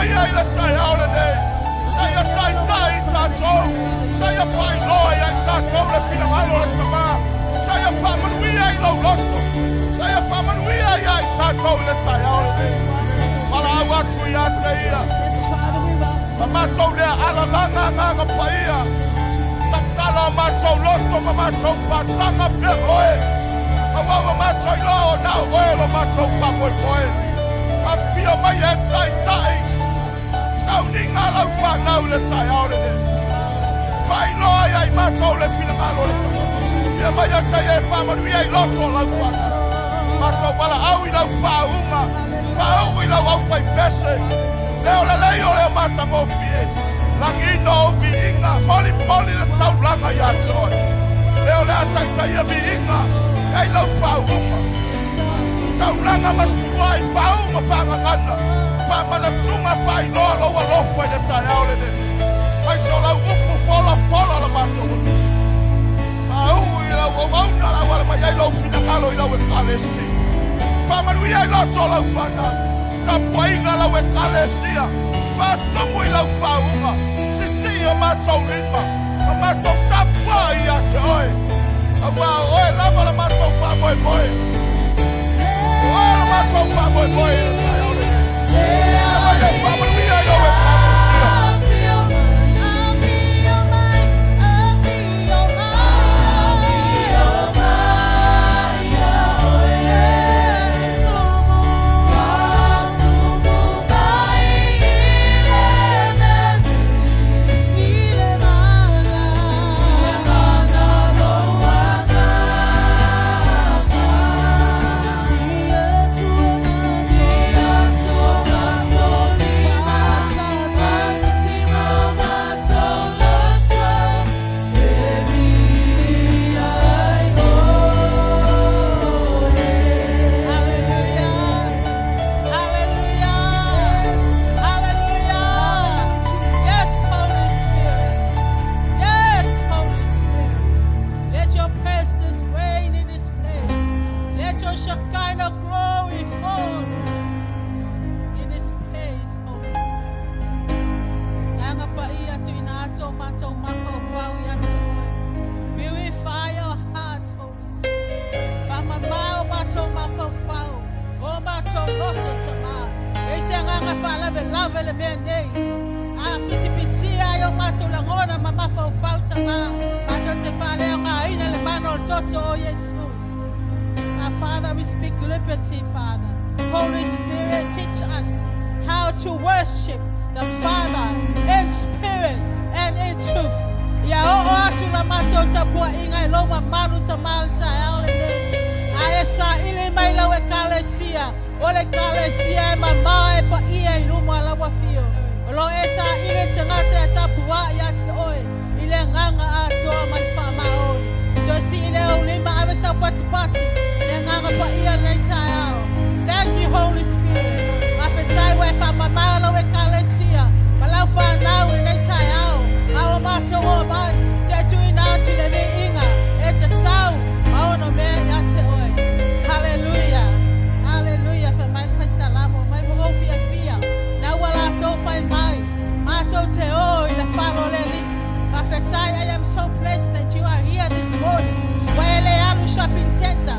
paia i le taeao lenei. Sa ia taitai i tatou. Sa ia faailoa ia i tatou le finagalo o le Tama. Sa ia faamanuia i lou loto. Sa ia faamanuia ia i tatou i le taeao lenei. Valaau atu ia te ia. Yes, Father, we welcome. Ma matou lea alalaga agaga paia. Tatala o matou loto ma matou faataga pea oe. Aua ua matou iloa o na o oe lo matou faamoemoe. Afio mai e taitai. Sauniga lau whanau le taeao lenei. Faailoa ia i matou le finagalo o le Tama. Fia mai asa ia e faamanuia i loto o lau whanau. Matou valaau i lau faauga. Faauu i lau aufaipese. Leo lelei o leo matagofie. Lagina o viiga. Molimoli le taulaga ia te oe. Leo le ataitaia viiga. Ia i lau faauga. Taulaga ma sua i faau ma faagagana. Faamanatuga faailoa lou alofa i le taeao lenei. Mai se o lau upu folafola la matou atu. Faauu i lau auauna lau ala mai ai lou finagalo i lau ekalesia. Faamanuia i loto o lau whanau. Tapuaiga lau ekalesia. Faatumu i lau faauga. Sisii o matou lima. Ma matou tapuai ia te oe. Aua o oe lava la matou faamoemoe. O oe la matou faamoemoe i le taeao lenei. Ia mai au faamanuia i lau ekalesia. Hallelujah. Hallelujah. Yes, Holy Spirit. Yes, Holy Spirit. Let your presence reign in this place. Let your Shekinah glory fall in this place, Holy Spirit. Nanga pa ia tu ina ato matou mafaufau ia te oe. Purify our hearts, Holy Spirit. Faamamā o matou mafaufau. O matou loto Tama. E se agaga faalavelave le mea nei. A pisipisia ai o matou lagona ma mafaufau Tama. Matou te faaleaogaina le mana o le toto o Iesu. Our Father, we speak liberty, Father. Holy Spirit, teach us how to worship the Father in spirit and in truth. Ia oo atu la matou tapuaiga i lou mamalu Tama le taeao lenei. A e saili mai lau ekalesia, o le ekalesia e mamao e paia i luma o lau afio. O lo e saili tagata e tapuai ia te oe i le agaga atoa ma le faamaoni. Toe sii lea o ou lima ave sau patipati le agaga paia lenei taeao. Thank you, Holy Spirit. Faafetai ua e faamamao lau ekalesia ma lau whanau lenei taeao. A o matou o mai, te tuuina atu le viiga e tatau ma ona mea ia te oe. Hallelujah. Hallelujah. Fai mai le faisalamo mai mo ou fiafia. Na ua latou fai mai. Matou te o i le fale o le Alii. Faafetai, I am so blessed that you are here this morning. Ua e le alu shopping center.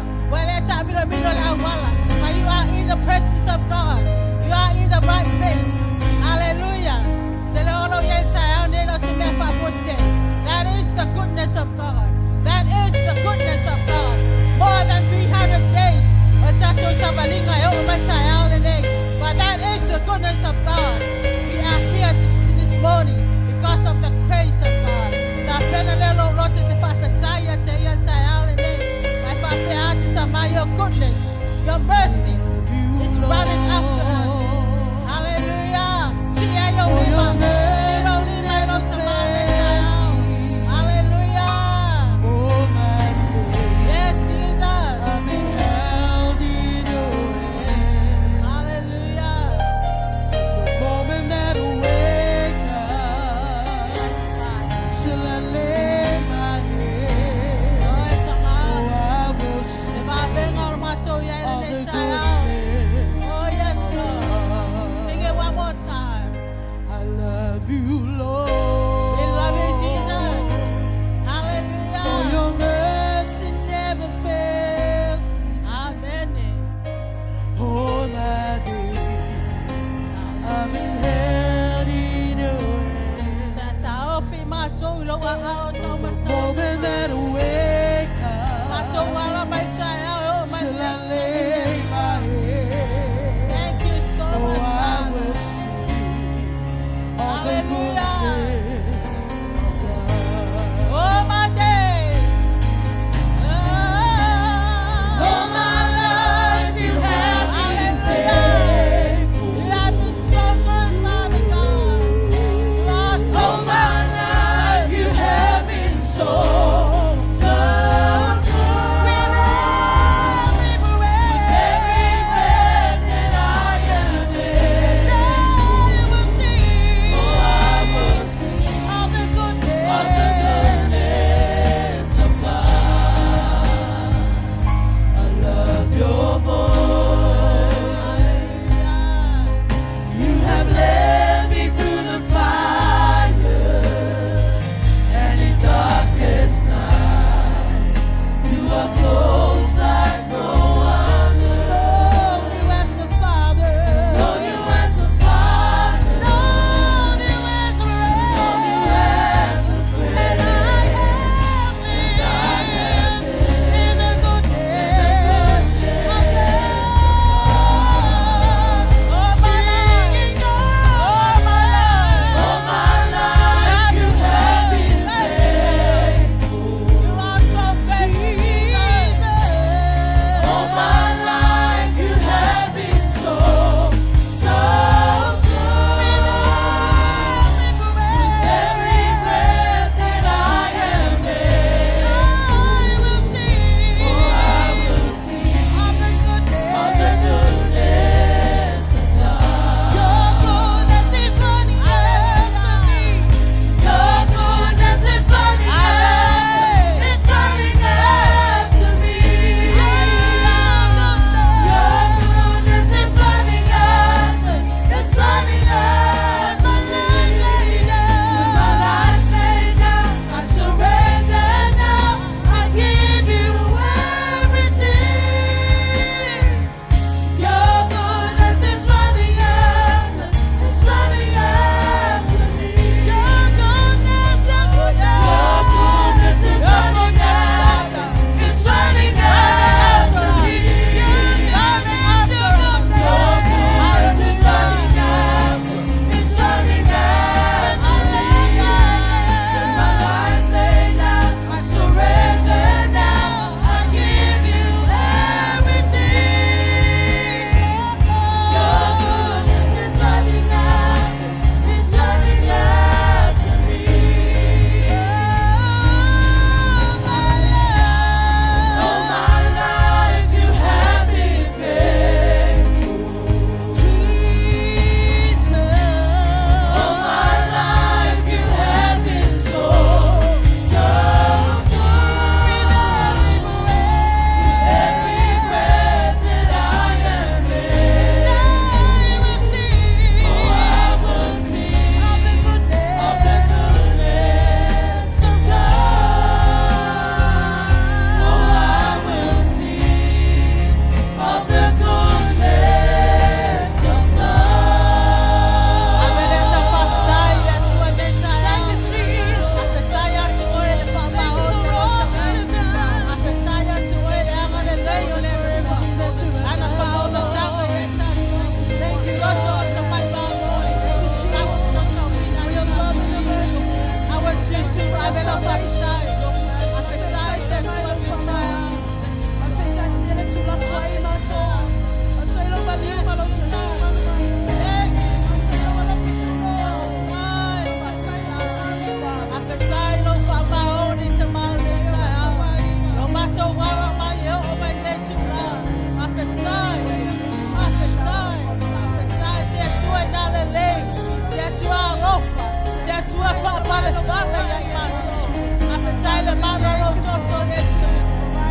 vala ia i matou. Faafetai le malolo o toto o Iesu.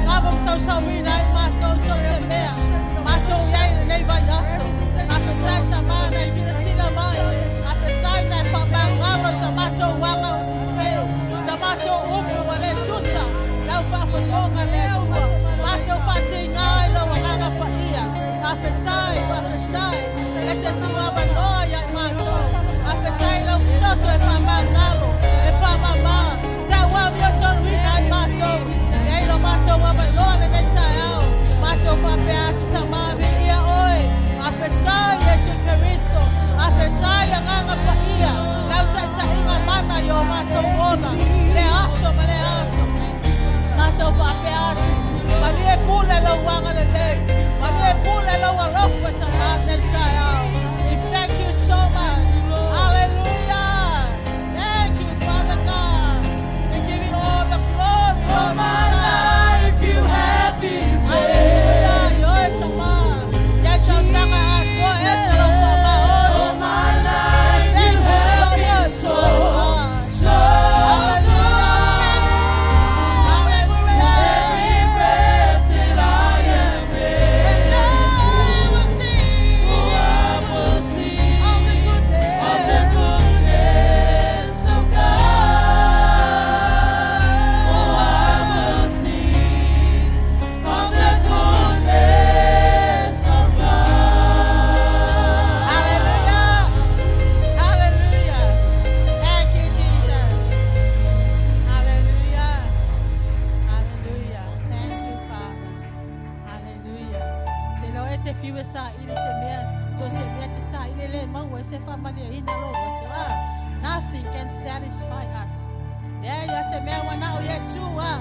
Kava ma sausauina ai matou so o se mea. Matou i ai i lenei vaiaso. Faafetai Tama na e silasila mai. Faafetai na e faamagalo i sa matou aga ua sese. Sa matou upu ua le tusa lau faafofoga le Atua. Matou faatiga i lou Agaga Paia. Faafetai, faafetai. E te tuuavanoa ia i matou. Faafetai i lau toto e faamagalo, e faamama. Tauamiotonuina ai matou. E ai lo matou avanoa lenei taeao. Matou faapea atu Tama viia oe. Faafetai Iesu Keriso. Faafetai Agaga Paia. Lau taitaiga mana i o matou ola. Le aso ma le aso. Matou faapea atu. Malie pule lou agalelei. Malie pule lou alofa Tama nei taeao. We thank you so much. Hallelujah. Thank you, Father God. We give you all the glory, All Lord. my life you have been Hallelujah. Ioe Tama. Ia tausaga atoa ese lou faamaoni. All my life you Thank you so have been much, so, Father God. so good. Hallelujah. Every breath that I am And I will sing oh, I will sing of the goodness of the goodness of God. Oh, I will sing of the goodness of God. Hallelujah. Hallelujah. Thank you, Jesus. Hallelujah. Hallelujah. Thank you, Father. Hallelujah. Se lo e te fiu e saili se mea, so se mea te saili le mau e se whamalieina lo o ah. Nothing can satisfy us. Lea ia se mea ua na o Iesu ah.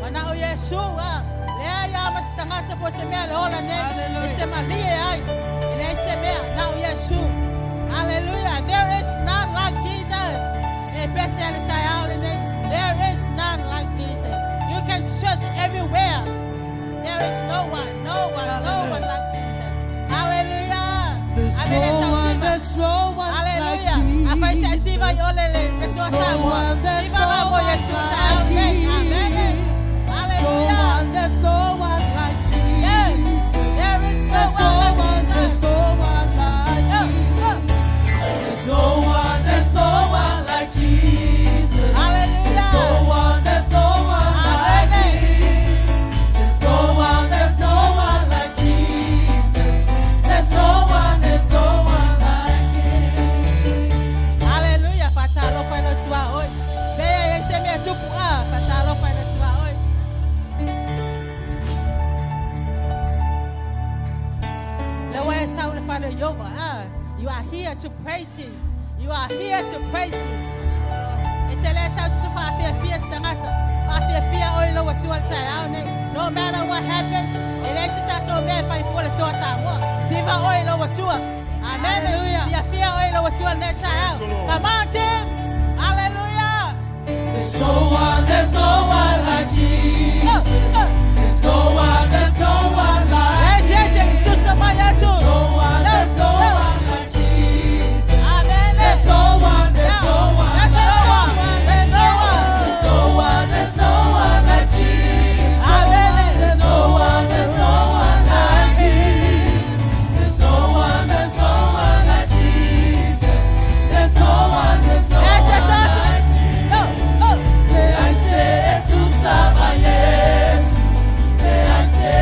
Ua na o Iesu ah. Lea ia ma se tagata po se mea le ola nei. Hallelujah. E te malie ai. E leai se mea na o Iesu. Hallelujah. There is none like Jesus. E pese ale taeao lenei. There is none like Jesus. You can search everywhere. There is no one, no one, no one like Jesus. Hallelujah. There's Amen. no one, there's no one like Hallelujah. Afai se Jesus. siva i ole le le tua There's no Samoa. one, there's Siva la no mo one Yesu like taeao nei. Amen. Him. No Hallelujah. one, there's no one like Yes. Jesus. There is no There's no one like one, there's Jesus. no one like Go, Him. go. There's no one, there's no one like Jesus. Hallelujah. There's no one, there's no one like Amen. Him. There's no one, there's no one like Jesus. There's no one, there's no one like Him. Hallelujah. Faatalofa i le Atua oe. Le e se mea tupu a. Faatalofa i le Atua oe. Le wa e sau le fale Iova. Ah, you are here to praise him. You are here to praise him. E te le sau tu whaafia se tagata. Faafiafia oe i lou Atua le taeao nei. No matter what happened, e leai se tatou mea e fai fua le Toa Samoa. Siva oe i lou Atua. Amen. Hallelujah. Fiafia oe i lou Atua lenei taeao. Come on, team. Hallelujah. There's no one, there's no one like Go, Jesus. go. There's no one, there's no one like Yes, yes, Him. yes. Tusa mai atu. There's no one, there's no Go. one like Jesus. Amen. There's no one, there's no one. There's no one. There's no one. There's no one, there's no one like Jesus. Amen. There's no one, there's no one like Him. There's no one, there's no one like Jesus. There's no one, there's no Yes, one yes, yes. like Him. Go, go. Le ai se e tusa ma Yesu. Le ai se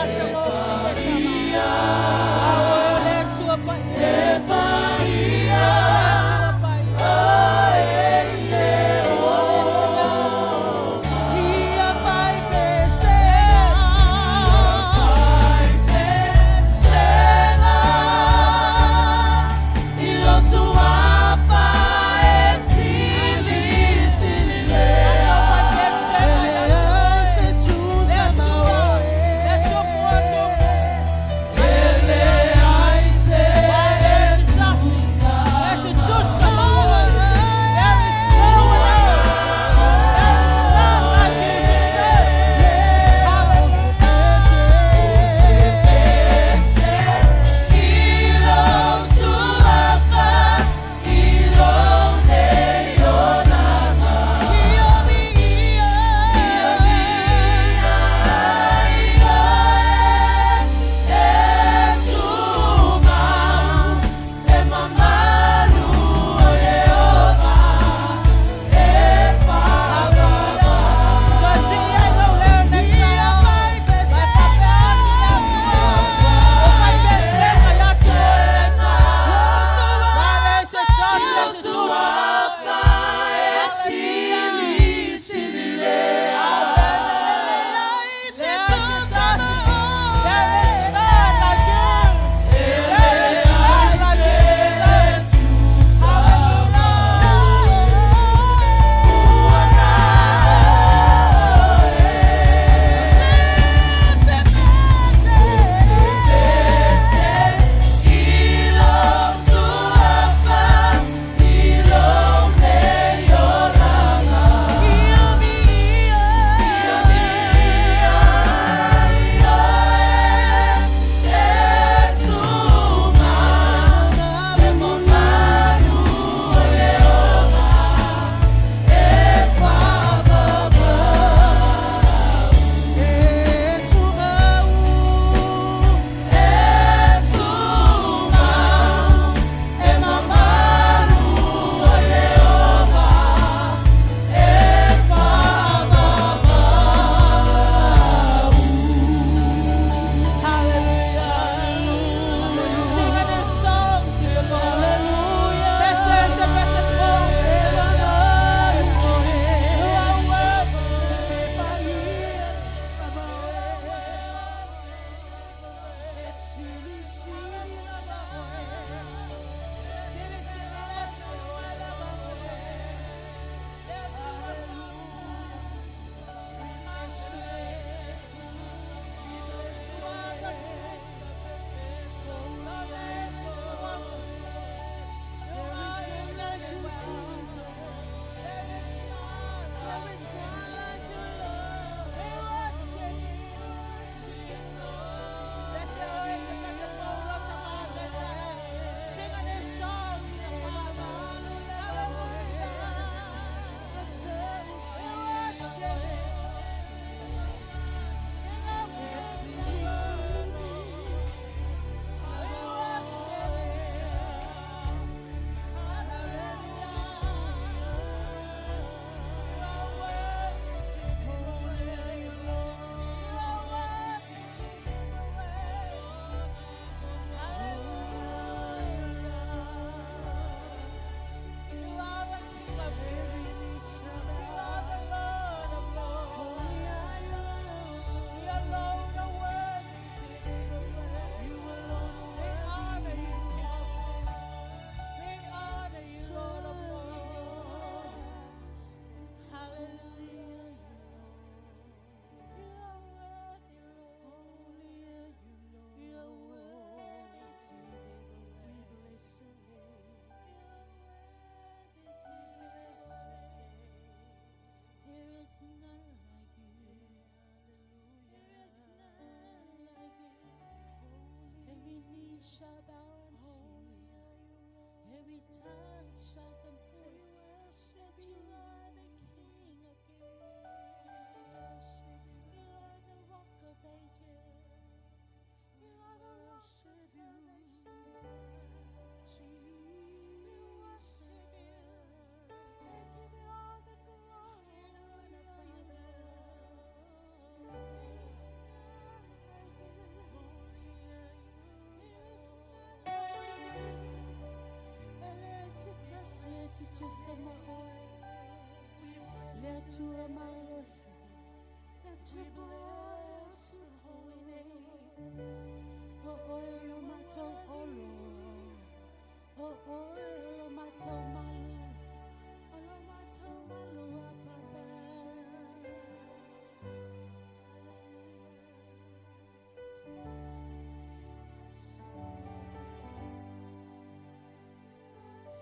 Matagofie tama. Awe o le Atua paia. E paia, Le Atua paia. Ia fai pesega, pesega, i lo suafa e sili, sili lea. Le Atua, le Atua. ma oe. Le Atua malosi. We bless your holy name. O oe lo matou olo. O oe lo matou malu. O lo matou malu a papa. Yes. Yes.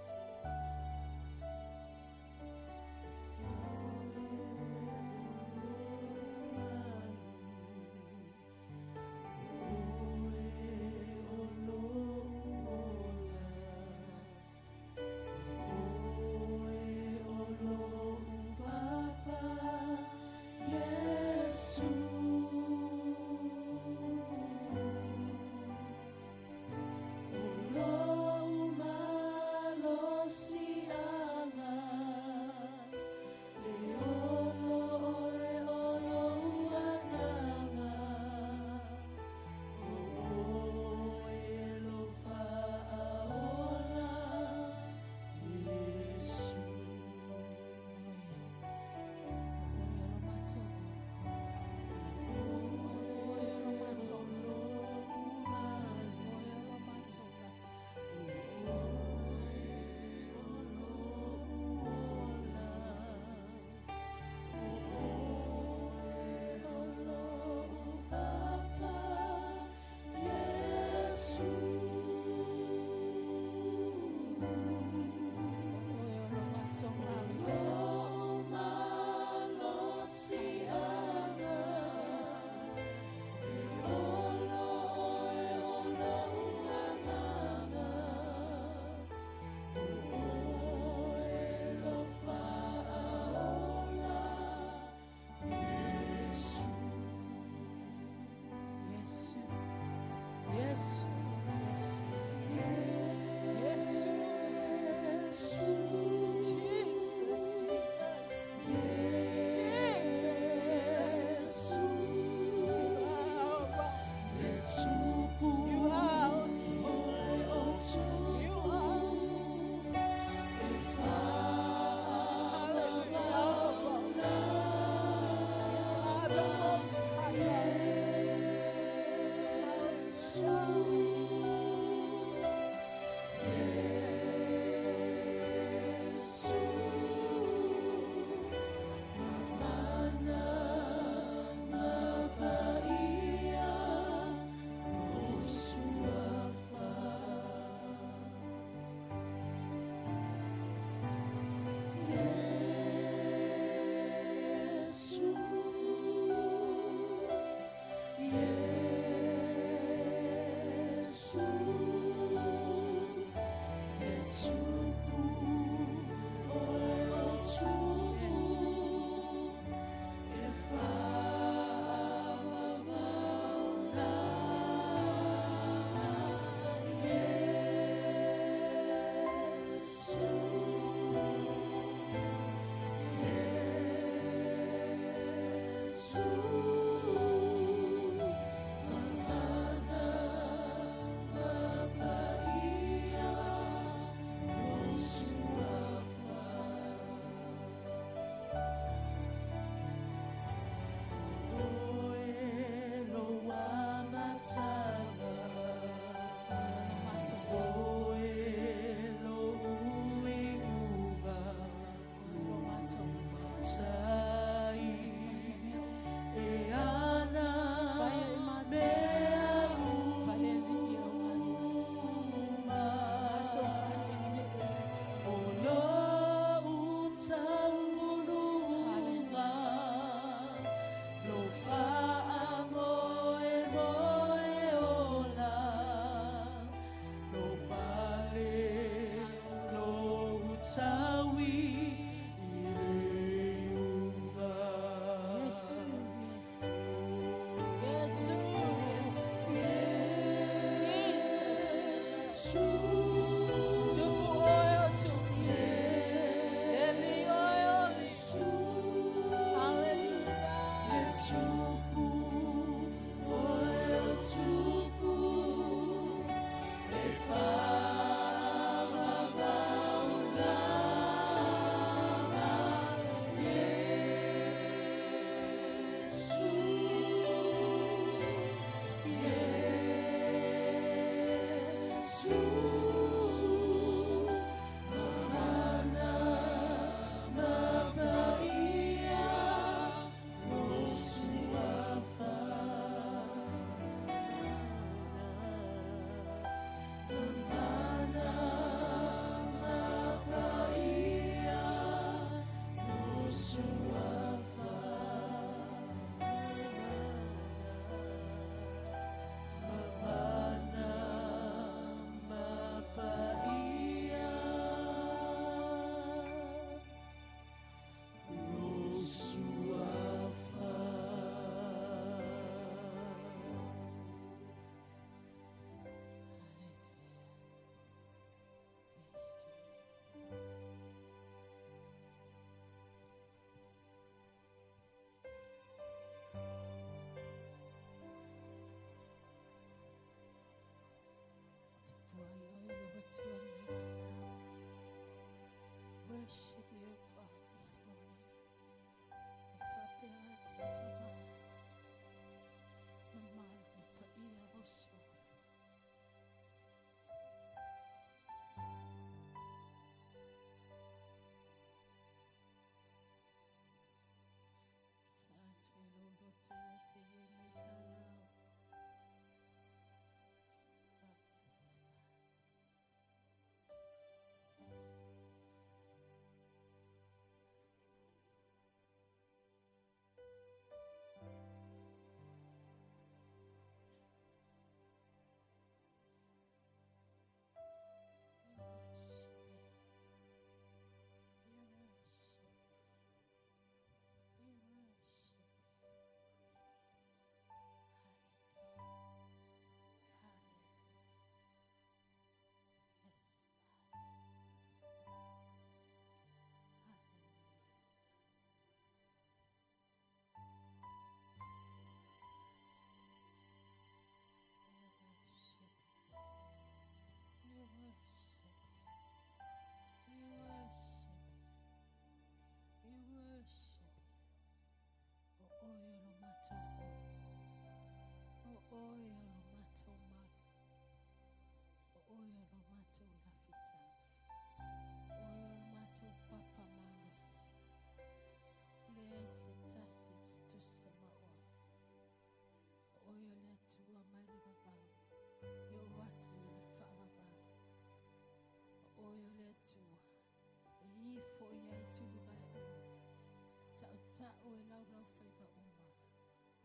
tatau lau faiva uma,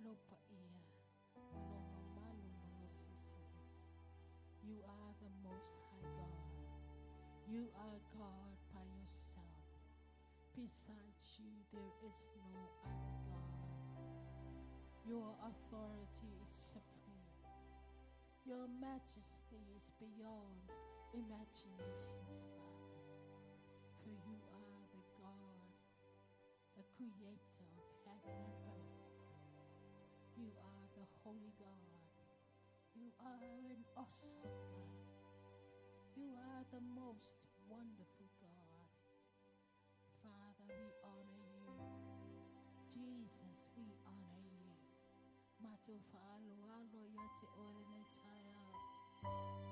lou paia ma lou mamalu ma lou silisili ese. You are the most high God. You are God by yourself. Besides you, there is no other God. Your authority is supreme. Your majesty is beyond imaginations, Father. For you are the God, the creator of heaven and earth. You are the holy God. You are an awesome God. You are the most wonderful God. Father, we honor you. Jesus, we honor you. Matou faaaloalo ia te oe lenei taeao.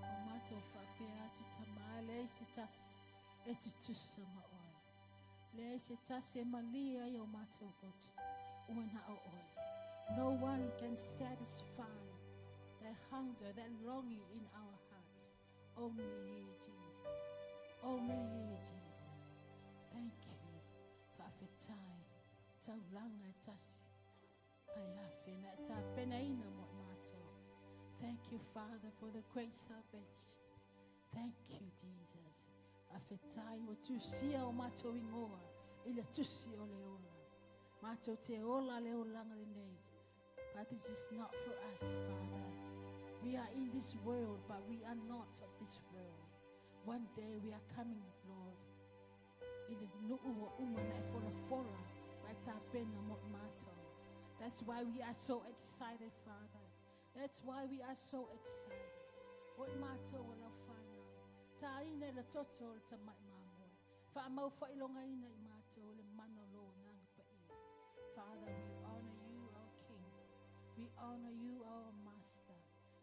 O matou faapea atu Tama, e leai se tasi e tutusa ma oe. Leai se tasi e malie ai o matou loto, ua na o oe. No one can satisfy that hunger, that longing in our hearts. Only you, Jesus. Only you, Jesus. Thank you. Faafetai. Taulaga e tasi. Ai afe na e tapenaina mo i matou. Thank you, Father, for the great salvation. Thank you, Jesus. Faafetai ua tusia o matou igoa i le tusi o le ola. Matou te ola le olaga lenei. But this is not for us, Father. We are in this world, but we are not of this world. One day we are coming, Lord. I le nuu ua uma na e folafola ma e tapena mo i matou. That's why we are so excited, Father. That's why we are so excited. O i matou o lau fanau. Taina i le toto o le tamai mamoe. Faamau faailogaina i matou le mana o lou agaga paia. Father, we honor you, our King. We honor you, our Master.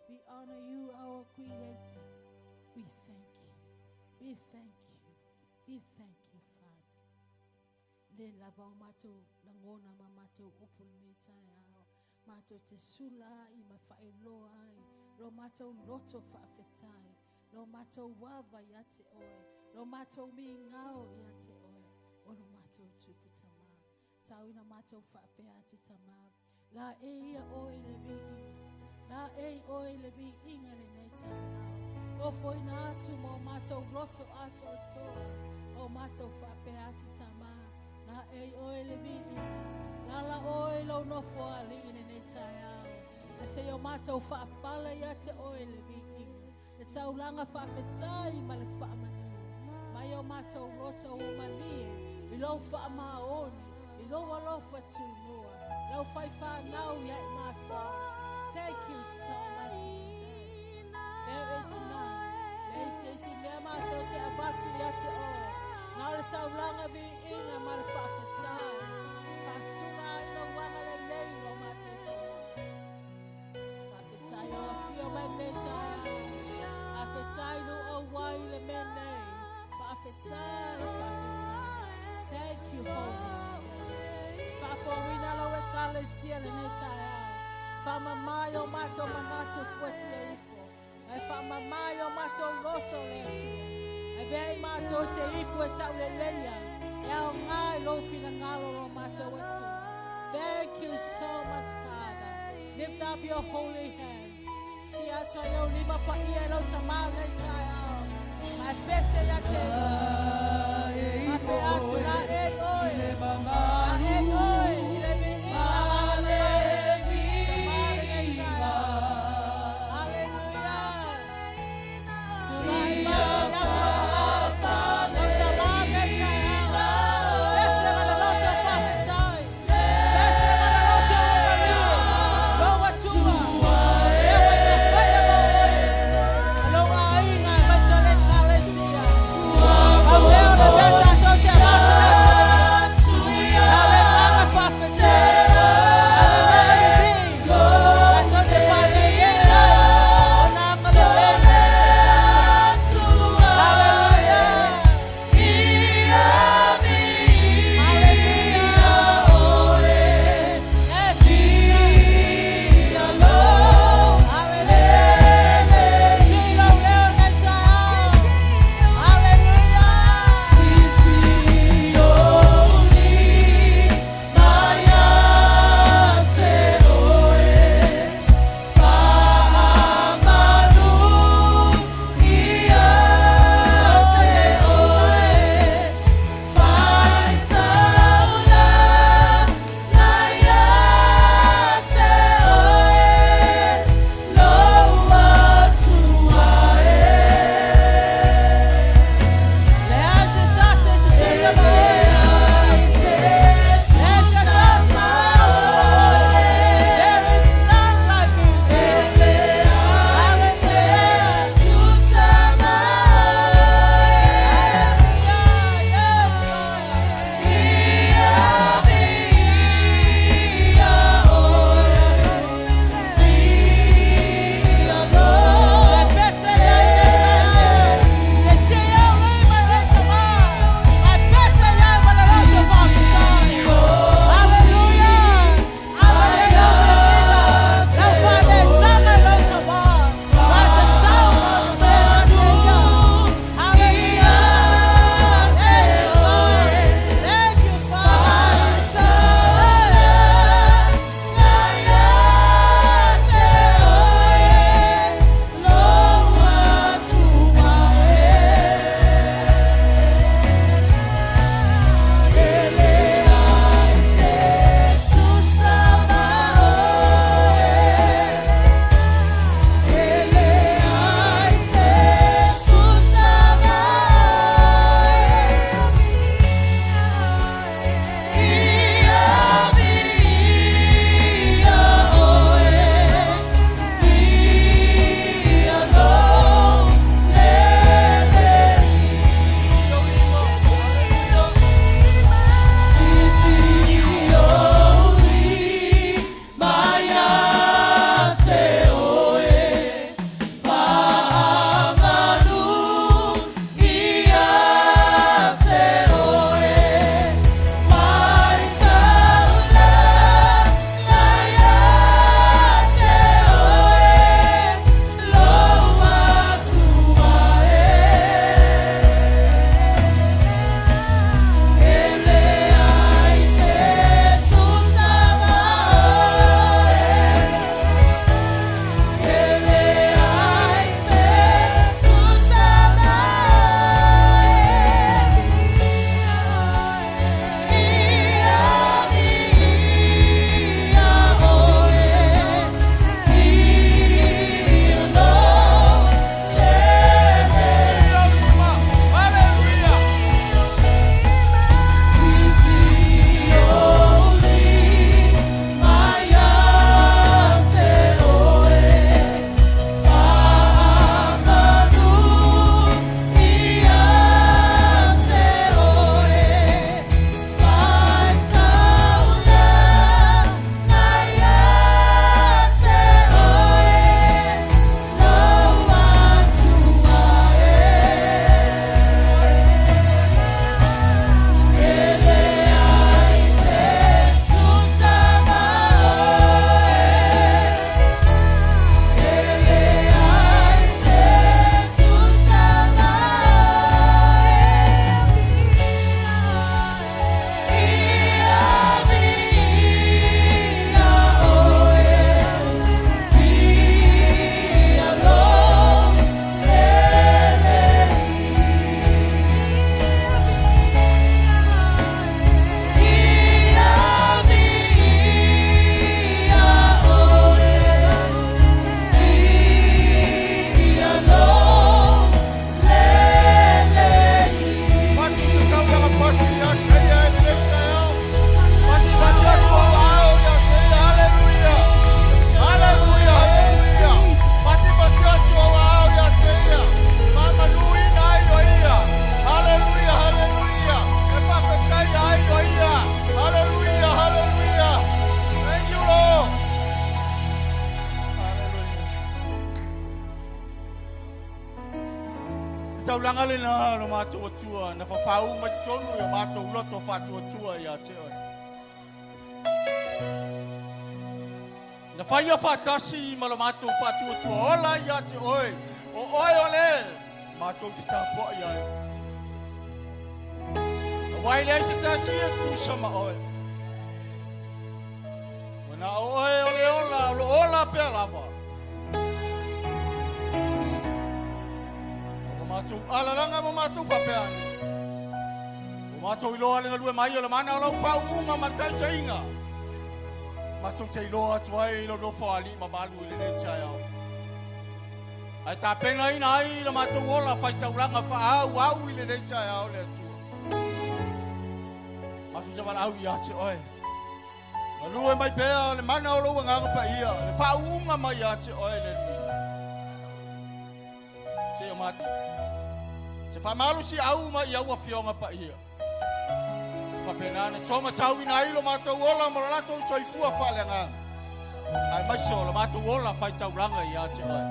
We honor you, our Creator. We thank you. We thank you. We thank you, Father. Le lava o matou lagona ma matou upu lenei taeao. Matou te sula ai ma faailoa ai lo matou loto faafetai, lo matou ava ia te oe, lo matou migao ia te oe, o lo matou tupu tama. Tau ina matou faapea atu Tama, laei ia oe i le viiga, laei oe i le viiga lenei taeao. Ofoina atu ma o matou loto atoatoa, o matou faapea atu Tama, laei oe i le viiga, lala oe i lou nofoalii lenei taeao. Ae seia o matou faapala ia te oe le viiga, le taulaga faafetai ma le faamanu. Mai o matou loto ua malie, i lou faamaoni, i lou alofa tunoa, lau faifanau ia i matou. Thank you so much, Jesus. There is none. Leai se isi mea matou te avatu ia te oe. Na o le taulaga viiga ma le faafetai. Faasula ai lou agalelei lo matou taulaga. Faafetai o afio mai lenei taeao. Faafetai lou auai i le mea nei. Faafetai, faafetai. Thank you, Holy Spirit. Faafouina lau ekalesia lenei taeao. Faamamā i o matou manatu fuatia ifo. Ae faamamā i o matou loto le Atua. Avea i matou se ipu e tauleleia. E aoga i lou finagalo lo matou Atua. Thank you so much, Father. Lift up your holy hands. Sii atu ai ou lima paia i lau Tama lenei taeao. Ma e pese ia te Faapea atu laei oe. Laei oe i le viiga Tama lenei taeao. Hallelujah. Tulai mai se atu lau Tama lenei taeao. Pese ma le loto faafetai. Pese ma le loto ua malie. Lou Atua. Lea ua e tafaia mo oe. Lou aiga e maise le ekalesia. Au lea o le mea tatou te avatu ia te. taulaga lena lo matou Atua na fafau mai totonu i o matou loto faatuatua ia te oe. Na faia faatasi ma lo matou faatuatua ola ia te oe, o oe o le matou te tapuai ai. Aua e leai se tasi e tusa ma oe. Ua na o oe o le ola, o lo ola pea lava. Ua matou alalaga ma matou faapea ane. Ua matou iloa le galue mai o le mana o lau faauuga ma le taitaiga. Matou te iloa atu ai lou nofo alii mamalu i lenei taeao. Ae tapenaina ai le matou ola faitaulaga faaauau i lenei taeao le Atua. Matou te valaau ia te oe. Galue mai pea le mana o lou agaga paia, le faauuga mai ia te oe le Alii. Se o matou. Se faamalosiau mai i au afioga paia. Faapena na taumatauina ai lo matou ola ma lo latou soifua faaleagaga, aemaise o lo matou ola faitaulaga ia te oe.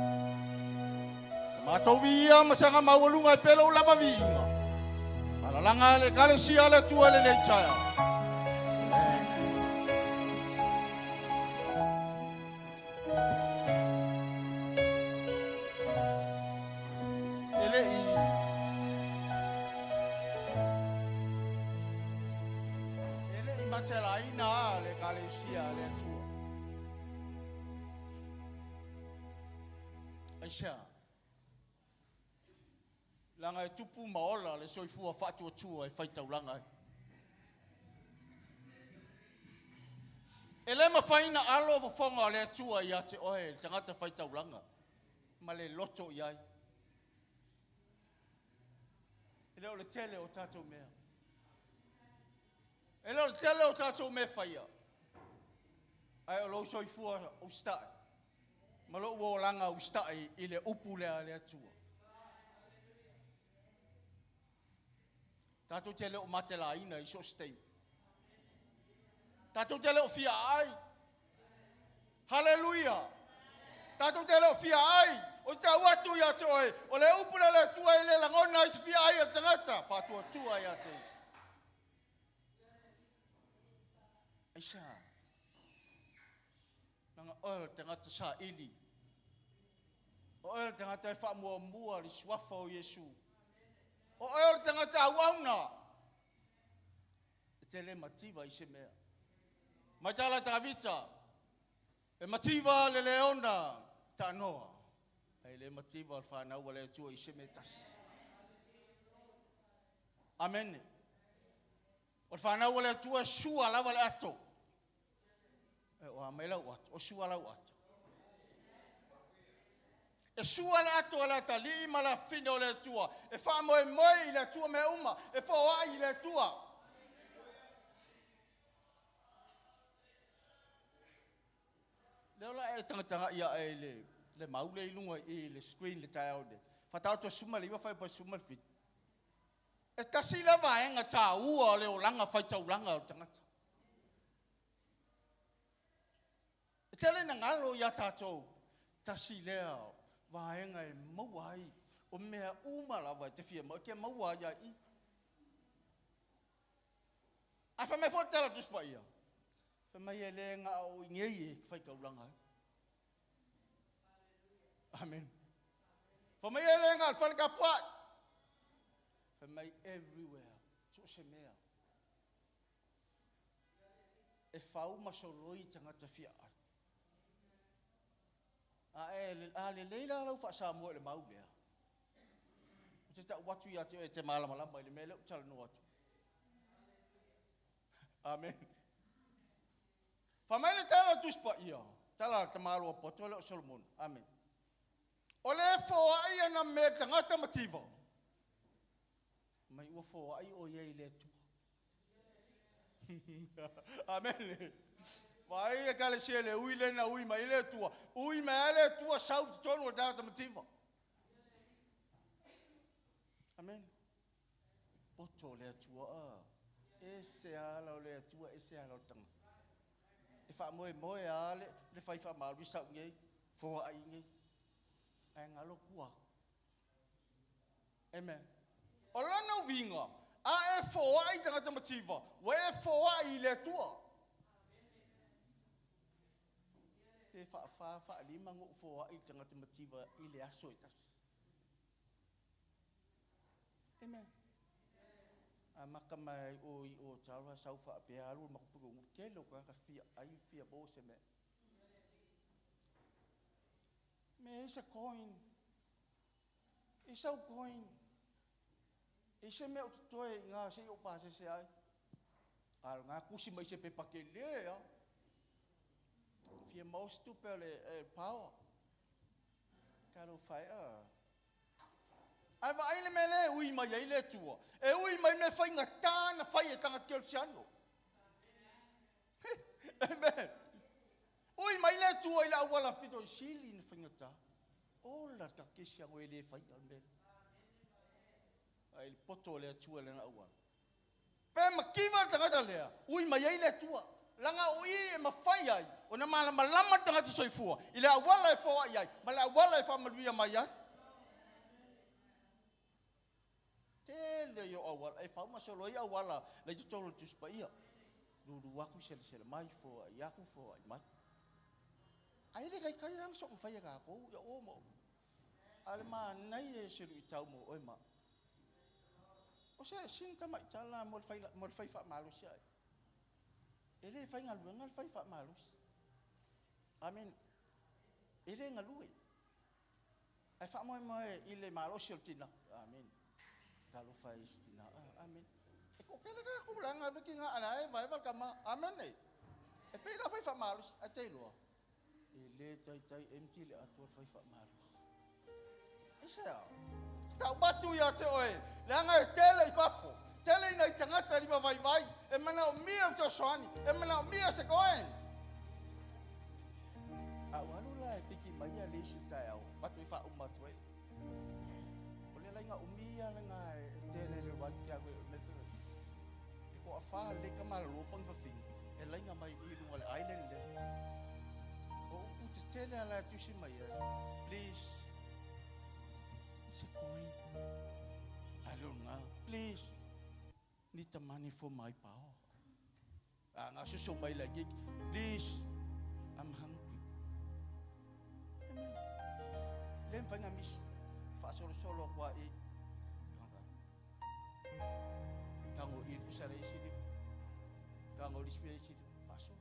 Na matou viia ma saga maualuga e pea lou lava viiga. Alalaga le Ekalesia a le Atua i lenei taeao. E le i E le i matelaina le Ekalesia a le Atua. Aisea? Leaga e tupu ma ola le soifua faatuatua e faitaulaga ai. E le mafai ona alo fofoga o le Atua ia te oe le tagata faitaulaga ma le loto i ai. E le o le tele o tatou mea. E le o le tele o tatou mea faia, ae o lou soifua usitai ma lou olaga usitai i le upu lea a le Atua. Tatou te le o matelaina i so o se taimi. Tatou te le o fia ai. Haleluia! Tatou te le o fia ai. O te tau atu ia te oe, o le upu lea a le Atua e le lagona ai se fia ai a le tagata, faatuatua ia te ia. Aisea? Leaga oe o le tagata saili. O oe o le tagata e faamuamua le suafa o Iesu. O oe o le tagata auauna. E te le mativa i se mea. Mai tala Tavita, e mativa le leona taanoa, ae le mativa le fanau a le Atua i se mea tasi. Amene. O le fanau a le Atua e sua lava le ato. E oa mai lau ato, o sua lau ato. E sua le ato a le atalii ma le afine o le Atua, e faamoemoe i le Atua mea uma, e foai i le Atua. Lea o la e tagatagai ae i le, le mau lea i luga i le screen le taeao nei. Faataoto 19 fuaiupu 17. E tasi lea vaega taua o le olaga faitaulaga o le tagata. E tele ina galo ia tatou, tasi lea vaega e maua ai o mea uma lava e te fia maua, e te maua ai lava i i. Ae fai mai foi le tala a le Tusi Paia, fai mai e le na o i nei e faitaulaga ai. Amen. Fai mai e le na o le fale tapuai. Fai mai everywhere, so o se mea. E fau ma soloi tagata fia ai. A e a lelei la lau faa-Samoa i le mau lea. Ou te tau atu ia te oe e te malamalama i le mea lea ou te talanoa atu. Amen. Fai mai le tala o le Tusi Paia, tala a le tamaloa poto lea o Solomona. Amen. O le foai ana mea tagata mativa. Mai ua foai o ia i le Atua. Amen. Vaai Ekalesia le ui lena ui mai le Atua. Ui mai ai le Atua sau totonu o le tagata mativa. Amen. Poto le Atua. Ese ala o le Atua, ese ala o le tagata. E faamoemoe lava le, le fai faamalu i sau nei, foai nei. Ae galo tua. Amen. O lona uiga, a e foai i tagata mativa, ua e foai i le Atua. Pe faafa faalima ona ou foai i le tagata mativa i le aso e tasi. Amen. A maka mai o i o talo sau faapea alu le matou pito tele o tagata fia ai fia maua se mea. Me ai se coin. I sau coin. I se mea o totoe i ngā se i o pasese ai. A o ngā kusi mai se pepa tele a. Fia maua se tupe o le power. Talofa e a. Ae vaai le mea lea e ui mai ai le Atua. E ui mai mea faigata na fai e tagata kerisiano. Amen. Ui mai le Atua i le auala pito sili na faigata. Ola le kerisiano e le faia le mea. Ae i le poto o le Atua lena auala. Pe mativa le tagata lea, ui mai ai le Atua. Leaga o i e mafai ai ona malamalama le tagata soifua i le auala e foai ai ma le auala e faamanuia mai ai. Tele ia o auala, e fau ma solo ai auala la i totonu o le Tusi Paia. Lulu atu, selesele mai, foai atu, foai mai. Ae le taitai la ona soona fai e tatou ia o ma o. A o le manaia e se luitau mo oe ma au. O se sina tamaitala mo le fai, mo le fai faamalosi ai. E le faigaluega le fai faamalosi. Amen. E le galue. Ae faamoemoe i le malosi o le tina. Amen. Talofa e isi tina. Amen. E toatele tatou la e galue tina a la e vaeva le tama. Amen e. E pei la fai faamalosi. Ae te iloa. E le taitai empty le atoa le fai faamalosi. Aisea? Se taumatu ia te oe, leaga e tele i fafo, tele i nai tagata lima vaivai, e manaomia le fesoasoani, e manaomia se coin. A ua alu la e piki mai ia le isi taeao, matou i faauma atu ai. O le laina umi ia lena e tele le wai te alu e me fai. E toafa lelei tama lolo pa ni fafine e laina mai i luga o le island lea. O upu tetele a la e tusi mai ai, please, se coin. I don't know. Please, need the money for my power. A nga susu mai la keiki, please, I'm hungry. Amen. Le mafai ona misi, faasolosolo atu lava i tago i le pusa le isi lifu, tago i le isi mea isi lifu, faasolo.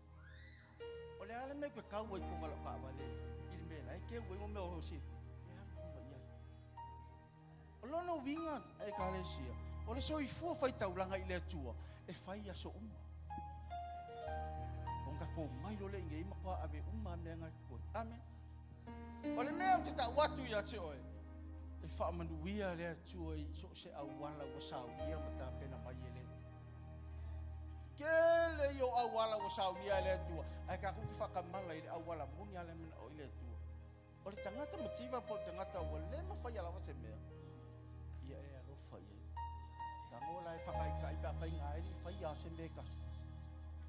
O le a le mea e toe tau ai i totonu o lau taavale i le mea la e keu ai mo mea o se e alu uma i ai. O lona uiga Ekalesia, o le soifua faitaulaga i le Atua e fai i aso uma. Ona tatou mai loa lea i inei matua ave uma lava mea na e totoe. Amen. O le mea ou te tau atu ia te oe, e faamanuia le Atua i so o se auala ua saunia ma tapena mai e le Atua. Tele ia o auala ua saunia e le Atua, ae tatou te faatamala i le auala moni lava lea e manao ai le Atua. O le tagata mativa po o le tagata ua le mafaia lava se mea, ia e alofa i ai. Tago la e whakaikai pe a whai ngā eri, whai a se mea kasi.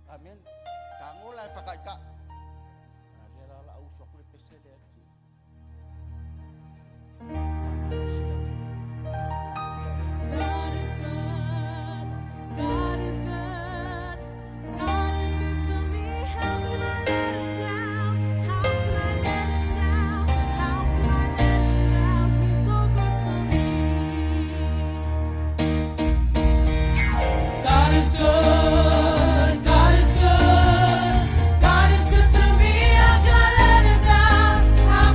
Amen. Tago la e whakaikai. A lea la la au uso aku le pese lea ti. Whamalosi atu. God is good. God is good. God is good to me. How can I let him down? How can I let him down? How can I let him down? He's so good to me. God is good. God is good. God is good to me. How can I let him down? How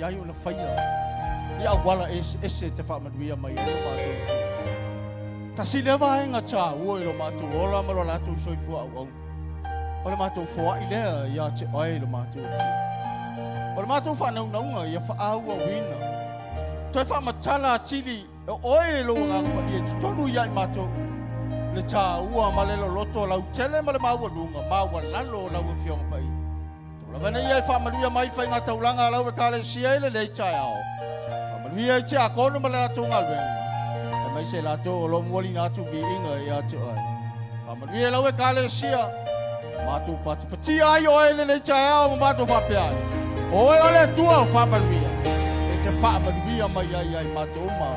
mafai ai ona faia ni auala eseese e te faamanuia mai ai lo matou Atua. Tasi lea vaega taua i lo matou ola ma lo latou soifua auauna. O le matou foai lea ia te oe lo matou Atua. O le matou faanaunauga ia faaauauina. Toe faamatala atili e oe e lou Agaga Paia i totonu ia i matou le taua ma le loloto lautele ma le maualuga maualalo o lau Afioga Paia. Tau lava nei ia e faamanuia mai faiga taulaga a lau Ekalesia i lenei taeao. Faamanuia i tiakono ma le latou galuega, aemaise i latou o lo o mualina atu viiga ia te oe. Faamanuia i lau Ekalesia, matou patipatia ai oe i lenei taeao ma matou faapea ai, o oe o le Atua o faamanuia, e te faamanuia mai ai ia i matou uma,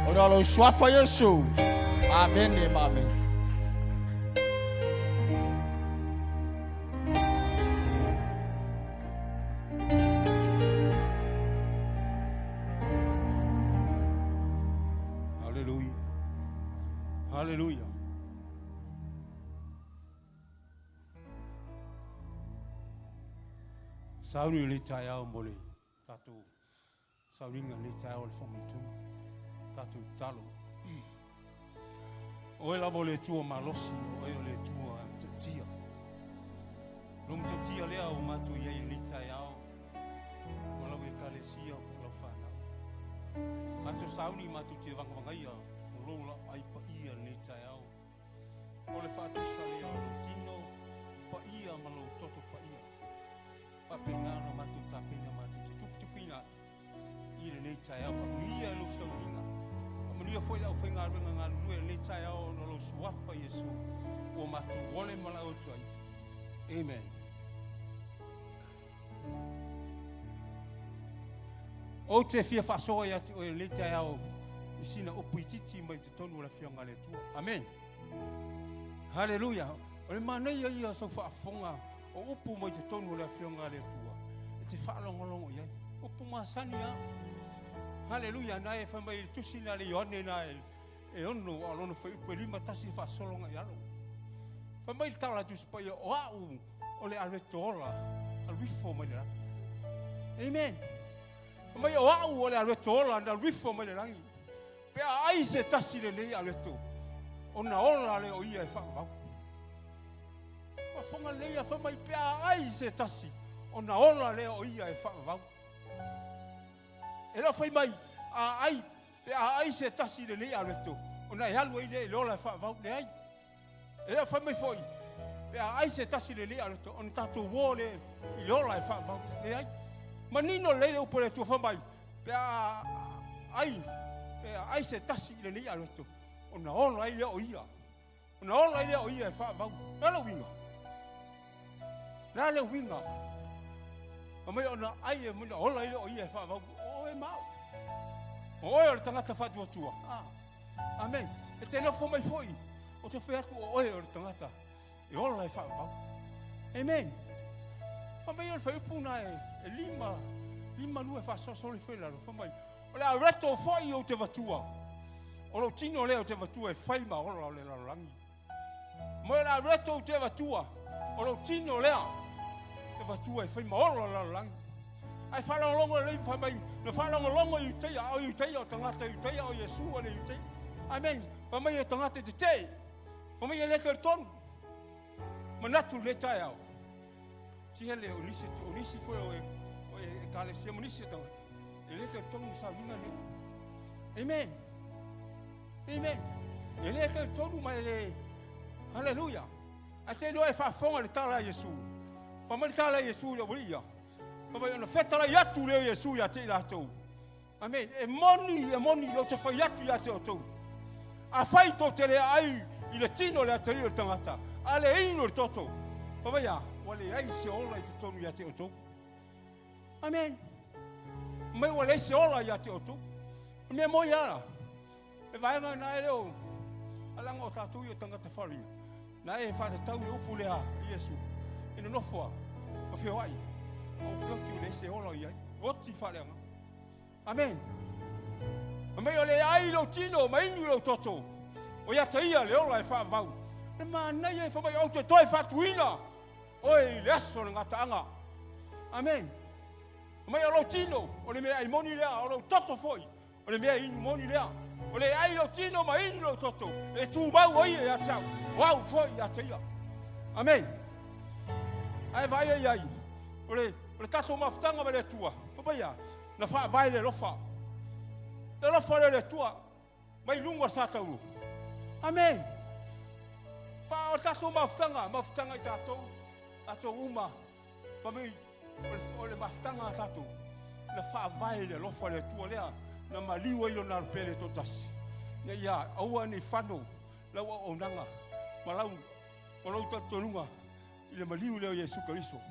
ona o lou suafa Iesu. Amene ma amene. Haleluia. Haleluia. Sauni le taeao mo le tatou sauniga le taeao le faamanatuga. Tatou talo. Oe lava o le Atua malosi, oe o le Atua matautia. Lo matautia lea o matou i ai i lenei taeao, o lau ekalesia po o lau fanau. Matou sauni matou te vagavagaia o lou laau paia i lenei taeao. O le faatusa lea o lou tino paia ma lou toto paia. Faapena ona matou tapena matou te tufitufiina atu i lenei taeao. Faamanuia i lou sauniga. Faamanuia foi le aufaigaluega galulue i lenei taeao ona o lou suafa Iesu ua matou ole ma lau atu ai. Amen. Ou te fia faasoa ia te oe i lenei taeao i sina upu itiiti mai totonu o le Afioga a le Atua. Amen. Haleluia. O le manaia ia o sau faafofoga o upu mai totonu o le Afioga a le Atua e te faalogologo i ai. Upu masani lava. Haleluia. Na e fai mai i le tusi na le Ioane na e e ono a lona fuaiupu e 51 e faasolo agai alo. Fai mai le tala a Tusi Paia, o au o le aloeto ola, alu ifo mai le lagi. Amen. Fai mai o au o le aloeto ola na alu ifo mai le lagi. Pe a ai se tasi lenei aloeto, ona ola lea o ia e faavavau. Faafofoga lelei a fai mai pe a ai se tasi, ona ola lea o ia e faavavau. E le o fai mai a ai Pe a ai se tasi i lenei aloeto, ona e alu ai lea i le ola e faavavau. Leai. E le o fai mai foi, pe a ai se tasi i lenei aloeto, ona tatou uo lea i le ola e faavavau. Leai. Manino lelei le upu a le Atua fai mai, pe a ai, pe a ai se tasi i lenei aloeto, ona ola ai lea o ia. Ona ola ai lea o ia e faavavau. Le a le uiga? Le a le uiga? Fai mai ona ai e ona ola ai lea o ia e faavavau. O oe ma au. O oe o le tagata faatuatua. Ah. Amen. E te nofo mai foi, o te fai atu o oe o le tagata e ola e faavavau. Amen. Fai mai o le fuaiupu na e, e lima, lima lua e faasoasolo ifo i lalo. Fai mai, O le areto foi ou te vatua, o lou tino lea ou te vatua e fai ma ola o le lalolagi. Mo le areto ou te vatua, o lou tino lea e vatua e fai ma ola o le lalolagi. Ae faalogologo lelei fai mai, na faalogologo i Iutaia, a o Iutaia o tagata Iutaia, o Iesu o le Iutaia. Amen. Fai mai e tagata e tetee, fai mai e le talitonu. Manatu lenei taeao, Tele o nisi, o nisi foi o e, o e ekalesia ma nisi o tagata, e le talitonu i sauniga nei. Amen. Amen. E le talitonu ma e le... Haleluia. Ae te iloa e faafofoga le tala a Iesu. Fai mai le tala a Iesu i le aualii ia. Fai mai ona fetalai atu lea o Iesu ia te i latou. Amen. E moni, e moni, ou te fai atu ia te outou. Afai tou te le aai i le tino o le atalii o le tagata, a le inu o le toto, fai mai a, ua leai se ola i totonu ia te outou. Amen. Mai ua leai se ola ia te outou. O mea moi ala, e vaega na e leo, alanga o tatou i o tagata faaoloina, na e faatatau le upu lea a Iesu, e nonofo a, ma feoai, a o feoti ua leai se ola o i ai, oti faaleaga. Amen. Fai mai o le ai i lou tino ma inu i lou toto. O ia te ia le ola e faavavau. Le manaia e fai mai ou te toe faatuina oe i le aso o le gataaga. Amen. Mai o lou tino, o le meaai moni lea, o lou toto foi, o le mea inu moni lea. O le ai lou tino ma inu lou toto, e tumau o ia ia te au, o au foi ia te ia. Amene. Ae vaai i ai, o le, o le tatou mafutaga ma le Atua, fai mai a, na faavae le alofa. Le alofa lea o le Atua, mai luga o le sa taulu. Amene. Fa o le tatou mafutaga, mafutaga i tatou, tatou uma, fai mai, o le mafutaga a tatou, na faavae i le alofa o le Atua lea, na maliu ai lona alo pele toatasi, ina ia aua ne i fano lau auaunaga ma lau, ma lou talitonuga i le maliu lea o Iesu Keriso.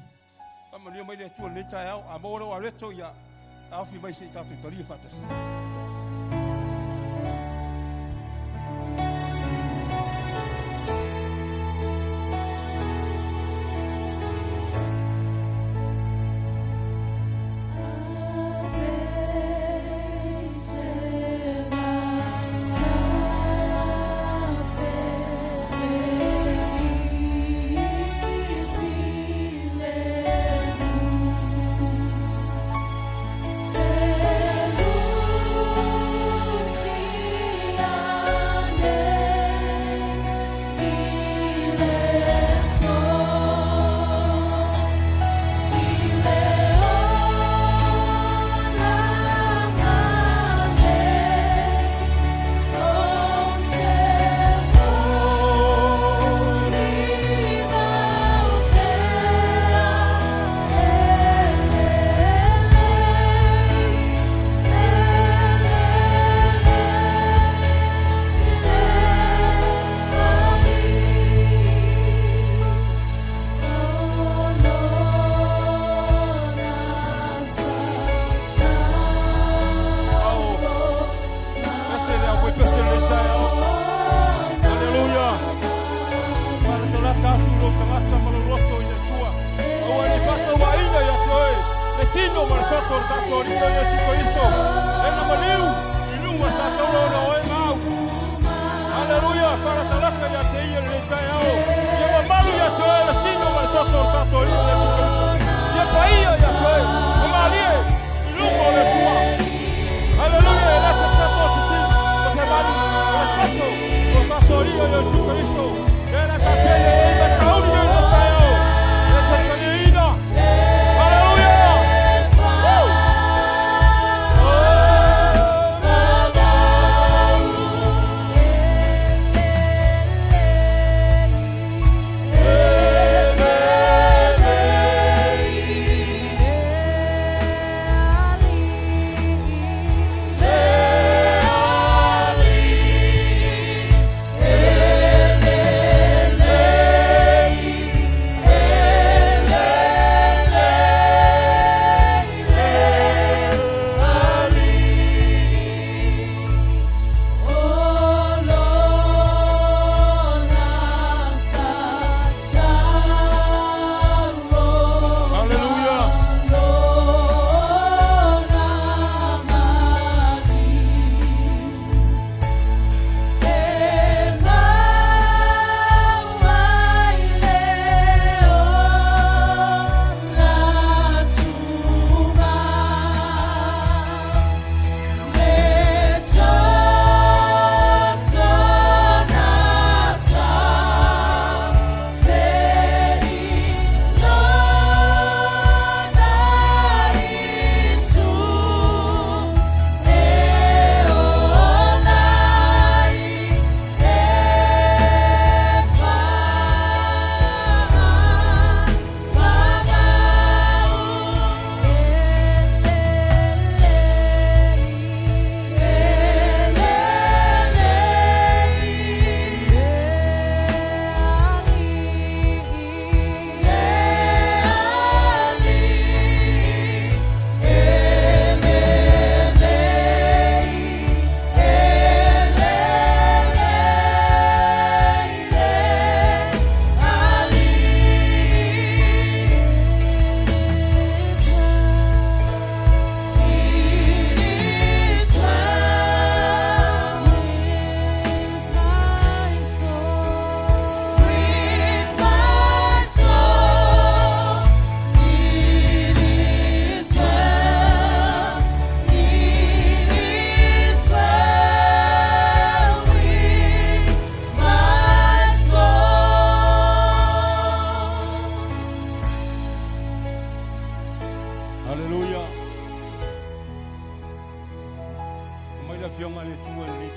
Faamanuia mai le Atua i lenei taeao. A maua lou aloeto, ia taofi mai se i tatou talia faatasi.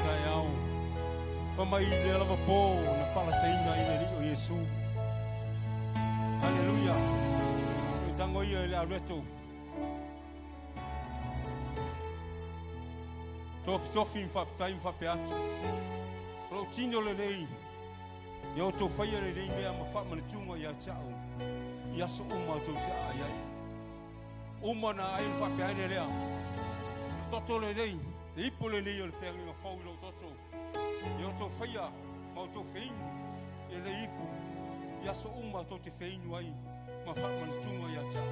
taeao. Fai mai lea lava pō na faalataina ai le Alii o Iesu. Haleluia. E tago ia i le alueto. Tofitofi ma faafetai ma faapea atu. O lou tino lenei, ia outou faia lenei mea ma faamanatuga ia te au i aso uma tou te aai ai. Uma ona aai ona faapea ane lea, o le toto lenei, le ipu lenei o le feagaiga fou i lou toto. Ia outou faia ma outou feinu i lenei ipu i aso uma tou te feinu ai ma faamanatuga ia te au.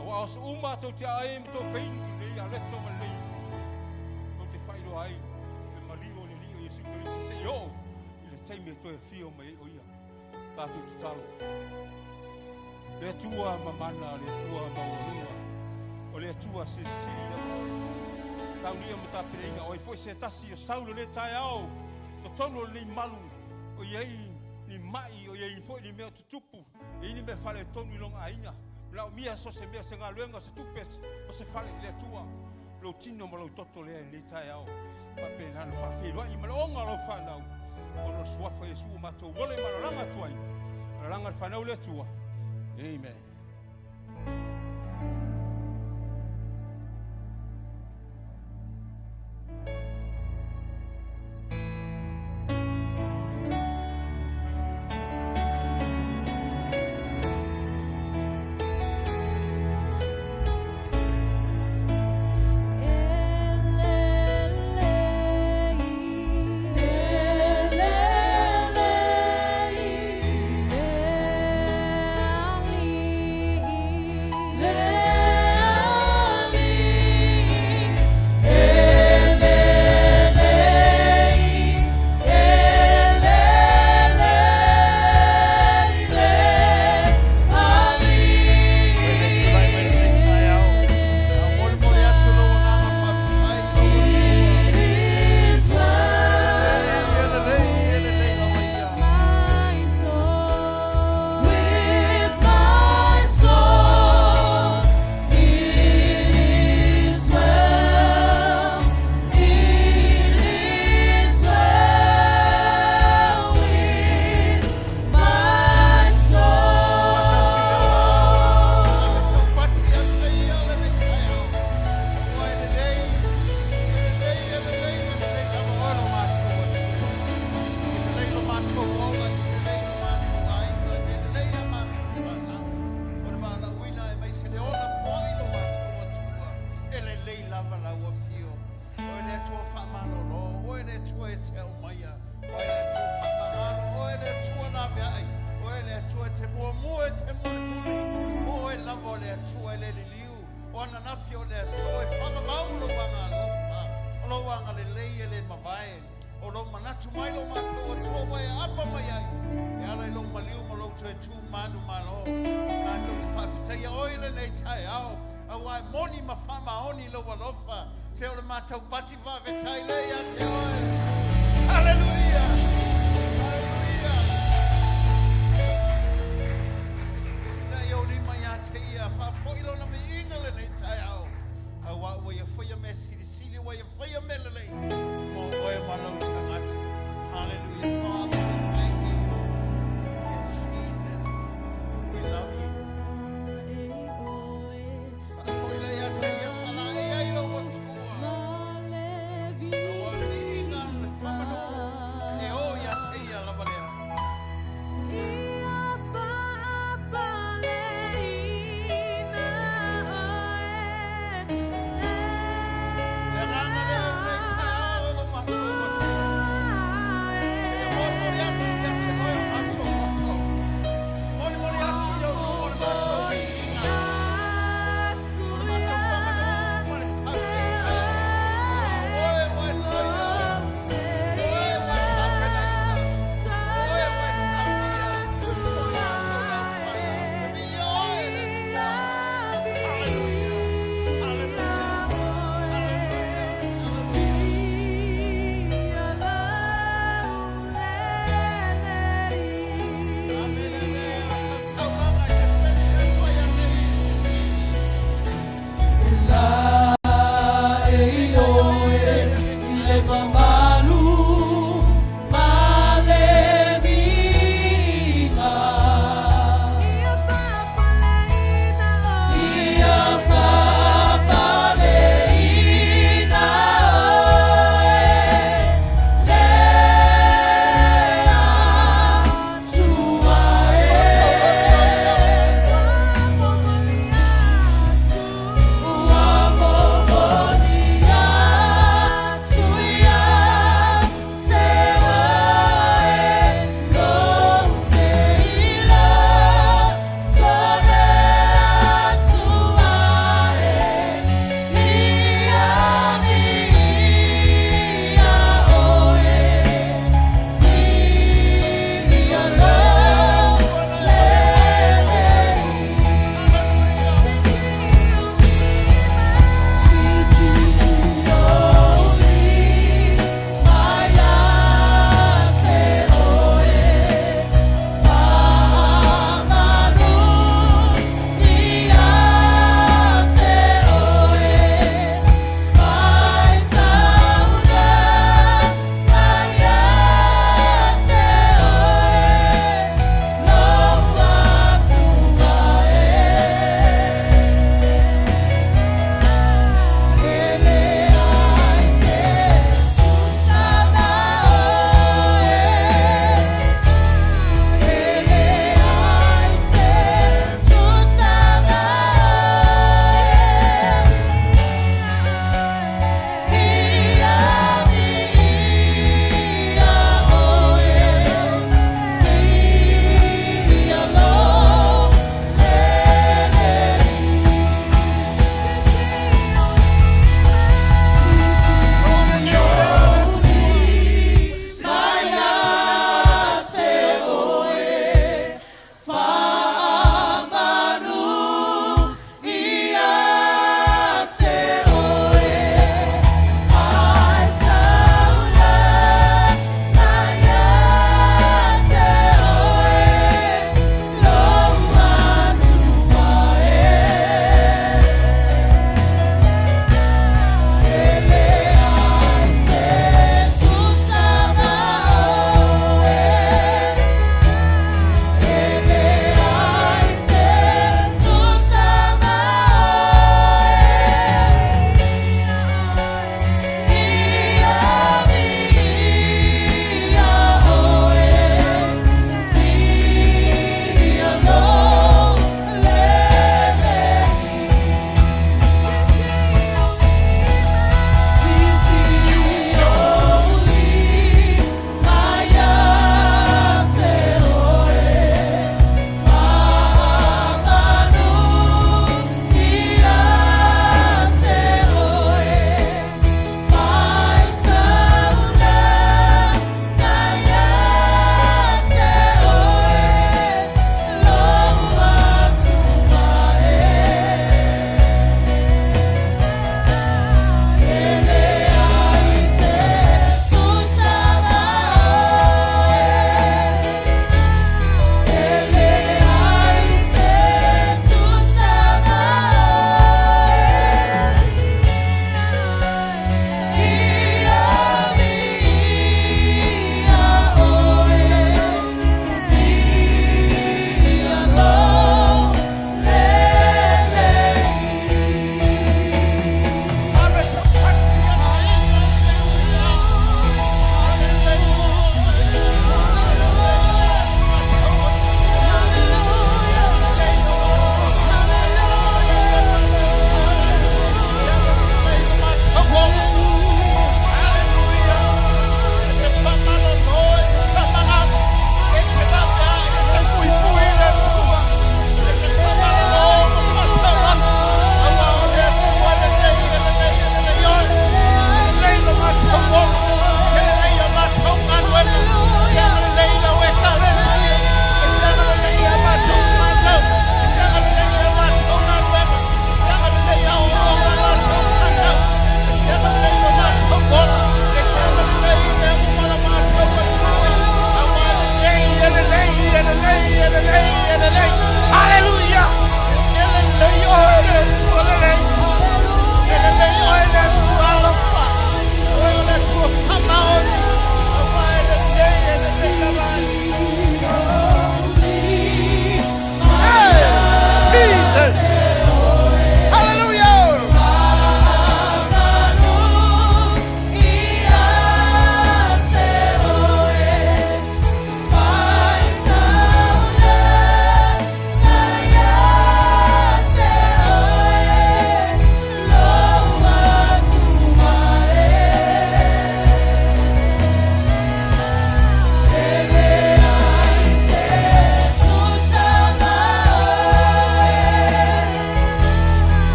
Aua o aso uma tou te aai ai ma tou feinu i lenei aleto ma lenei ipu, tou te faailoa ai le maliu o le Alii o Iesu Keriso seia oo i le taimi e toe afio mai ai o Ia. Tatou tatalo. Le Atua mamana, le Atua maualuga, o le Atua silisili lava. Saunia ma tapenaina, o ai foi se tasi o sau lenei taeao, totonu o lenei malu, o i ai ni mai, o i ai foi ni mea tutupu, e i ai ni mea faaletonu i lona aiga. Manaomia so se mea, se galuega, se tupe, o se fale i le Atua, lou tino ma lou toto lea i lenei taeao. Faapena ona faafeiloai ma le oga o lau fanau, ona o le suafa o Iesu ua matou ola i malalaga atu ai. Malalaga le fanau le Atua. Amen.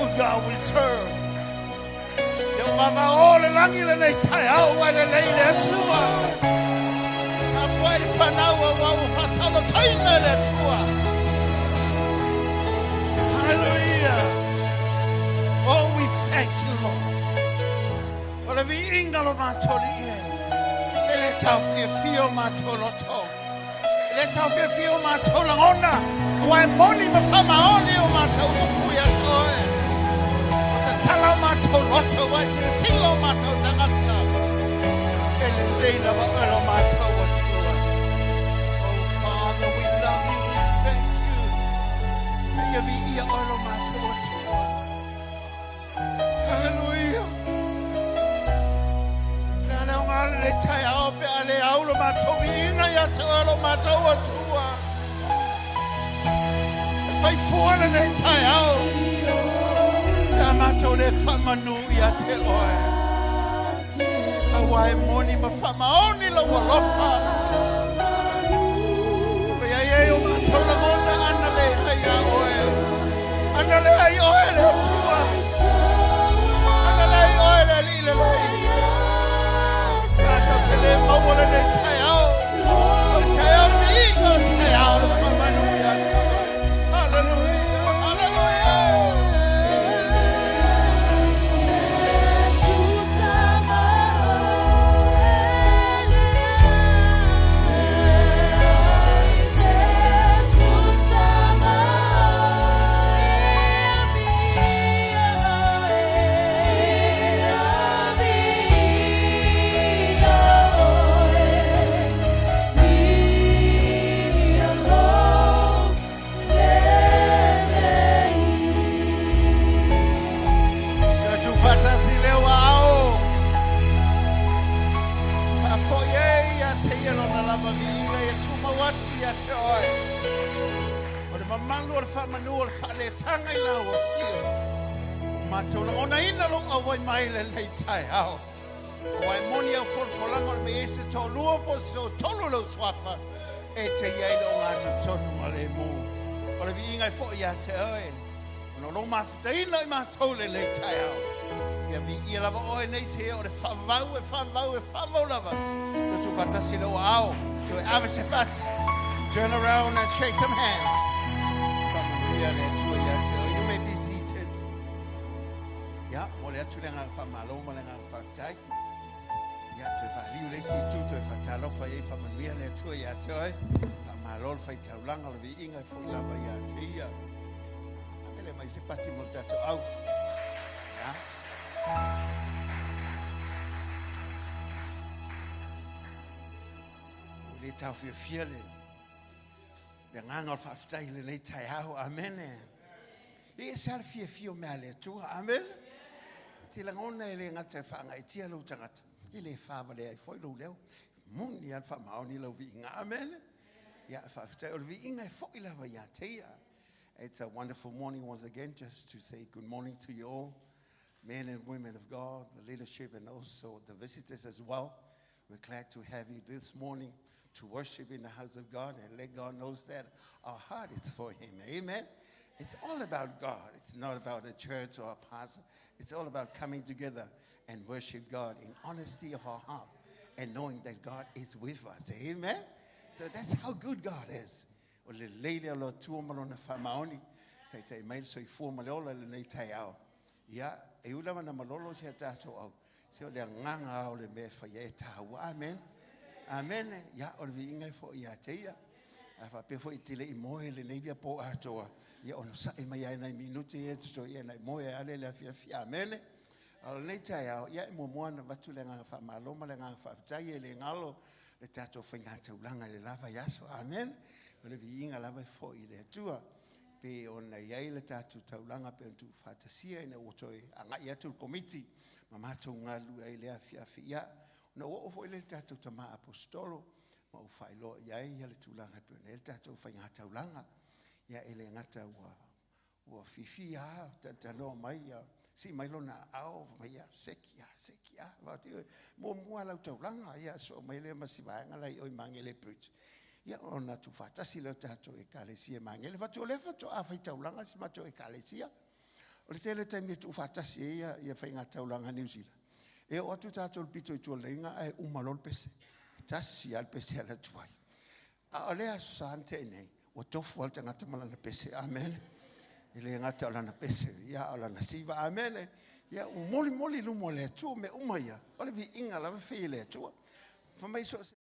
good God we serve. Se o vavao o le langi lenei taeao ua e lelei le Atua. Tapuai le fanau aua ua faasalotaina e le Atua. Hallelujah. Oh, we thank you, Lord. O le viiga lo matou alii e. E le taofiofia o matou loto. E le taofiofia o matou lagona. Aua e moni ma faamaoni o matou upu ia te oe. O tatala o matou loto, ua e silasila o matou tagata. E lelei lava oe lo matou Atua. Oh Father, we love you, we thank you. Ia viia oe lo matou Atua. Hallelujah. Le a le aoga lenei taeao pe a le au lo matou viiga ia te oe lo matou Atua. E fai fua lenei taeao pe a matou le faamanu ia te oe. Aua e moni ma faamaoni lou alofa. Ua i ai ai o matou lagona ana le ai ia oe. Ana le ai oe le Atua. Ana le ai oe le Alii lelei. Tatou te le maua lenei taeao. O le taeao le viiga, o le taeao le faamanu ia te oe. Hallelujah, hallelujah. Ia tuufaatasi lea ua ao. Faafoi ai ia te ia lona lava viiga ia tumau atu ia te oe. O le mamalu o le faamanu o le faaletaga i lau afio. Ua matou lagonaina lou auai mai lenei taeao. Aua e moni au folafolaga o le mea e se toalua po o se toatolu lou suafa e te i ai le ogatotonu le mu. O le viiga e foi ia te oe. Ona o lou mafutaina i matou lenei taeao. Ia viia lava oe nei se o le faavavau e faavavau e faavavau lava. Toe tuufaatasi le aao. Toe ave se pati. Turn around and shake some hands. Faamanuia le Atua ia te oe. You may be seated. Ia, mo le atu le agaga faamalo ma le agaga faafetai. Ia, toe faaliu le isi itu, toe faatalofa i ai faamanuia le Atua ia te oe. Faamalo le faitaulaga o le viiga e foi lava ia te ia. Ave le mai se pati mo le tatou au. Ia. Ua le taofiofia le le agaga o le faafetai i lenei taeao. Amene. E ese lava le fiafia o mea a le Atua. Amene. E te lagona e le gata e faagaeetia lou tagata, e le faavalea ai foi lou leo. Moni lava le faamaoni lau viiga. Amene. Ia, faafetai. O le viiga e foi lava ia te ia. It's a wonderful morning once again just to say good morning to you all, men and women of God, the leadership and also the visitors as well. We're glad to have you this morning to worship in the house of God and let God knows that our heart is for Him. Amen. It's all about God. It's not about a church or a pastor. It's all about coming together and worship God in honesty of our heart and knowing that God is with us. Amen. So that's how good God is. O le lelei lea o le Atua ma Lona faamaoni, taitai mai le soifua ma le ola i lenei taeao. Ia, e ui lava na malolo si a tatou au, se o le agaga lava o le mea e fai ai e taua. Amen. Amen. Ia, o le viiga e foi ia te ia. A faapea foi e te le i moe lenei via po atoa, ia onosai mai ai nai minute ia totoe ia nai moe ai ale le afiafi. Amen. A o lenei taeao, ia e muamua ona avatu le agaga faamalo ma le agaga faafetai e le galo le tatou faigataulaga i le la vaiaso. Amen. O le viiga lava e foi i le Atua. Pe ona i ai le tatou taulaga pe ona tuufaatasia ina ua toe agai atu le komiti ma matou galulue ai i lea afiafi. Ia, ona ua oo foi lea i le tatou tama aposetolo ma ua faailoa i ai ia le tulaga e pei ona i ai le tatou faigataulaga. Ia, e le gata ua Ua fiafia lava, talatalanoa mai, ia, sii mai lona aao, fai mai, ia, seki a, seki a. Fai atu, ioe, muamua lau taulaga, ia, soo mai lea ma si vaega la i o i Magele Bridge. Ia, ona tuufaatasi lea o tatou Ekalesia i Magele. Fai atu, o lea faatoa fai taulaga si matou Ekalesia. O le tele o taimi e tuufaatasi ai ia faiga taulaga a Niu Sila, e oo atu tatou i le pito i tua o le laina ae uma loa le pese. E tasi lava le pese e alu atu ai. A o le Aso Sa na tea nei, ua tofu lava le tagata ma lana pese. Amene. E le gata o lana pese, a o lana siva. Amene. Ia, ua molimoli i luma o le Atua mea uma ia, o le viiga lava e fai e le Atua. Fai mai so o se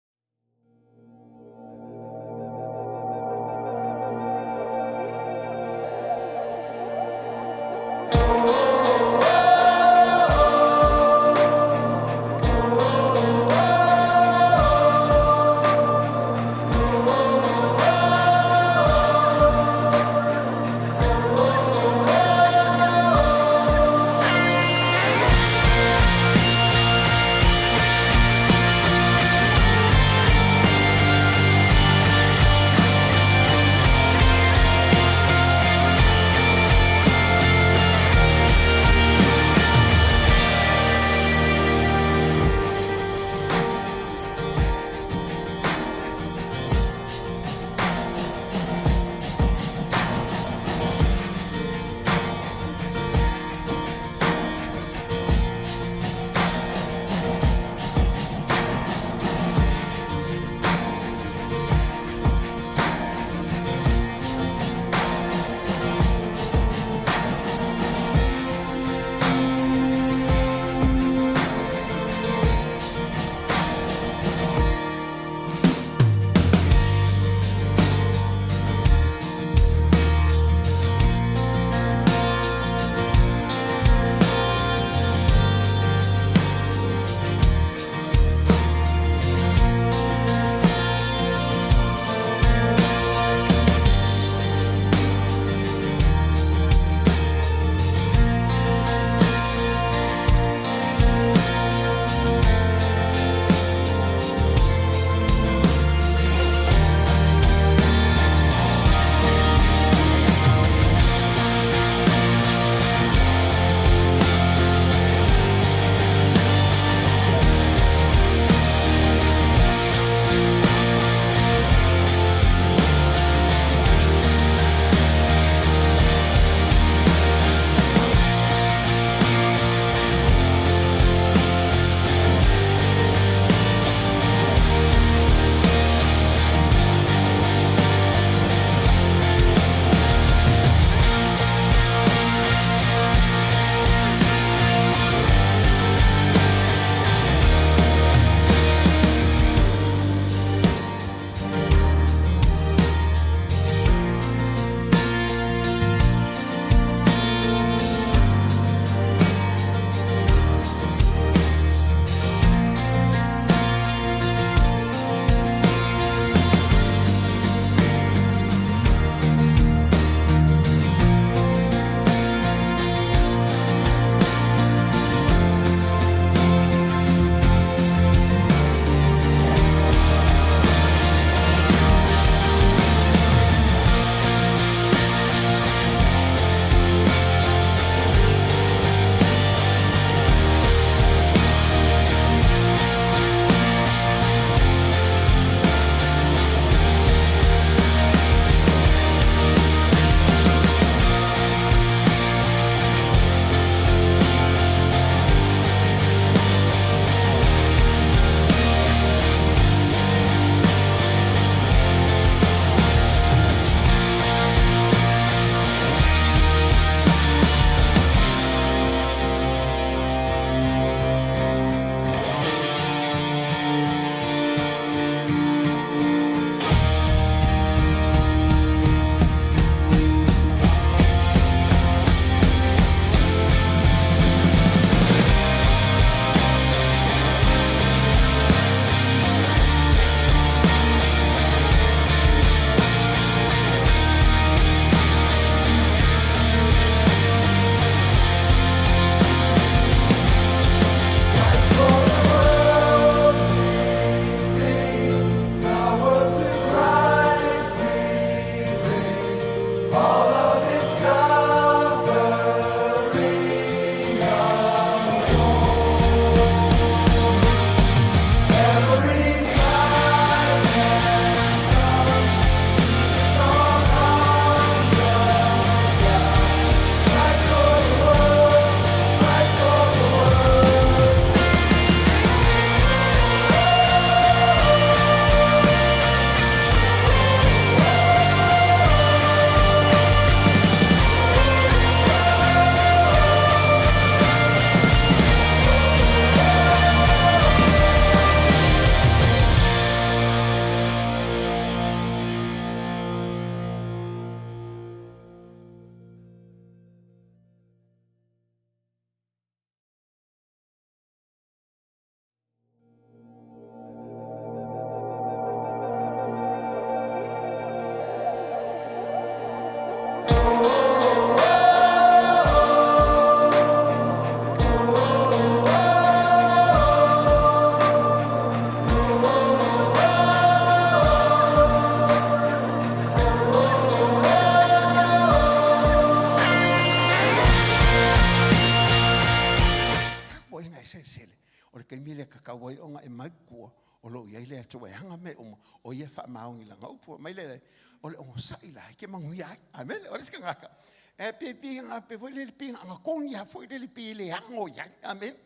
O le taimi lea e tatau ai ona e mautua o lo o i ai le Atua e ana mea uma, o ia e faamaoni i lana upu. Fai mai le, o le onosai la e te manuia ai. Amene. O le isi tagata, e pe pi na pe foi le pi na togi a foi le pi le ano i ai. Amene.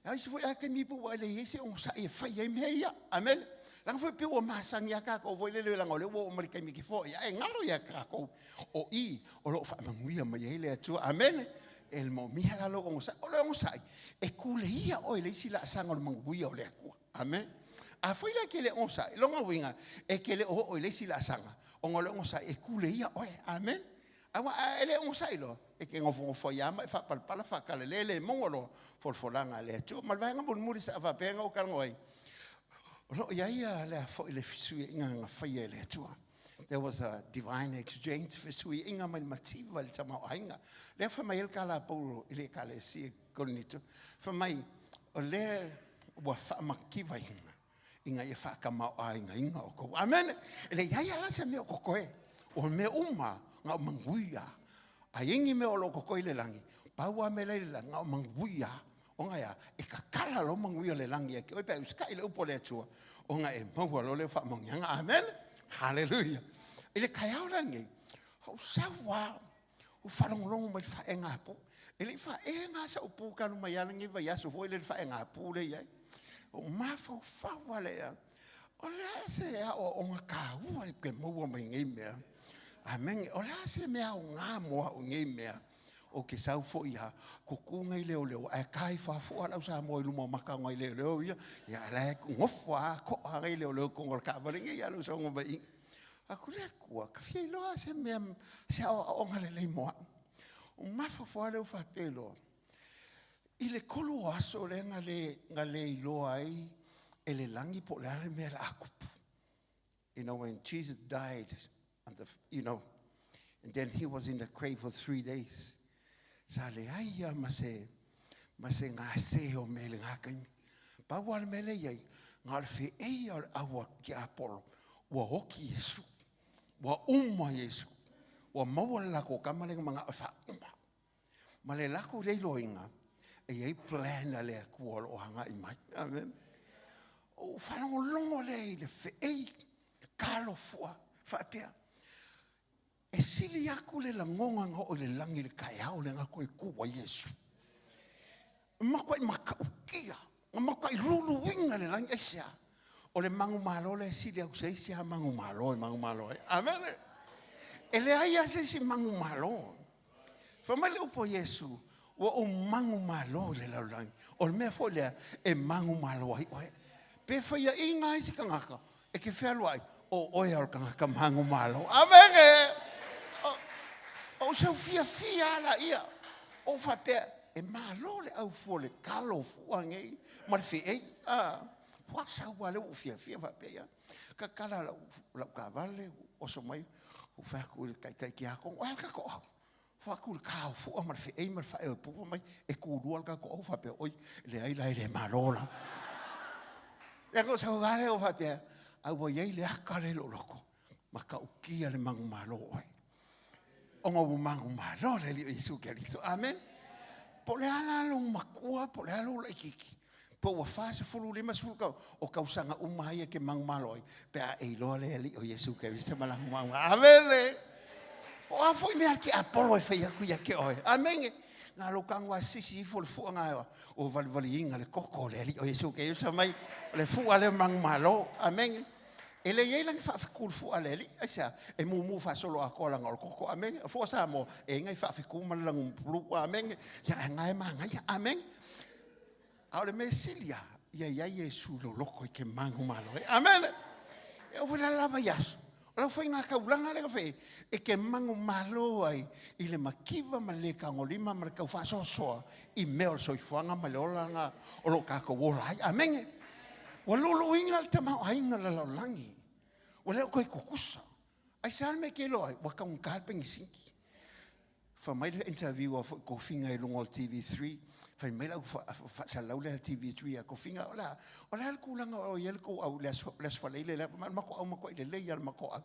A isi foi a taimi po ua le i ai se onosai e fai ai mea ia. Amene. Leaga foi pei ua masani lava tatou foi lele leaga o lea ua oo mai le taimi e te foai ai, ae galo ia tatou o i o lo o faamanuia mai ai le Atua. Amene. E moomia la lou onosai. O le onosai, e kuleia oe i le isi laasaga o le manuia o le Atua. Amene. Afai la e te le onosai, lona uiga, e te le o oo i le isi laasaga, ona o le onosai e kuleia oe. Amene. Aua a e le onosai loa, e te nofonofo ai lava ma e faapalapala faakalele le mogo loa folafolaga a le Atua. Ma le vaega mulimuli sa faapea ona ou talanoa ai, o lo o i ai le a foi le fesuiaiga na faia e le Atua. There was a divine exchange, fesuiaiga mai le mativa i le tamaoaiga. Lea fai mai ai le tala a Paulo i le Ekalesia i Korinito, fai mai, o lea ua faamativaina ina ia faatamaoaigaina outou. Amene. E le i ai lava la se mea o totoe. O mea uma na o manuia. A i ai ni mea o lo o totoe i le lagi, pau lava mea la i le lagi, na o manuia. Ona e a? E tatala loa manuia o le lagi ia te oe pe a e usitai i le upu a le Atua, ona e maua loa lea faamanuiaga. Amene. Haleluia. I le taeao la lenei, ou sau lava, ou faalogologo mai i le faegapu. E le i faega sau pu talu mai lava lenei vaiaso foi lea i le faegapu lea e i ai. Ou mafaufau lava lea, o le a se aoaoga taua e te maua mai nei mea? Amene. O le a se mea aoga mo au i nei mea? Ou te sau foi a kuku nei leoleo ae ta ifo lava fua lau Samoa i luma o maka o nai leoleo ia. Ia a la e nofo lava toa nei leoleo i totonu o le taavale nei a lou sauga mai i i. Aku le Atua, ka fia iloa se mea, se aoaoga lelei mo au. O mafaufau lava lea ua faapea loa, i le kolu o aso lea na le, na le iloa ai e le lagi po o le a le mea o le a tupu. You know, when Jesus died, on the, you know, and then he was in the grave for 3 days. Sa leai lava ma se, ma se gase o mea i lena taimi. Pau lava le mea lea i ai, na o le feʻei lava o le ʻau a tiapolo, ua oti Iesu. Ua uma Iesu. Ua maua le latou tama lea na manao e faauma. Ma le latou le iloaina, e i ai plan a le Atua o lo o agai mai. Amen. Ou faalogologo lea i le feei, kalofua, faapea, e sili atu le lagona na oo i le lagi i le taeao lea na toe tu ai Iesu. E matuai matautia, na matuai luluina le lagi, aisea? O le manumalo lea e sili atu i se isi lava manumalo e manumalo ai. Amene. E leai lava se isi manumalo. Fai mai le upu a Iesu, ua ou manumalo i le lalolagi. O le mea foi lea e manumalo ai oe. Pe faiaina ai se tagata, e te fealuai, o oe lava o le tagata manumalo. Amene! O, ou sau fiafia lava laia. Ou faapea, e malo le aufua o le talo fua nei ma le feei. Ah, ua sau lava lea ua ou fiafia faapea ia. Tatala lau, lau taavale, oso mai, ou fai atu i le taitai tiakono, o le a le tatou au? Fai atu le kao fua ma le feei ma le fae o le pupu mai, e kulua le tatou au faapea, oi, leai la e le malo la. Ia ko sau lava lea ua faapea, a ua i ai le aka lea i lou loto, matautia le manumalo oe. Ona ua manumalo le Alii o Iesu Keriso. Amen. Po o le a la lou matua, po o le a lou laitiiti, po ua 40, 50 tau, o tausaga uma lava ia e te manumalo ai, pe a e iloa le Alii o Iesu Keriso ma lana mauna. Amene. Po o a foi mea a le tiapolo e fai atu ia te oe. Amene. Na lou tago lava sisi ifo le fua na ua valivaliina le toto o le Alii o Iesu Keriso mai, o le fua lea manumalo. Amene. E le i ai la ni faafetu i le fua a le Alii. Aisea? E mumu faasoloatoa leaga o le toto. Amene. O fua Samoa, e iai faafetu ma le lanu pulu. Amene. Ia, ae na e manaia. Amene. A o le mea sili lava, ia i ai Iesu i lou loto e te manumalo ai. Amene. E oo foi la le la vaiaso, o lau faiga taulaga lea na fai ai, e te manumalo ai i le mativa ma le le tagolima ma le tau faasoasoa i mea o le soifuaga ma le olaga o lo o tatou ola ai. Amene. Ua luluina le tamaoaiga o le lalolagi. Ua le o toe tutusa. Aisea le mea e te iloa ai? Ua taugata le penisini. Fai mai le interview a foi Tofiga i luga o le TV3, fai mai lau faasalalau lea TV3 ia Tofiga, o le a, o le a le tulaga o i ai le tou au i le aso, le aso Faraile lea, fai mai o le matou au matuai lelei lava le matou au.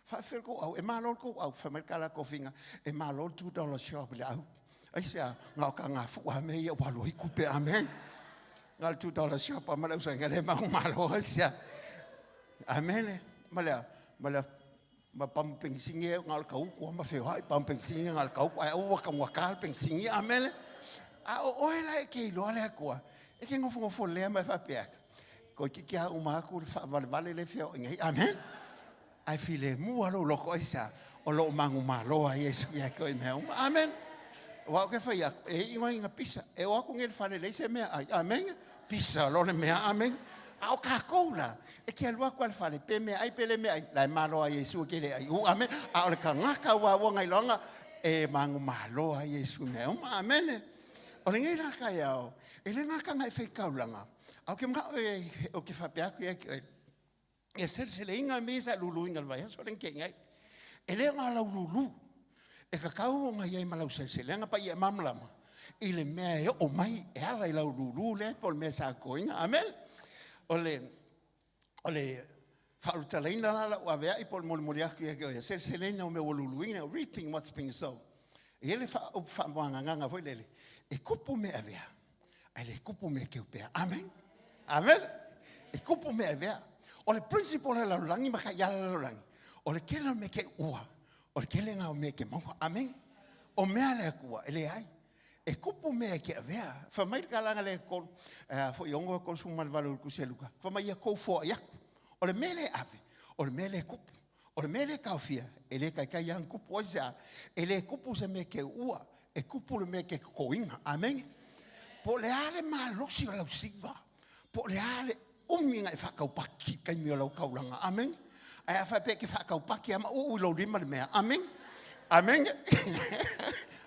Faafefea le tou au? E malo le tou au? Fai mai le tala a Tofiga, e malo le $2 shop i le au. Aisea? Na o tagafua lava mea ia ua alu ai tupe. Amene. Na o le $2 shop lava ma le ausaiga lea e manumalo ai sia. Amene. Ma le ma le ma pamu penisini e na o le tautu lava ma feoai pamu penisini na o le tautu ae aua ua taugata le penisini. Amene. A o oe la e te iloa le Atua, e te nofonofo lelei lava ma e faapea, toeitiiti lava uma atu le faavalevale lea e feoai nei. Amene. Ae filemu lava lou loto, aisea? O lo o manumalo lava Iesu ia te oe i mea uma. Amene. Aua ou te fai atu, e iu lava ina pisa, e o atu nei i le fale e leai se meaai. Amene. Pisa loa le mea. Amene. A o tatou la, e te alu atu lava i le fale, pe meaai pe le meaai, la e malo lava Iesu e te le ai u. Amene. A o le tagata ua ua iloaga, e manumalo lava Iesu i mea uma. Amene. O lenei la taeao, e le gata ona e faitaulaga, ae ou te manao e, ou te faapea atu ia te oe, Ia seleseleina mea ia sa e luluina i le vaiaso lea na tea nei. E le o na lau lulu. E tatau ona i ai ma lau seleselega pa ia e malamalama i le mea e oo mai e ala i lau lulu lea po o le mea sa totoina. Amene. O le, o le faaulutalaina la lau aveai po o le molimoli atu ia te oe, seleseleina o mea ua luluina, reaping what's been sown. E i ai le upu faamuagagaga foi lele, e kupu mea avea, ae le kupu mea keu pea. Amen. Amen. E kupu mea avea. O le principle o le lalolagi ma taiala lalolagi, o le tele o mea ke ua, o le tele nga o mea ke maua. Amen. O mea le Atua, e leai. E kupu mea e ke avea. Fa mai le kalaga le kolu, foi ongo e 38 o le tusi a Luka. Fa mai ia kou foai aku. O le mea le ave, o le mea le kupu. O le mea lea e taofia, e le taitai lava ona tupu. Aisea? E le tupu se mea e keuua, e tupu le mea e te totoina. Amene. Po o le a le malosi o lau siva, po o le a le umi na e faataupaki i le taimi o lau taulaga. Amene. Ae a faapea e te faataupaki lava ma uu i lou lima le mea. Amene. Amene.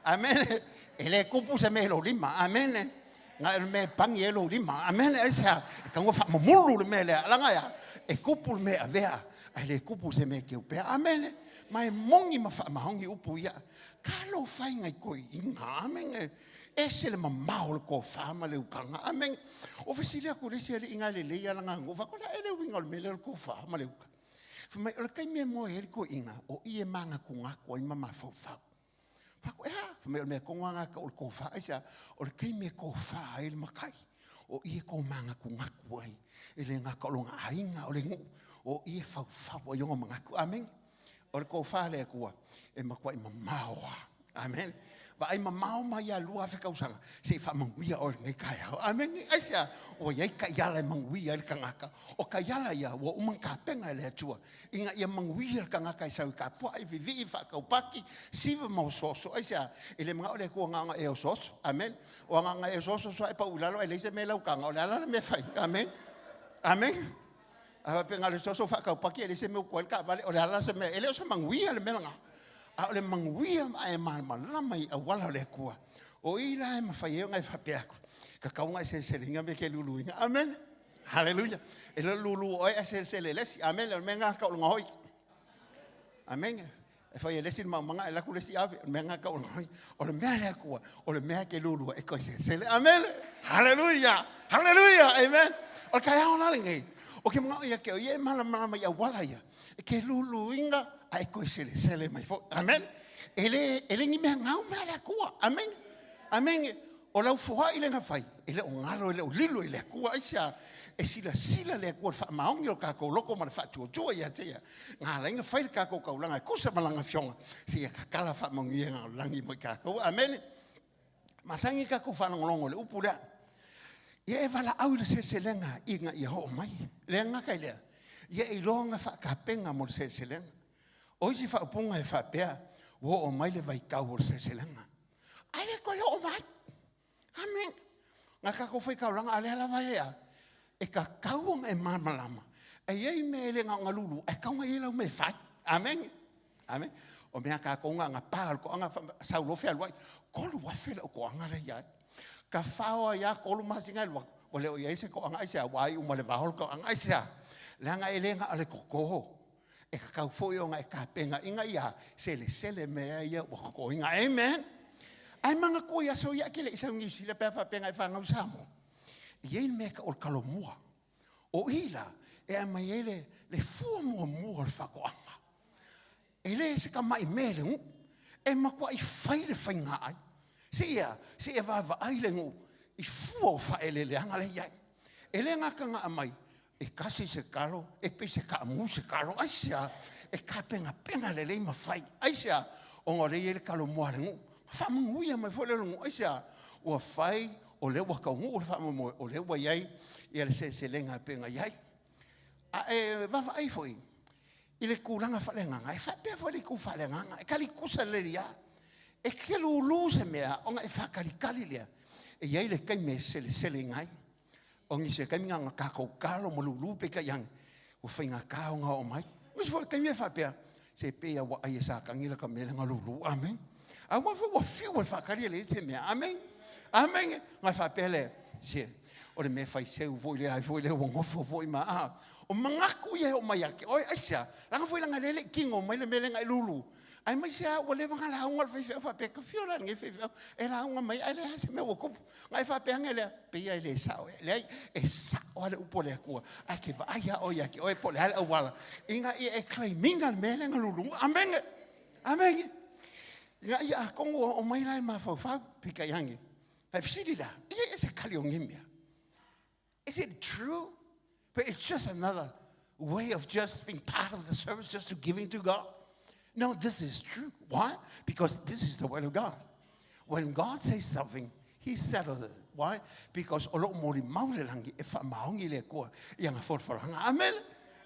Amene. E le tupu se mea i lou lima. Amene. Na o le mea e pani ai lou lima. Amene. Aisea? E tatau ona faamamulu le mea lea. Leaga e a? E tupu le mea e avea. Ae le kupu se mea keu pea. Amene. Ma e moni ma faamaoni upu ia. Talofa e nai toeaiina. Amene. Ese le mamao o le tofa ma le ukaga. Amene. O fesili atu le isi alii na e lelei lava lana aganuu, fai atu, o le a ea le uiga o le mea lea o le tofa ma le uka? Fai mai, o le taimi e moe ai le toeaina, o i e manatunatu ai ma mafaufau. Fai atu, e a? Fai mai, o le mea tonu lava lena e tau o le tofa. Aisea? O le taimi e tofa ai le matai, o i e tomanatunatu ai, e le gata o lona aiga, o le nuu, o i e faufau ai ona manatu. Amene. O le tofa a le Atua, e matuai mamao lava. Amene. Vaai mamao mai ia 2000 tausaga, se i faamanuia oe i lenei taeao. Amene. Aisea? Ua i ai taiala e manuia ai le tagata. O taiala ia, ua uma ona tapena e le Atua, ina ia manuia le tagata e sau i tapuai, vivii, faataupaki, siva ma osooso. Aisea? E le manao le Atua na ona e osooso. Amene. O aga e osooso soa e pau i lalo ae leai se mea i lau taga, o le a la le mea e fai? Amene. Amene. A faapea na o le soso faataupaki e leai se mea ua tuai le taavale, o le a la se mea? E le o se manuia le mea lena. A o le manuia ma e malamalama i auala o le Atua. O i la e mafai ai ona e faapea atu, tatau ona e seleseleina mea e te luluina. Amene. Haleluia. E le o le lulu o oe ae selesele e le isi. Amene. O le mea lena e tau o le gaoi. Amene. E fai e le isi le maumaga ae alu atu le isi ave. O le mea lena e tau o le gaoi. O le mea a le Atua, o le mea e te lulua e toe selesele. Amene. Haleluia. Haleluia. Amen. O le taeao la lenei, ou te manao ia te oe ia e malamalama i auala ia, e te luluina ae toe selesele mai foi. Amene. E le, e le ni mea gau mea a le Atua. Amene. Amene. O lau foai lea na fai, e le o galo, e le o lilo i le Atua. Aisea? E silasila le Atua i le faamaoni o le tatou loto ma le faatuatua ia te Ia. Na ala ai ona fai le tatou taulaga e tusa ma Lana Afioga, seia tatala faamanuiaga o le lagi mo i tatou. Amene. Masani tatou faalogologo i le upu lea. Ia e valaau i le seleselega ina ia oo mai. Le gata i lea, ia e iloa ona faatapena mo le seleselega. O isi faaupuga e faapea, ua oo mai le vaitau o le seleselega. Ae le toe oo mai. Amen. Na tatou faitaulaga, a lea lava e a, e tatau ona e malamalama. E i ai mea e le na ona lulu, ae tatau ona i ai lau mea e fai. Amen. Amen. O mea tatou na na pa o le toaga sau loa fealuai. 3000 lau toaga lea ia ai. Ka fao ai a 3 masina e lua, ua le o i ai se toaga aisea, ua ai uma le vao le toaga aisea. Leaga e le na o le toto. E tatau foi ona e tapenaina ia selesele mea ia ua totoina. Amen. Ae manatua i aso ia e te le i sau i Niu Sila pe a faapea na e fanau i Samoa. E i ai le mea e tau o le talomua. O i la e aumai ai le, le fua muamua o le faatoaga. E le se tamai mea i le nuu. E matuai fai le faiga ai. Seia, seia vaavaai le nuu. i fua o faaeleeleaga lea e i ai. E le gata na aumai, e tasi se talo, e pei se taamu se talo. Aisea? E tapenapena lelei ma fai. Aisea? Ona o lea e i ai le talomua a le nuu. Faamanuia mai foi lea o le nuu. Aisea? Ua fai o lea ua taunuu le faamoemoe, o lea ua i ai le seleselega e pei ona i ai. A e vaavaai foi i le tulaga faaleagaga, e faapea foi le itu faaleagaga, e tali tutusa lelei lava. E te lulu se mea ona e faatalitali lea, e i ai le taimi e seleseleina ai. O nisi o taimi na ona tatou tatalo ma lulu, peitai ane ua faigata ona oo mai. O nisi foi o taimi e faapea, se pei lava ua ai e Satani lata mea lea na lulu. Amene. Aua foi ua fiu e faatali e leai se mea. Amene. Amene. Ona e faapea lea, se o le mea fai seu foi lea, ai foi lea ua nofo foi ma, a. O manatu ia e oo mai ia te oe. Aisea? Leaga foi leaga o lea e le i tino mai le mea lea na e lulu. Aemaise lava ua leva ona lauga le faifeau faapea, ta afio la i lenei faifeau e lauga mai ae leai lava se mea ua tupu. Ona e faapea ane lea, pei lava e le sao ea. Leai, e sao lava le upu a le Atua, ae e te vaai lava oe ia te oe po o le a le auala ina ia e claim ina le mea lea na luluina. Amene! Amene! Ina ia atonu ua oo mai la i le mafaufau, peitai ane, ae fesili la, ia e se tali o nei mea? Is it true? But it's just another way of just being part of the service, just to giving to God. No, this is true. Why? Because this is the word of God. When God says something, He settles it. Why? Because o loo molimau le lagi e faamaoni le Atua i ana folafolaga. Amen.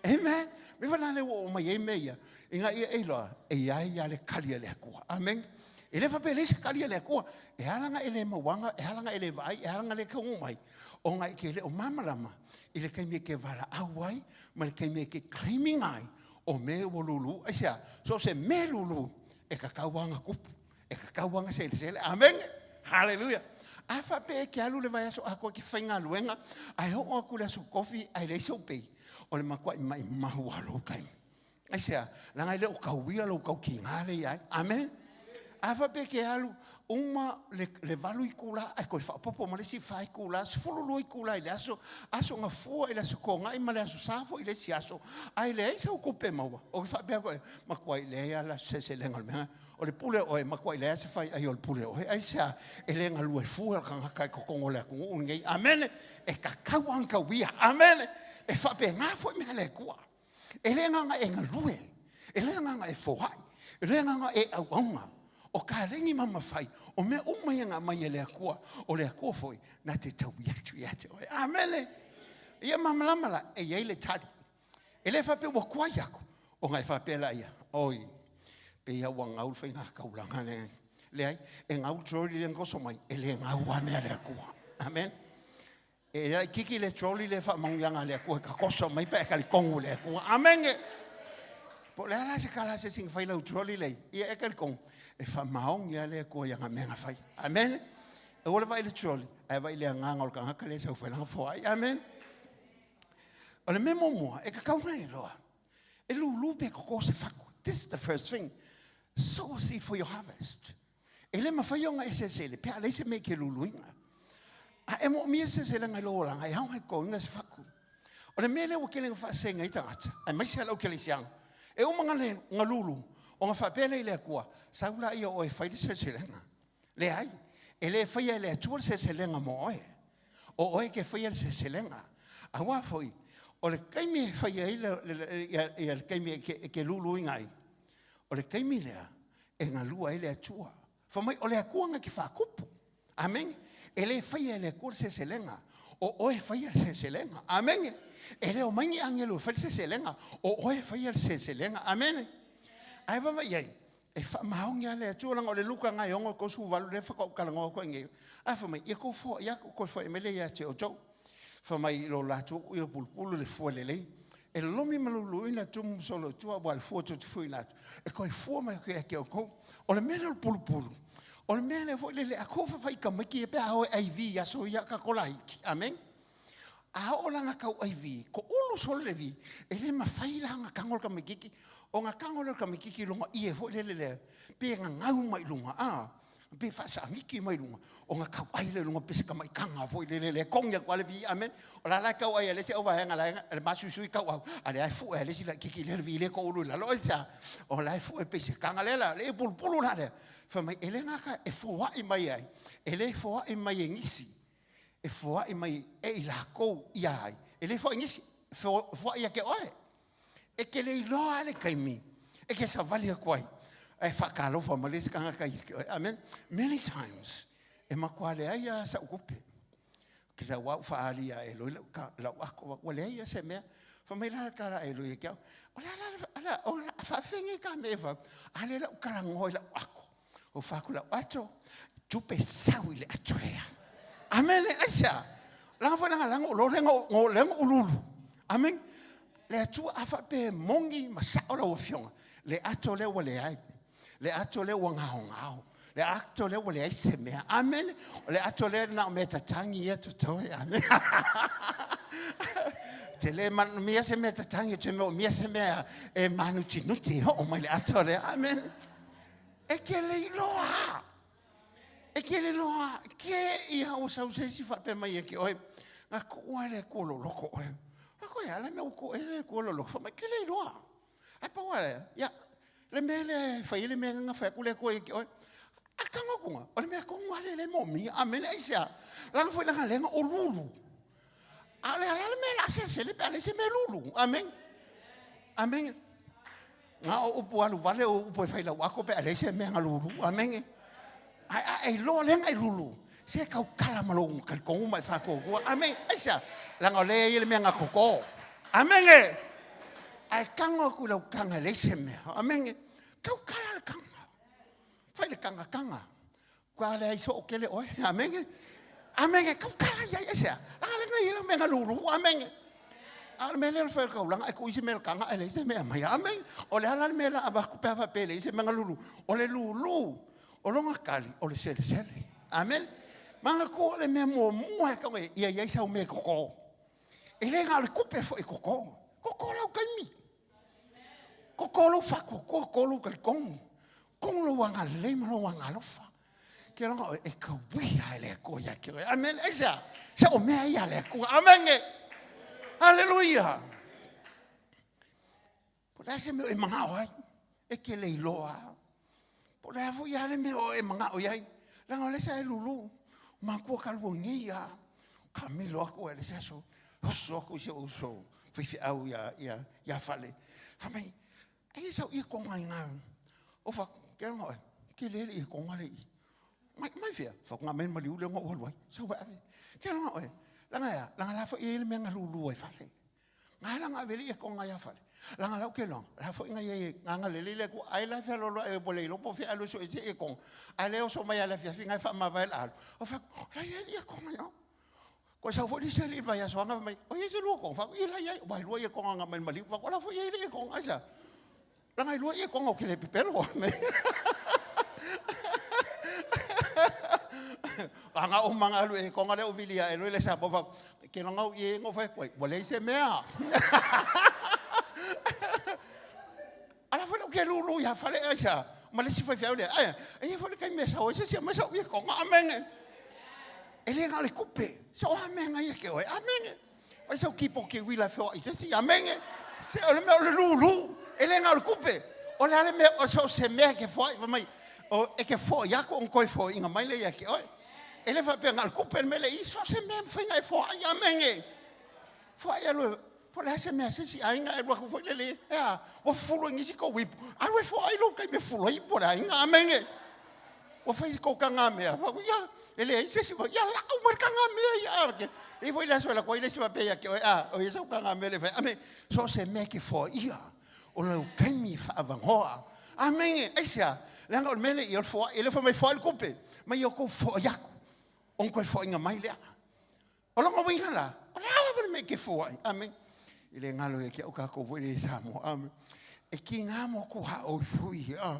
Amen. Me fa le ua oo mai ai mea ia, ina ia e iloa, e i ai lava le kali a le Atua. Amen. E le faapea e leai se kali a le Atua. E ala ona e le mauaga, e ala ona e le vaai, e ala ona le taunuu mai, ona e te le o malamalama i le taimi e te valaau ai ma le taimi e te claiming ai o mea ua lulu. Aisea? So o se mea lulu, e tatau lava ona tupu. E tatau lava ona selesele. Amene. Haleluia. A faapea e te alu le vaiaso atoa e te faigaluega, ae oo atu i le aso tofi ae leai sou pay, o le matuai maimau lava o lou taimi. Aisea? Leaga e le o tauia lou tautiga lea i ai. Amene. A faapea e te alu uma le 8 itula ae toe faaopoopo ma le isi 4 itula, 12 itula i le aso, aso Gafua i le aso Toonai ma le aso Sa foi i le isi aso, ae leai sau tupe e maua, ou te faapea atu, e matuai leai lava la seleselega o le mea lena. O le pule o oe, e matuai leai lava se fai ai o le pule o oe. Aisea? E le galue fua le tagata i totonu o le atunuu lenei. Amene. E tatau lava ona tauia. Amene. E faapena foi mea a le Atua. E le na ona e galue, e le na ona e foai, e le na ona e auauna. O kaleni ma mafai, o mea uma ia na aumai e le Atua, o le Atua foi na te taui atu ia te oe. Amene. Ia malamalama la, e i ai le tali. E le faapea ua tuai aku, ona e faapea laia, oi, pei lava ua gau le faiga taulaga lea. Leai, e gau le trolley lea na toso mai, e le gau lava mea a le Atua. Amen. E laititi le trolley lea faamanuiaga a le Atua e tatoso mai pe a e talitonu i le Atua. Amene! Po o le a la se tala a se isi na fai i lau trolley lea, ia e talitonu, e faamaoni lava le Atua i ana mea na fai. Amene! Aua le vaai i le trolley, ae vaai i le agaga o le tagata lea e sau e fai lana foai. Amene! O le mea muamua, e tatau ona e iloa, e lulu pe koko se fatu. This is the first thing. Sow a seed for your harvest. E le mafai ona e selesele pe a leai se mea e te luluina. A e moomia se seleselega i lou olaga, e ao ona e totoina se fatu. O le mea lea ua tele ina faasega ai tagata, aemaise lava lau kerisiano, e uma ona lulu, ona faapea lea i le Atua, sau laia o oe e fai le seleselega. Leai, e le faia e le Atua le seleselega mo oe. O oe e te faia le seleselega. Aua foi, o le taimi e fai ai le taimi e te luluina ai, o le taimi lea e galua ai le Atua. Fai mai, o le Atua na te faatupu. Amene. E le faia e le Atua le seleselega. O oe e faia le seleselega. Amene. E le omai ni agelu e fai le seleselega. O oe e faia le seleselega. Amene. Ae vaavaai i ai, e faamaoni lava le Atua, leaga o le Luka lena e 6:38 lea faatoa ou talanoa atu ai nei. A fai mai, ia tou foai atu, toe foai mai lea ia te outou. Fai mai i lo latou ia pulupulu le fua lelei. E lolomi ma luluina tumu ma solo i tua, aua le fua tou te fuaina atu. E toe fua mai atu ia te outou. O le mea lea o le pulupulu, o le mea lea foi lele, a kou faafai tamaiti ia pe a o e ai vi i aso ia a tatou laiti. Amene. A oo la ina tau ai vi, ko ulu solo le vi, e le mafai la ona tago le tamaititi. Ona tago lea o le tamaititi i lona ie foi lele lea, pe gagau mai luga, a, pe faasaaniki mai luga, ona tau ai lea i luga pe se tamaitaga foi lele lea, togi atu lava le vi, amene. O la la e tau ai e le isi auvaega la e le masuisui tauau, a lea e fue e le isi laititi lea le vi lea toulu i lalo, aisea? O la e fue pei se taga lea la, le pulupulu la lea. Fai mai, e le gata e foai mai ai, e le foai mai e nisi. E foai mai e i lakou ia ai. E le foai nisi, e foai ia te oe. E te le iloa le taimi e te savali atu ai ae faatalofa mai le isi tagata ia te oe. Amen. Many times e matua leai lava sau tupe. Ke sa ua faali ia e loi lau ako ua leai ia se mea. Fa mai la ka la e loi ke au. O la la la o la fa fenge ka me fa. Ale lau kalango i lau ako. O fa ku lau ato tupe sau i le ato lea. Amen. Aisa. Langa foi langa langa o lo lenga o lenga ululu. Amen. Le Atua a faapea e moni ma sao lau Afioga, le ato lea ua leai, le ato lea ua gaogao, le ato lea ua leai se mea. Amene. O le ato lea na o mea tatagi ia totoe. Amene. Te le manaomia se mea tatagi, te manaomia se mea e manutinuti e oo mai le ato lea. Amene. E ke le iloa. E ke le iloa. Ke ia ua sau se isi faapea mai ia ke oe. Nga kuʻu a le Atua o lo loko oe. A koe a le mea ua kuʻu ai le Atua o lo loko. Fai mai, ke le iloa. Ae pau a lea, ia, le mea lea e fai ai le mea nga fai atu le Atua ia te oe. A kanga atu o le mea tonu a lea le moomia. Amene, aisea? Leaga foi leaga lea o lulu. A o le ala le mea la selesele pe a leai se mea lulu. Amen. Amen. Nga o upu alu vale o upu e fai lau ako pe a leai se mea nga lulu. Amen. Ai a e iloa lea nga i lulu. Se kau kala ma lou talitongu ma e whātuatua. Amen. Aisea? Leaga o lea e i ai le mea nga koko. Amen. Ae tango aku i lau kanga e leai se mea. Amen. Kau kala le kanga. Fai le kanga kanga. Kua leai soo kele oe. Amene. Amene. Kau kala ia ia sea. Langa lenga ia la menga lulu. Amene. A le mea lea o le whai o kaulanga, e kui se mea le kanga, e leai se mea mai. Amene. O le ala le mea la avaku pe ava pe leai se mea lulu. O le lulu, o longa kali, o le selesele. Amene. Manga ku o le mea muamua e kau e ia iai sau mea koko. E le ngā o le kupe foi koko. Koko lau kaimi. Koko lou faakoakoa, koko lou talitonu, koko lou agalelei ma lou agalofa. Ke loga oe e kauia e le Atua ia te oe. Amen. Aisea? Se o mea ia le Atua. Amen. Haleluia. Po le a se mea o e manao ai, e ke le iloa. Po le a foi a le mea o e manao iai. Leaga o le sa e lulu. Makua ka lua nei a. Ka milo aku e le se aso. Oso aku i se uso. Faifeau ia, ia, ia fale. Fai mai, ai e sau ia konga i ngā. O fa, ke anga oe, ke lele ia konga le i. Mai, mai fea, fa ngā mai maliu le ngā ualu ai. Sau wa ave. Ke anga oe, langa ia, langa la fo i le mea ngā lulu ai fale. Ngā langa ave le ia konga ia fale. Langa lau ke longa, la fo inga ia ngā ngā lele le ku ai la fea lolo e bole ilo po fea alu so e se e konga. Ai le oso mai ala fia finga e fa mavae la alu. O fa, la ia ia konga ia. Koe sau foi le isi alii i le vaiaso anga fai mai, o i ai se lua konga? Fai atu, i la i ai, ua e lua ia konga nga mai le maliu. Fai atu, o la foi i ai le ia konga, aisea? Leaga e lua ia konga o ke le pepelo. A nga o manga alu e konga le o vili a e loi le sa po fa, ke longa u i e ngo fai koe, ua leai se mea. Ala foi le ke lulu ia fale aisea? Ma le isi faifeau lea, ae, e ia foi le taimi e sau ai se isi e aumai sau ia konga, amene. E le na o le kupe. Se o a mea nga ia ke oe. Amene. Fai sau kipo ke uila e feoai te si. Amene. Se o le mea o le lulu. E le na o le kupe. O le a le mea o so se mea ke foai fai mai. O e ke foai aku on koe foai inga mai le ia ke oe. E le faapea na o le kupe le mea le i. So se mea mawhai e foai. Amene. Foai alu Po le a se mea se isi aiga e alu atu foi lele, e a, ua fufulu e nisi kou ipu, alu e foai lou taimi e fufulu ai ipu o le aiga, amene. Ua fai kou tagamea, fai atu, ia, e leai se isi, ia lau mai le tagamea ia, a, e foi le aso e alu atu ai le isi faapea ia te oe, a, o ia sau tagamea le fai, amene. So o se mea e te foaia, o lau taimi faaavanoa, amene. Aisea? Leaga o le mea lea i o le foai, e le fai mai foai le tupe, ma ia outou foai atu, ona toe foaiina mai lea. O lona uiga la, o le a lava le mea e te fua ai. Amen. I le galo ia ki au kākou foi le Samoa. Amen. E ki ngā moku ha o fui. Ah.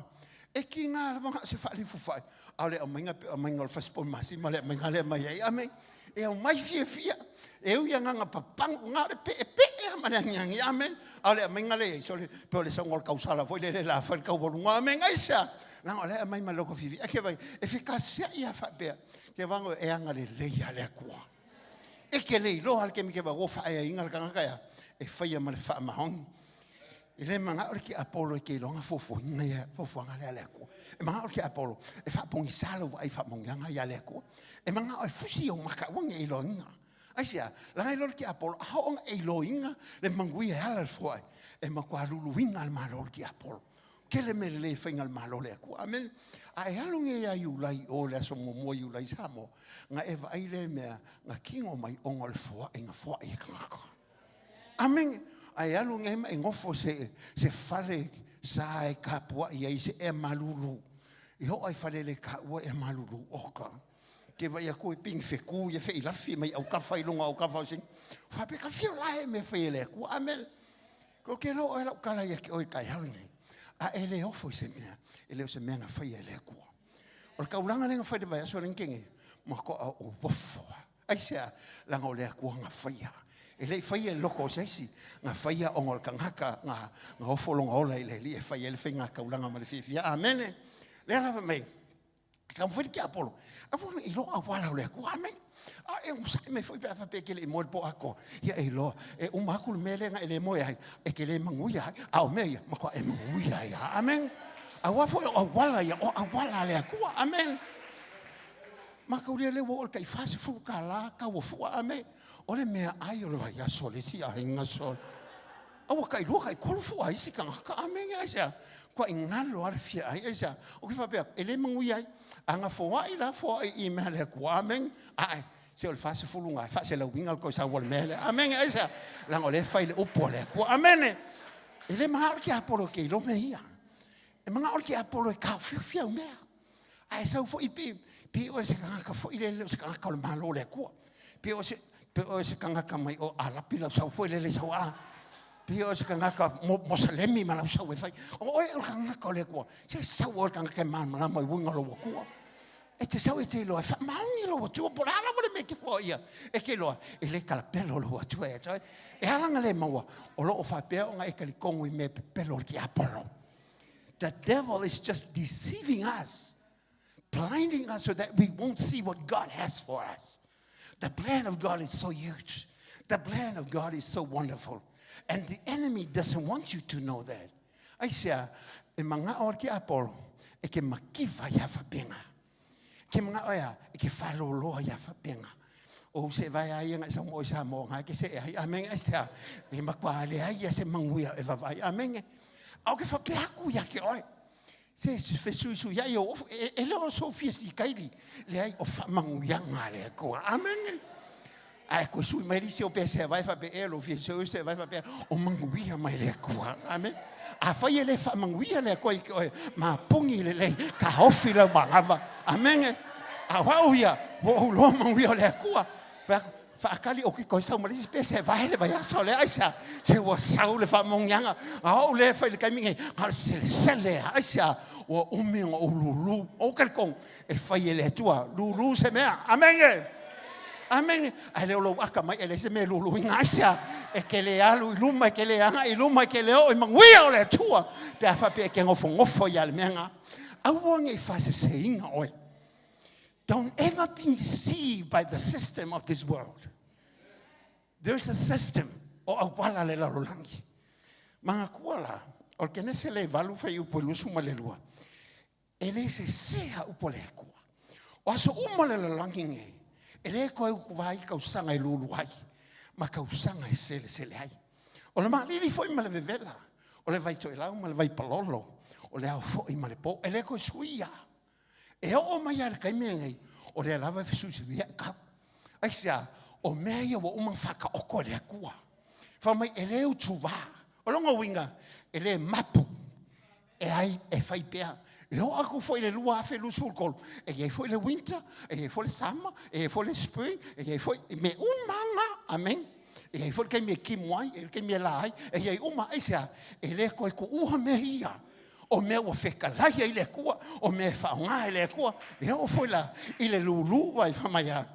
E ki ngā lava ngā se whaalifu whai. A o le aumaiga pe aumaiga o le fasipoi masi ma le aumaiga lea mai ai. Amen. E au mai fia fia. E ui a nganga papangu ngā le pe e pe e ama le angiangi. Amen. A o le aumaiga lea i so le pe o le sauga o le kausala foi le le la whai le kaualunga. Amen. Aisea. Langa o le aumai ma loko fifi. Ake vai. E whikasia ia whaapea. Ke vango e agalelei a le Atua. E ke le iloa le kemi ke va ua whaea inga le kangaka ea, e whaia ma le whaamaoni. E le manao le tiapolo e te iloa fuafuaina ia, fuafuaga lea a le Atua. E manao le tiapolo e faapogisa lau vaai i faamanuiaga ia a le Atua. E manao e fusi ou maka aua ne i e iloaina. Aisea? Leaga e iloa le tiapolo, a oo ina e iloaina le manuia e ala i le foai, e matua luluina le Malo o le tiapolo. Tele mea lelei e faiga le Malo o le Atua. Amene. A e alu nei ia Iulai i o i le aso muamua o Iulai i Samoa, na e vaai lea i mea na tino mai ona o le foai na foai e tagata. Amene. A e alu nei ma e nofo se, se fale sa e tapuai ai se ea malulu. E oo i fale le taua ea malulu oka. Ke vai atu e ping fetu ia feilafi mai autafa i luga o autafa o sini. Faapea ka fio la e mea fai e le Atua. Amene. Ko ke lo oe lau kala ia ke oe taeao lenei. A e le ofo i se mea, e le o se mea na faia e le Atua. O le taulaga lea na fai le vaiaso lea na tea nei, matua ou ofo lava. Aisea? Leaga o le Atua na faia. E le i faia i le loko o se isi, na faia ona o le tagata na, na ofo lona ola i le Alii e fai ai le faiga taulaga ma le fiafia. Amene. Lea lava mai, e taumafai le tiapolo, aua ne i iloa auala o le Atua. Amene. A e onosai mai foi pe a faapea e te le i moe le po atoa, ia e iloa, e uma atu le mea lea na e le moe ai, e te le manuia ai, a o mea ia, matua e manuia ai lava. Amene. Aua foi o auala ia, o auala a le Atua. Amene. Mataulia lea ua oo i le tai $40 tau o fua. Amene. O le meaai o le vaiaso a le isi aiga sole. A ua tailua taitolu fua a isi tagata. Amene. Aisea? Matuai galo lava le fia ai. Aisea? Ou te faapea atu, e le manuia ai. A na foai la, foai i mea a le Atua. Amene. Ae, se o le 40 lena, e faaselauina le toe sau o le mea lea. Amene. Aisea? Leaga o lea e fai le upu a le Atua. Amene. E le manao le tiapolo e te iloa mea ia. E manao le tiapolo e taofiofi au mea. Ae sau foi pe, pe oe se tagata foi lele o se tagata o le Malo o le Atua. Pe oe se, pe oe se tagata mai o Alapi lau sau foi lele sau a. Pe oe se tagata mo, Mosalemi ma lau sau e fai. O oe o le tagata o le Atua. Se sau oe le tagata e malamalama i uiga o lou Atua. E te sau e te iloa, e faamaoni lou Atua, po o le a lava le mea e te foaia. E te iloa, e le talapelo lou Atua ia te oe. E ala ona le maua, o lo o faapea ona e talitonu i mea pepelo o le tiapolo. The devil is just deceiving us, blinding us so that we won't see what God has for us. The plan of God is so huge. The plan of God is so wonderful. And the enemy doesn't want you to know that. Aisea, e manao le tiapolo, e ke makiva ia faapena. Ke manao ea, e ke faaloloa ia faapena. O se vae a ia ngai sau mo i Samoa ngai ke se ai. Amene, aisea, e matua leai ia se manuia e vaavaai. Amene. A o ke faapea aku ia te oe. Se se fesuisuiai ou ofu, e, e le o sou fia sikaili, leai o faamanuiaga a le Atua. Amene. Ae koe sui mai lisi o pese vai faapea e lo fia seu se vai faapea o manuia mai le Atua. Amen. Afai e le faamanuia le Atua i te oe, mapogi lelei, taofi lau manava. Amene. A o au ia, ua ou iloa manuia o le Atua. Fai atu, faatali o ke toe sau ma le isi pese vae le vaiaso lea, aisea? Se ua sau le faamanuiaga. A o au lea e fai i le taimi nei, na o le selesele lava, aisea? Ua umi ona ou lulu. Ou talitonu, e fai e le Atua, lulu se mea. Amene. Amene. Ae le o lou akamai e leai se mea e luluina, aisea? E te le alu i luma, e te le agai i luma, e te le oo i manuia o le Atua, pe a faapea e te nofonofo ai lava i le mea lena. Aua ne i faaseseina oe. Don't ever be deceived by the system of this world. There is a system o auala le lalolagi. Manatua la, o le Kenese le 8 fuaiupu e 22, e le sese a upu a le Atua. O aso uma le lalolagi nei, e le toe utuvā ai tausaga e lulu ai, ma tausaga e selesele ai. O le malili foi ma le vevela, o le vai toelau ma le vai palolo, o le ao foi ma le po, e le toe suia. E oo mai lava i le taimi lenei, o lea lava e fesuisuia'i tau. Aisea? O mea ia ua uma ona faataoto e le Atua. Fai mai, e le utuvā. O lona uiga, e le mapu, e ai, e fai pea. E oo atu foi i le 2023, e i ai foi le winter, e i ai foi le summer, e i ai foi le spring, e i ai foi mea uma na. Amene. E i ai foi le taimi e timu ai, e i ai le taimi e lā ai, e i ai uma. Aisea? E le toe tuua mea ia. O mea ua fetalai ai le Atua, o mea e faaaoga e le Atua. E oo foi la i le lulu ai fai mai a,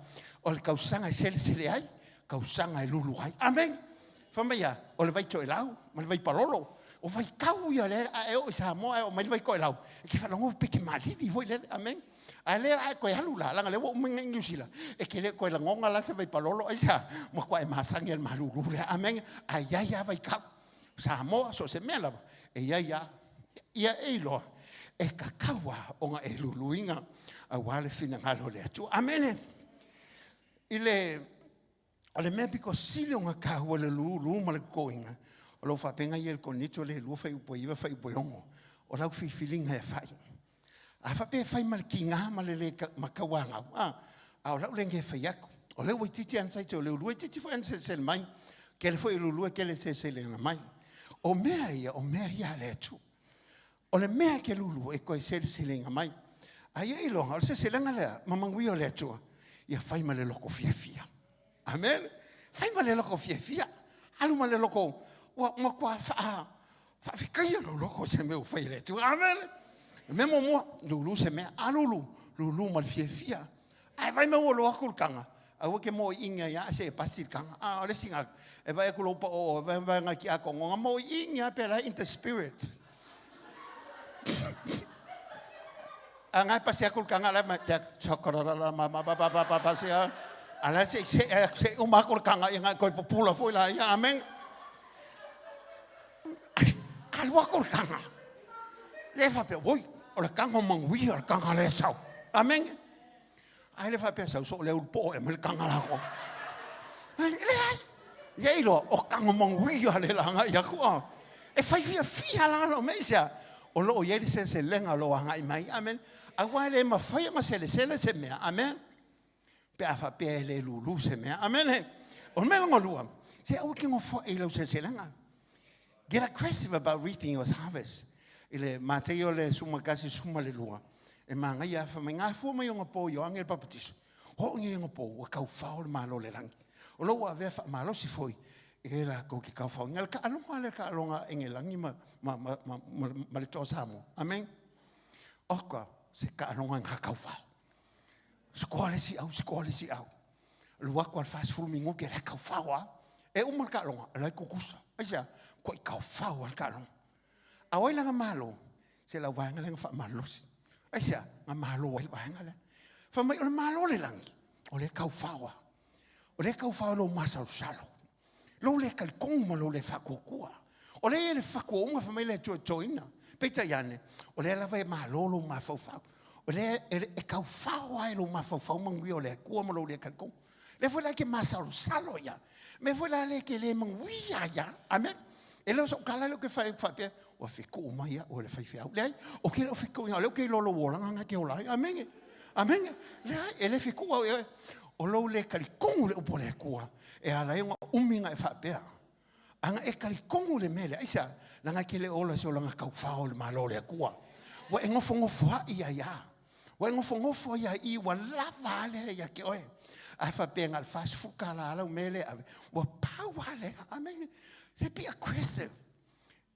o le tausaga e selesele ai, tausaga e lulu ai. Amene. Fai mai a, o le vai toelau ma le vai palolo. O vaitau ia lea a e oo i Samoa ae oo mai le vai toelau, e te faalogo pe te malili foi lele. Amene. Ae lea la e toe alu la, leaga lea ua uma i Niu Sila, e te le toe lagona la se vai palolo, aisea? Matua e masani i le malulu lea. Amene. Ae i ai lava vaitau. Samoa, so o se mea lava, e iai lava. Ia e iloa, e tatau lava ona e luluina aua le finagalo o le Atua. Amene. I le, o le mea pito sili ona taua i le lulu ma le totoina, o lou faapena ia i le Korinito le 2 fuaiupu e 9 fuaiupu e 6, o lau filifiliga e fai. A faapea e fai ma le tiga ma le le tauanau, a, a o lau lenei e fai atu. O lea ua itiiti ana saiti o Leulue, itiiti foi ana selesele mai. Tele foi o Leulue tele selesele mai. O mea ia, o mea ia a le Atua. O le mea e te lulu e toe seleseleina mai. A ia iloga, o le seleselega lea, ma manuia o le Atua, ia fai ma le loto fiafia. Amen. Fai ma le loto fiafia. Alu ma le loto, ua matua faa, faafetaia lou loto i se mea ua fai e le Atua. Amen. O le mea muamua, lulu se mea. A lulu, lulu ma le fiafia. Ae vai mai ua loa atu le taga, aua ke mo i inga ia se e pasi le taga. A o le isi gata, e vai atu lou pa o, vai vai ngai ki a kongo, nga mo i inga pe la in the spirit. A ngai pasi aku le taga la ma te chokorara ma ma ba ba ba ba ba se a. A la se se se uma aku le taga ia ngai koi pupula foi la ia. Amen. Alu aku le taga. Le faapea, oi, o le taga o manuia le taga lea sau. Amen. Ai le faapea sau so le ulu po e mai le taga lako. Leai. Ia iloa, o taga manuia le laga i aku. A. E fai fiafia la lo me isia. O loo i ai le seleselega o lo agai mai. Amen. Aua e le mafai ona selesele se mea. Amen. Pe a faapea e le lulu se mea. Amene. O le mea lona lua, se aua ke nofoai i lau seleselega. Get aggressive about reaping your harvest. I le Mataio le 11 12, e magaia a fai mai, ngā fua mai o ngā pō Ioane le papatiso. Ho ngi ngā pō, ua kaufao le malo le langi. O lo ua avea faamalosi foi e lakou ke kaufaoina. Le taaloga le taaloga a Engelagi ma, ma, ma, ma, ma, ma le Toa Samoa. Amen. Oka, se taaloga ngā kaufao. Sikoa le isi au, sikoa le isi au. Alu atu a le 40 minute la e taufao lava. E uma le taaloga, la e tutusa. Aisea? Ua i taufao lava le taaloga. A o ai la na malo? Se lau vaega lea na faamalolosi. Aisea? Na malo ai le vaega lea. Fai mai, o le malo o le lagi, o lea e taufao lava. O lea e taufao i lou masalosalo. Lou le talitonu ma lou le faatuatua. O lea e i ai le fatuaunga fai mai le Atua e totoina. Peitai ane, o lea lava e malo lou mafaufau. O lea e taufao lava i lou mafaufau manuia o le Atua ma lou le talitonu. Lea foi la e te masalosalo ia. Mea foi la lea e te le manuia ai lava. Amen. E le o sou tala lea ou te fai atu faapea, ua fetuu mai au e le faifeau. Leai, ou te le o fetuuina, o lea ou te iloa lou olaga na e te ola ai. Amene. Amene. Leai, e le fetuu au e oe. O lou le talitonu i le upu a le Atua, e ala ai ona umi ona e faapea. Ana e talitonu i le mea lea, aisea? Leaga e te le o ola i se olaga taufao i le Malo o le Atua. Ua e nofonofoai ai lava. Ua e nofonofo ai lava i i, ua lava a lea ia te oe. Ae faapea na o le $40 lau mea lea e ave, ua pau lava lea. Amene. Se be aggressive.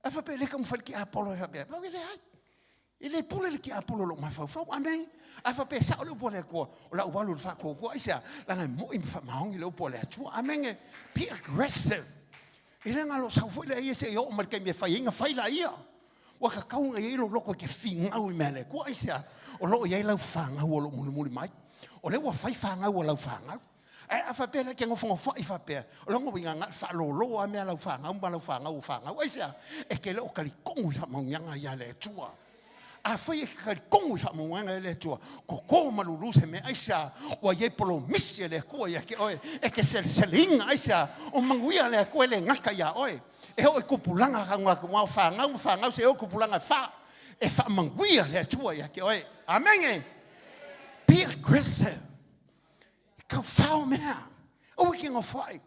Ae faapea e le taumafai le tiapolo e faapea, e leai. E le pule le tiapolo i lou mafaufau. Amene. Ae faapea e sao le upu a le Atua, o le a ou alu i le faatuatua. Aisea? Leaga e moi ma faamaoni le upu a le Atua. Amene. Be aggressive. E le galo sau foi lea ia se i oo mai le taimi e fai ai, na fai laia. Ua tatau ona i ai lou loto e te finau i mea a le Atua. Aisea? O lo o i ai lau fanau o lo o mulimuli mai. O lea ua fai fanau a lau fanau. Ae a faapea la e te nofonofoai faapea, o lona uiga na o le faalolo lava mea a lau fanau ma lau fanau o fanau. Aisea? E te le o talitonu i faamanuiaga ia a le Atua. Afai e te talitonu i faamanuiaga ia a le Atua, koko ma lulu se mea. Aisea? Ua i ai polomisi a le Atua ia te oe, e te seleseleina. Aisea? O manuia a le Atua e le gata iā oe. E oo i tupulaga aua o fanau ma fanau seia oo i tupulaga e fa, e faamanuia le Atua ia te oe. Amene! Be aggressive. E taufao mea. Aua e te nofoai.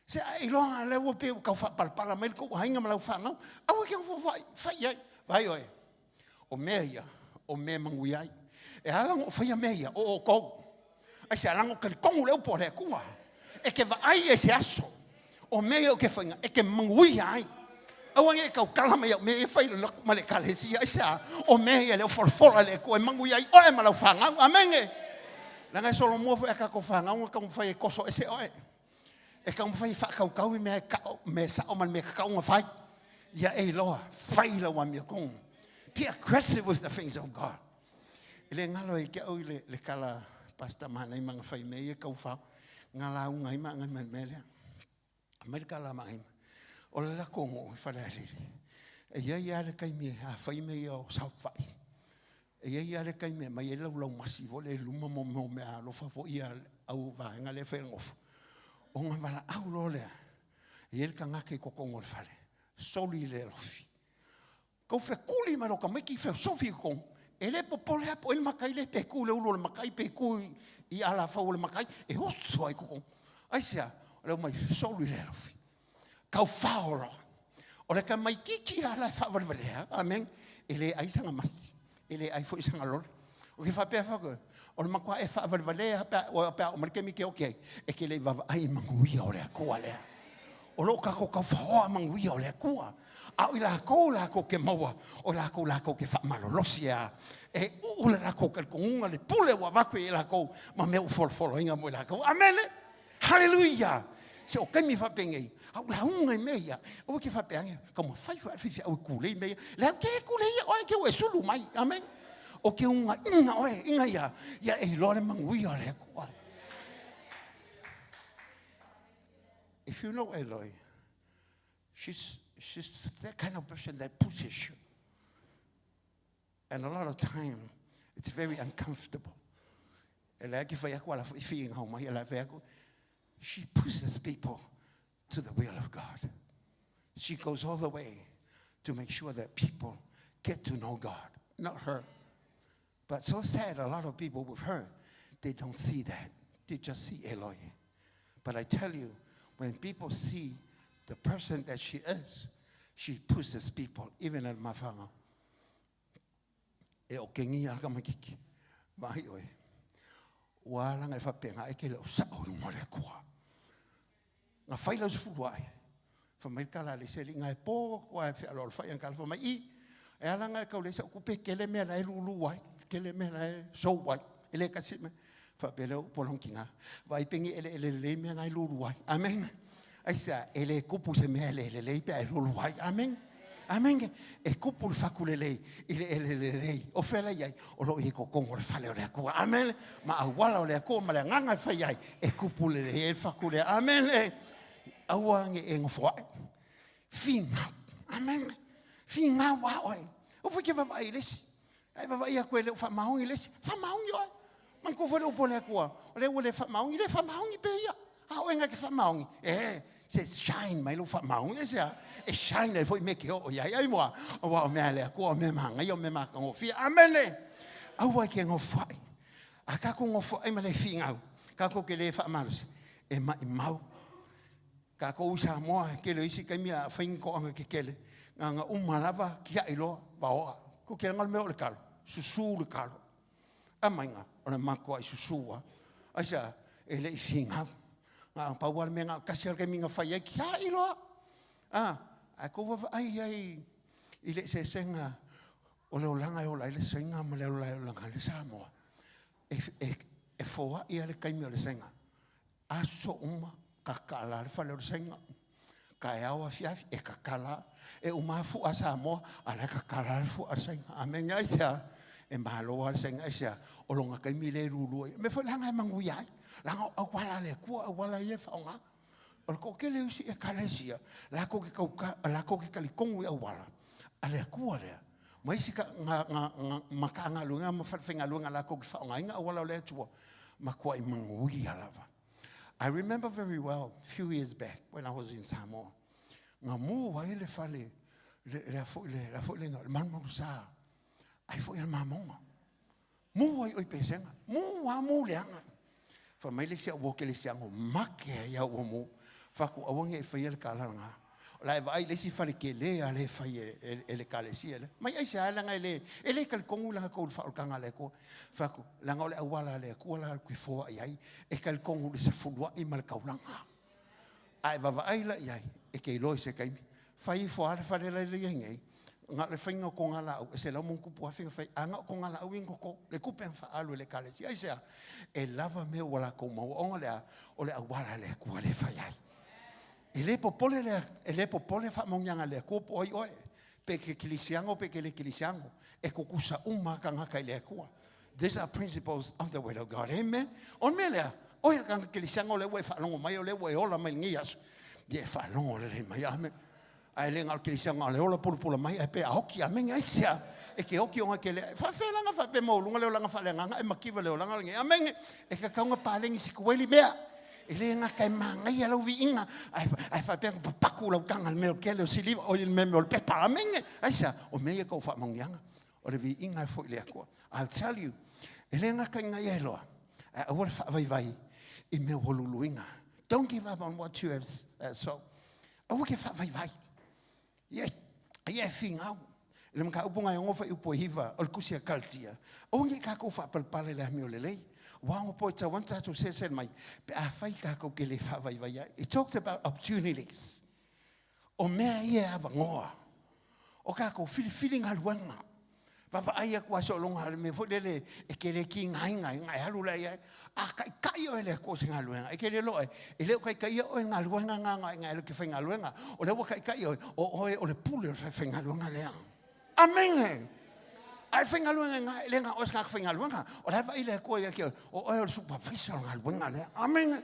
Se a e iloa lea ua pei ua tau faapalapala mai le tou aiga ma lau fanau, aua e te nofoai, fai i ai. Vaai oe, o mea ia, o mea e manuia ai. E ala ona ou faia mea ia, o outou. Aisea, leaga ou te talitonu i le upu a le Atua. E te vaai ai i se aso, o mea ia ou te faia, e te manuia ai. Aua ne i tautala mai au mea ia fai le lotu ma le ekalesia. Aisea? O mea ia lea ua folafola e le Atua e manuia ai oe ma lau fanau. Amene. Leaga e solomua foi a tatou fanau ona taumafai e toso ese oe. E taumafai e faatautau i mea e kao, mea sao ma le mea tatau ona fai. Ia e iloa, fai lau amiotonu. Be aggressive with the things of God. E le galo ai te au i le, le tala Pastor Manai ma na fai mea ia taufao. Nga lauga ai ma agai mai le mea lea. Aumai le tala a Maaima. O le latou nuu i Falealili, e i ai lava le taimi a fai mea ia o saofai, e i ai lava le taimi e aumai ai le laulaumasi foi lea i luma mo mea o meaalofa foi ia a le au vaega lea e fai le nofo, ona valaau loa lea, e i ai le tagata i totonu o le fale, soli le alofi. Tau fetuli mai loa o tamaiti feosofi i totonu, e le popole lava po o ai le matai lea, pe tu i le ulu o le matai pe tu i alafau o le matai, e oso lava i totonu. Aisea? O le omai e soli le alofi. Taufao loa. O le tamaitiiti lava la e faavalevalea, amene, e le ai sana mati, e le ai foi sana lola. Ou te faapea atu, o le matua e faavalevalea lava pe a oo mai le taimi e te oti ai, e te le i vaavaai i manuia o le Atua lea. O lo o tatou taufaoa manuia o le Atua. A o i latou latou te maua, o i latou latou te faamalolosi a e uu le latou talitonuga, le pule ua avatu ia i latou ma mea ua folafolaina mo i latou. Amene! Haleluia! Se o taimi faapenei, a ou lauga i mea ia, aua e te faapea ane, taumafai foi a le faifeau e tulei mea ia. Leai, ou te le tuleia oe, te ua e sulu mai. Amene. O ke ugaiga oe, ina ia, ia e iloa le manuia o le Atua. If you know Eloi, she's that kind of person that pushes you. And a lot of time, it's very uncomfortable. E lea ke whai aku ala fai fi ngau mai ala whai aku. She pushes people to the will of God. She goes all the way to make sure that people get to know God, not her. But so sad, a lot of people with her, they don't see that. They just see Eloi. But I tell you, when people see the person that she is, she pushes people, even at Mafanga. E o kengi ala ka makiki. Vaai oe. Ua ala ngai faapena e ke le o sao i luga o le Atua. Na fai lau sefulu ae. Fai mai le tala a le isi alii, na e po atu lava e fealoalofai ana tala, fai mai, i, e ala ona e tau leai sau tupe, e tele mea la e lulu ai, tele mea la e sou ai, e le tasi le mea. Faapea lea o upu a lona tina, vaai pe ni eleele lelei mea na e lulu ai. Amene. Aisea? E le tupu se mea le lelei pe a e lulu ai. Amene. Amene. E tupu le fatu lelei i le eleele lelei. O fea la i ai? O lo o i ai i totonu o le fale o le Atua. Amene. Ma auala o le Atua ma le agaga e fai ai, e tupu lelei ai le fatu lea. Amene. Aua ne i e nofo ae. Finau. Amene. Finau lava oe. Aua foi e te vaavaai i le isi. A e vaavaai atu e le o faamaoni le isi, faamaoni oe. Manatua foi le upu a le Atua, o lea ua le faamaoni, le faamaoni pea ia. A o oe na te faamaoni, e, se shine mai lou faamaoni. Aisea? E shine ai foi mea e te oo i ai. Ai mua, aua o mea a le Atua, o mea manaia, o mea matagofie. Amene! Aua e te nofoai. A tatou nofoai ma le finau, tatou te le faamalosi, e maimau. Tatou i Samoa, e tele o isi taimi a fai ni toaga tetele, na ona uma lava tiai loa, vaoa. Tou te iloa le mea o le talo? Susu le talo. Aumaiga, o le matuai susu lava. Aisea? E le i finau. Na o pau lava le mea, na o le tasi lava le taimi na fai ai, tiai loa. A, ae tou vaavaai i ai i le eseesega o le olaga e ola ai le Saina ma le olaga e ola ai le Samoa. E foai lava le taimi o le Saina. Aso uma, tatala le fale o le Saina. Taeao afiafi, e tatala. E uma lava fua a Samoa, a o la e tatala le fua a le Saina. Amene. Aisea? E malo lava le Saina. Aisea? O lona taimi lea e lulu ai. O le mea foi leaga e manuia ai. Leaga o auala a le Atua auala ia e faaaoga. O le toatele o isi Ekalesia, latou te tauka, latou te talitonu i auala a le Atua lea, ma isi ka, nga, nga, nga, Matagaluega ma falefaigaluega latou te faaaogaina auala o le Atua, matuai manuia lava. I remember very well, few years back, when I was in Samoa, na mu ai le fale, le, le, foi, le, le, foi le, le malumalusa, ai foi le mamoga. Mu ai oi pesega, mu a mu leaga. Fai mai le isi au uo kerisiano, make ai au ua mu. Fai atu, aua ne i faia le tala lena. O le a e vaai i le isi fale tele lava lea e fai e le ekalesia lea. Mai aisea leaga e le, e le talitonu latou i le faaolataga a le Atua. Fai atu, leaga o le auala a le Atua la ou te foai ai, e talitonu i le sefuluai ma le taulaga. A e vaavaai la i ai, e te iloa i se taimi. Fai ifo lava le fale la e i ai nei, na o le faiga o togalaau, e $100,000+ na fai, a na o togalaau ia na toto, le tupe na faaalu e le Ekalesia. Aisea? E lava mea ua latou maua, ona o le a? O le auala a le Atua lea e fai ai. E le popole le, e le popole faamauniaga a le Atua po o ai oe, pe e te kerisiano pe e te le kerisiano, e tutusa uma lava tagata i le Atua. These are principles of the word of God. Amen. O le mea lea, oe le tagata kerisiano o lea ua e faalogo mai, o lea ua e ola mai i lenei aso, ia e faalogo lelei mai. Amen. Ae le na o le kerisiano a o le ola pulapula mai ae pe a oki. Amene. Aisea? E ke oki ona e ke le faafefea la ona faapea maualuga le olaga faaleagaga ae mativa le olaga lenei. Amene. E tatau ona paleni sikueli mea. E le gata e manaia lau viiga ae, ae faapea ona papaku lau taga i le mea o le kele o siliva, oi le mea o le pepa. Amene. Aisea? O mea ia tau faamanuiaga. O le viiga e foi i le Atua. I'll tell you, e le gata ina ia iloa, ae aua le faavaivai i mea ua luluina. Don't give up on what you have sown. Aua ke faavaivai. Ia, ia e finau. I le mataupu na e ono fuaiupu e 9 o le tusi a Kalatia, aua ne i kākou faapalepale i le amio lelei. Ua ono po e tau ana tatou selesele mai, pe afai kākou ke le faavaivai ai. It talks about opportunities. O mea ia e avanoa. O kākou filifili galuega. Vaavaai atu a sologa le mea foi lele e ke le kigaina ai, na e alu la i ai. A taitai oe e le Atua i se galuega, e ke le iloa oe, e le o taitaia oe i le galuega na na e alu e te faigaluega. O lea ua taitai oe, o oe o le pule o le faifaigaluega lea. Amene! A e faigaluega i ina, e le na o oe o se tagata faigaluega. O la e vaai le Atua ia te oe, o oe o le supervisor o le galuega lea. Amene!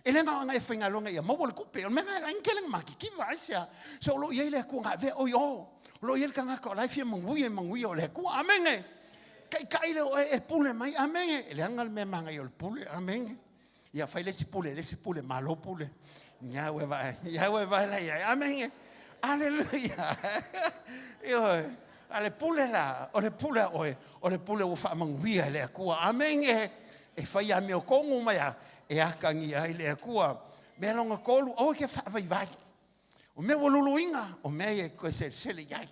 E le na o e faigaluega ia maua le tupe. O le mea lena e ala ai ona tele ona matitiva. Aisea? Se o lo o i ai le Atua na avea oe i o. O lo o i ai le tagata o la e fia manuia i manuia o le Atua. Amene! Taitai lea o oe e pule mai. Amene! E leaga le mea manaia o le pule. Amene! Ia fai le isi pule, le isi pule, malo pule. Ia ua vaai, ia ua vaai la ia. Amene! Aleluia! Ioe. A le pule la, o le pule a oe, o le pule ua faamanuia e le Atua. Amene! E fai amiotonu mai a e atagia ai le Atua. Mea lona tolu, aua e te faavaivai. O mea ua luluina, o mea ia e toe selesele i ai.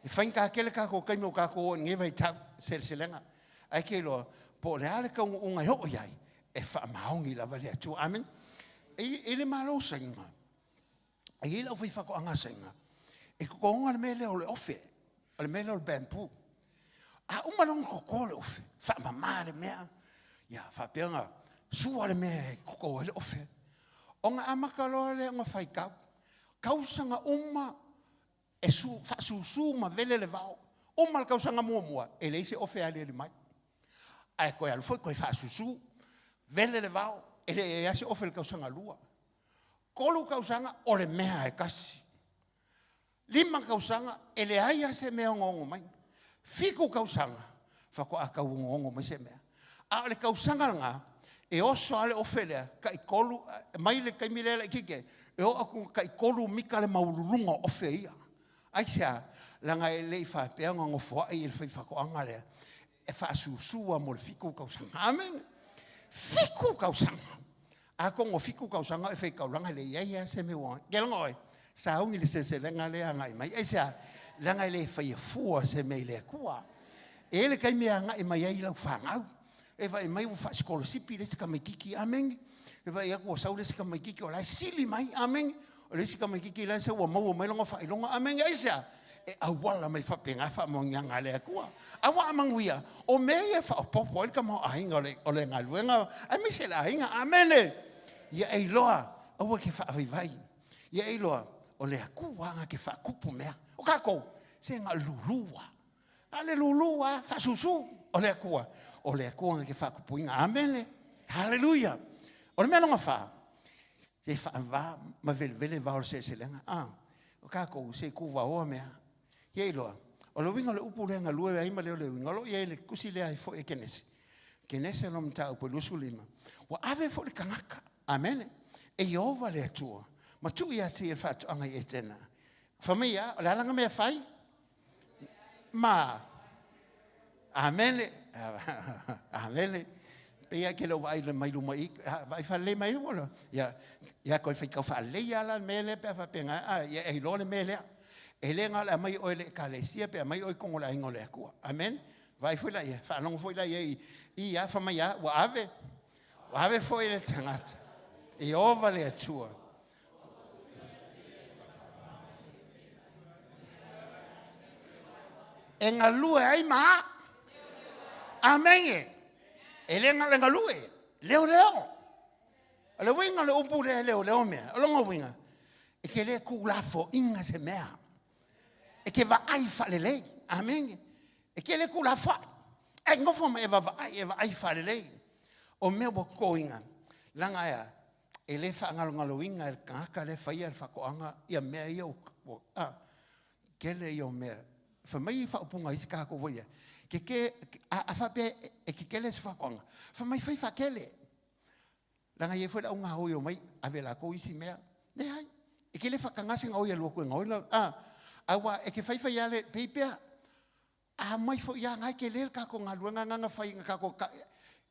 E faigata tele tatou taimi o tatou o i lenei vaitau, seleselega. Ae ke iloa, po o le a le taunuuga e oo i ai, e faamaoni lava le Atua. Amene. I le Malo o Saina, e i ai le aufaifaatoaga a Saina, e totoina le mea lea o le ofe, o le mea lea o le bamboo. A uma loa ona toto le ofe, faamama le mea, ia faapea ona sua le mea e toto ai le ofe. Ona amata loa lea ona faitau, tausaga uma e su, faasusu ma vele le vao. Uma le tausaga muamua, e leai se ofe e aliali mai. Ae toe alu foi toe faasusu, vele le vao, e leai lava se ofe i le tausaga lua. 3 tausaga o le mea e tasi. 5 tausaga e leai lava se mea e ogoogo mai. 7 tausaga faatoa tau ogoogo mai se mea. A o le tausaga lena, e oso lava le ofe lea, taitolu, mai le taimi lea laitiiti ai, e oo atu i le taitolu mita le maualuluga o ofe ia. Aisea? Leaga e le i faapea ona nofoai le faifaatoaga lea e faasusu lava mo le 7 tausaga. Amene. 7 tausaga. Atonu o 7 tausaga o e faitaulaga e le i ai lava se mea ua Ke logo oe, sauni le seleselega lea agai mai. Aisea? Leaga e le faia fua se mea i le Atua. E i ai le taimi e agai mai ai lau fanau. E vaai mai ua faasikolasipi le isi tamaititi. Amene. E vaai atu ua sau le isi tamaititi o la e sili mai. Amene. O le isi tamaititi la e sau ua maua mai lona faailoga. Amene. Aisea? E auala mai faapena faamanuiaga a le Atua. A ua amanuia, o mea ia e faaopoopo ai le tamaoaiga o le galuega aemaise le aiga. Amene. Ia e iloa, aua e te faavaivai. Ia e iloa, o le Atua na te faatupu mea. O tatou, se na o le lulu lava. Na o le lulu lava, faasusu. O le Atua, o le Atua na te faatupuina. Amene. Haleluia. O le mea lona fa, se faava ma velevele vao o le seleselega. Ah, o tatou, se tuvaoa mea. Ia iloa, o le uiga o le upu lea galue ai ma le o le uiga, o lo o i ai le tusi lea ai foi e Kenese. Kenese lona mataupu e 25. Ua ave foi le tagata, amene, e Ieova le Atua, ma tuu ia te ia le faatoaga i Etena. Fai mai ia, o le a lana mea e fai? Ma, amene, amene. Pei lava e te le o vaai mai luma i, vaai faalelei mai ua, ia, ia toe faitau faalelei lava la le mea lea pe a faapena, a, ia e iloa le mea lea. E le na o le aumai oe e le Ekalesia pe aumai oe i totonu o le aiga o le Atua. Amene. Vaai foi la ia, faalogo foi la ia i, i a, fai mai a, ua ave, ua ave foi le tagata. E Ieova le Atua. E galue ai ma a. Amene. E le na o le galue, leoleo. O le uiga o le upu lea e leoleo mea, o lona uiga, e te le tuulafoaiina se mea. E te vaai faalelei. Amene. E te le tuulafoai. Ae nofo ma e vaavaai, e vaai faalelei. O mea ua totoina, leaga e a? E le faagalogaloina e le tagata lea e faia le faatoaga ia mea ia ua, a, tele ia o mea. Fai mai faaupuga a isi tagata foi ia, keke, a, a faapea e kekele se faatoaga, fai mai fai faatele. Leaga e i ai foi le au gaoi e omai ave e latou isi mea. Leai, e te le faataga se gaoi e alu atu e gaoi lau, a, aua e te fai fai lava le, pei pea, A omai foi lava, na e tele le tatou galuega lena na fai na tatou ta,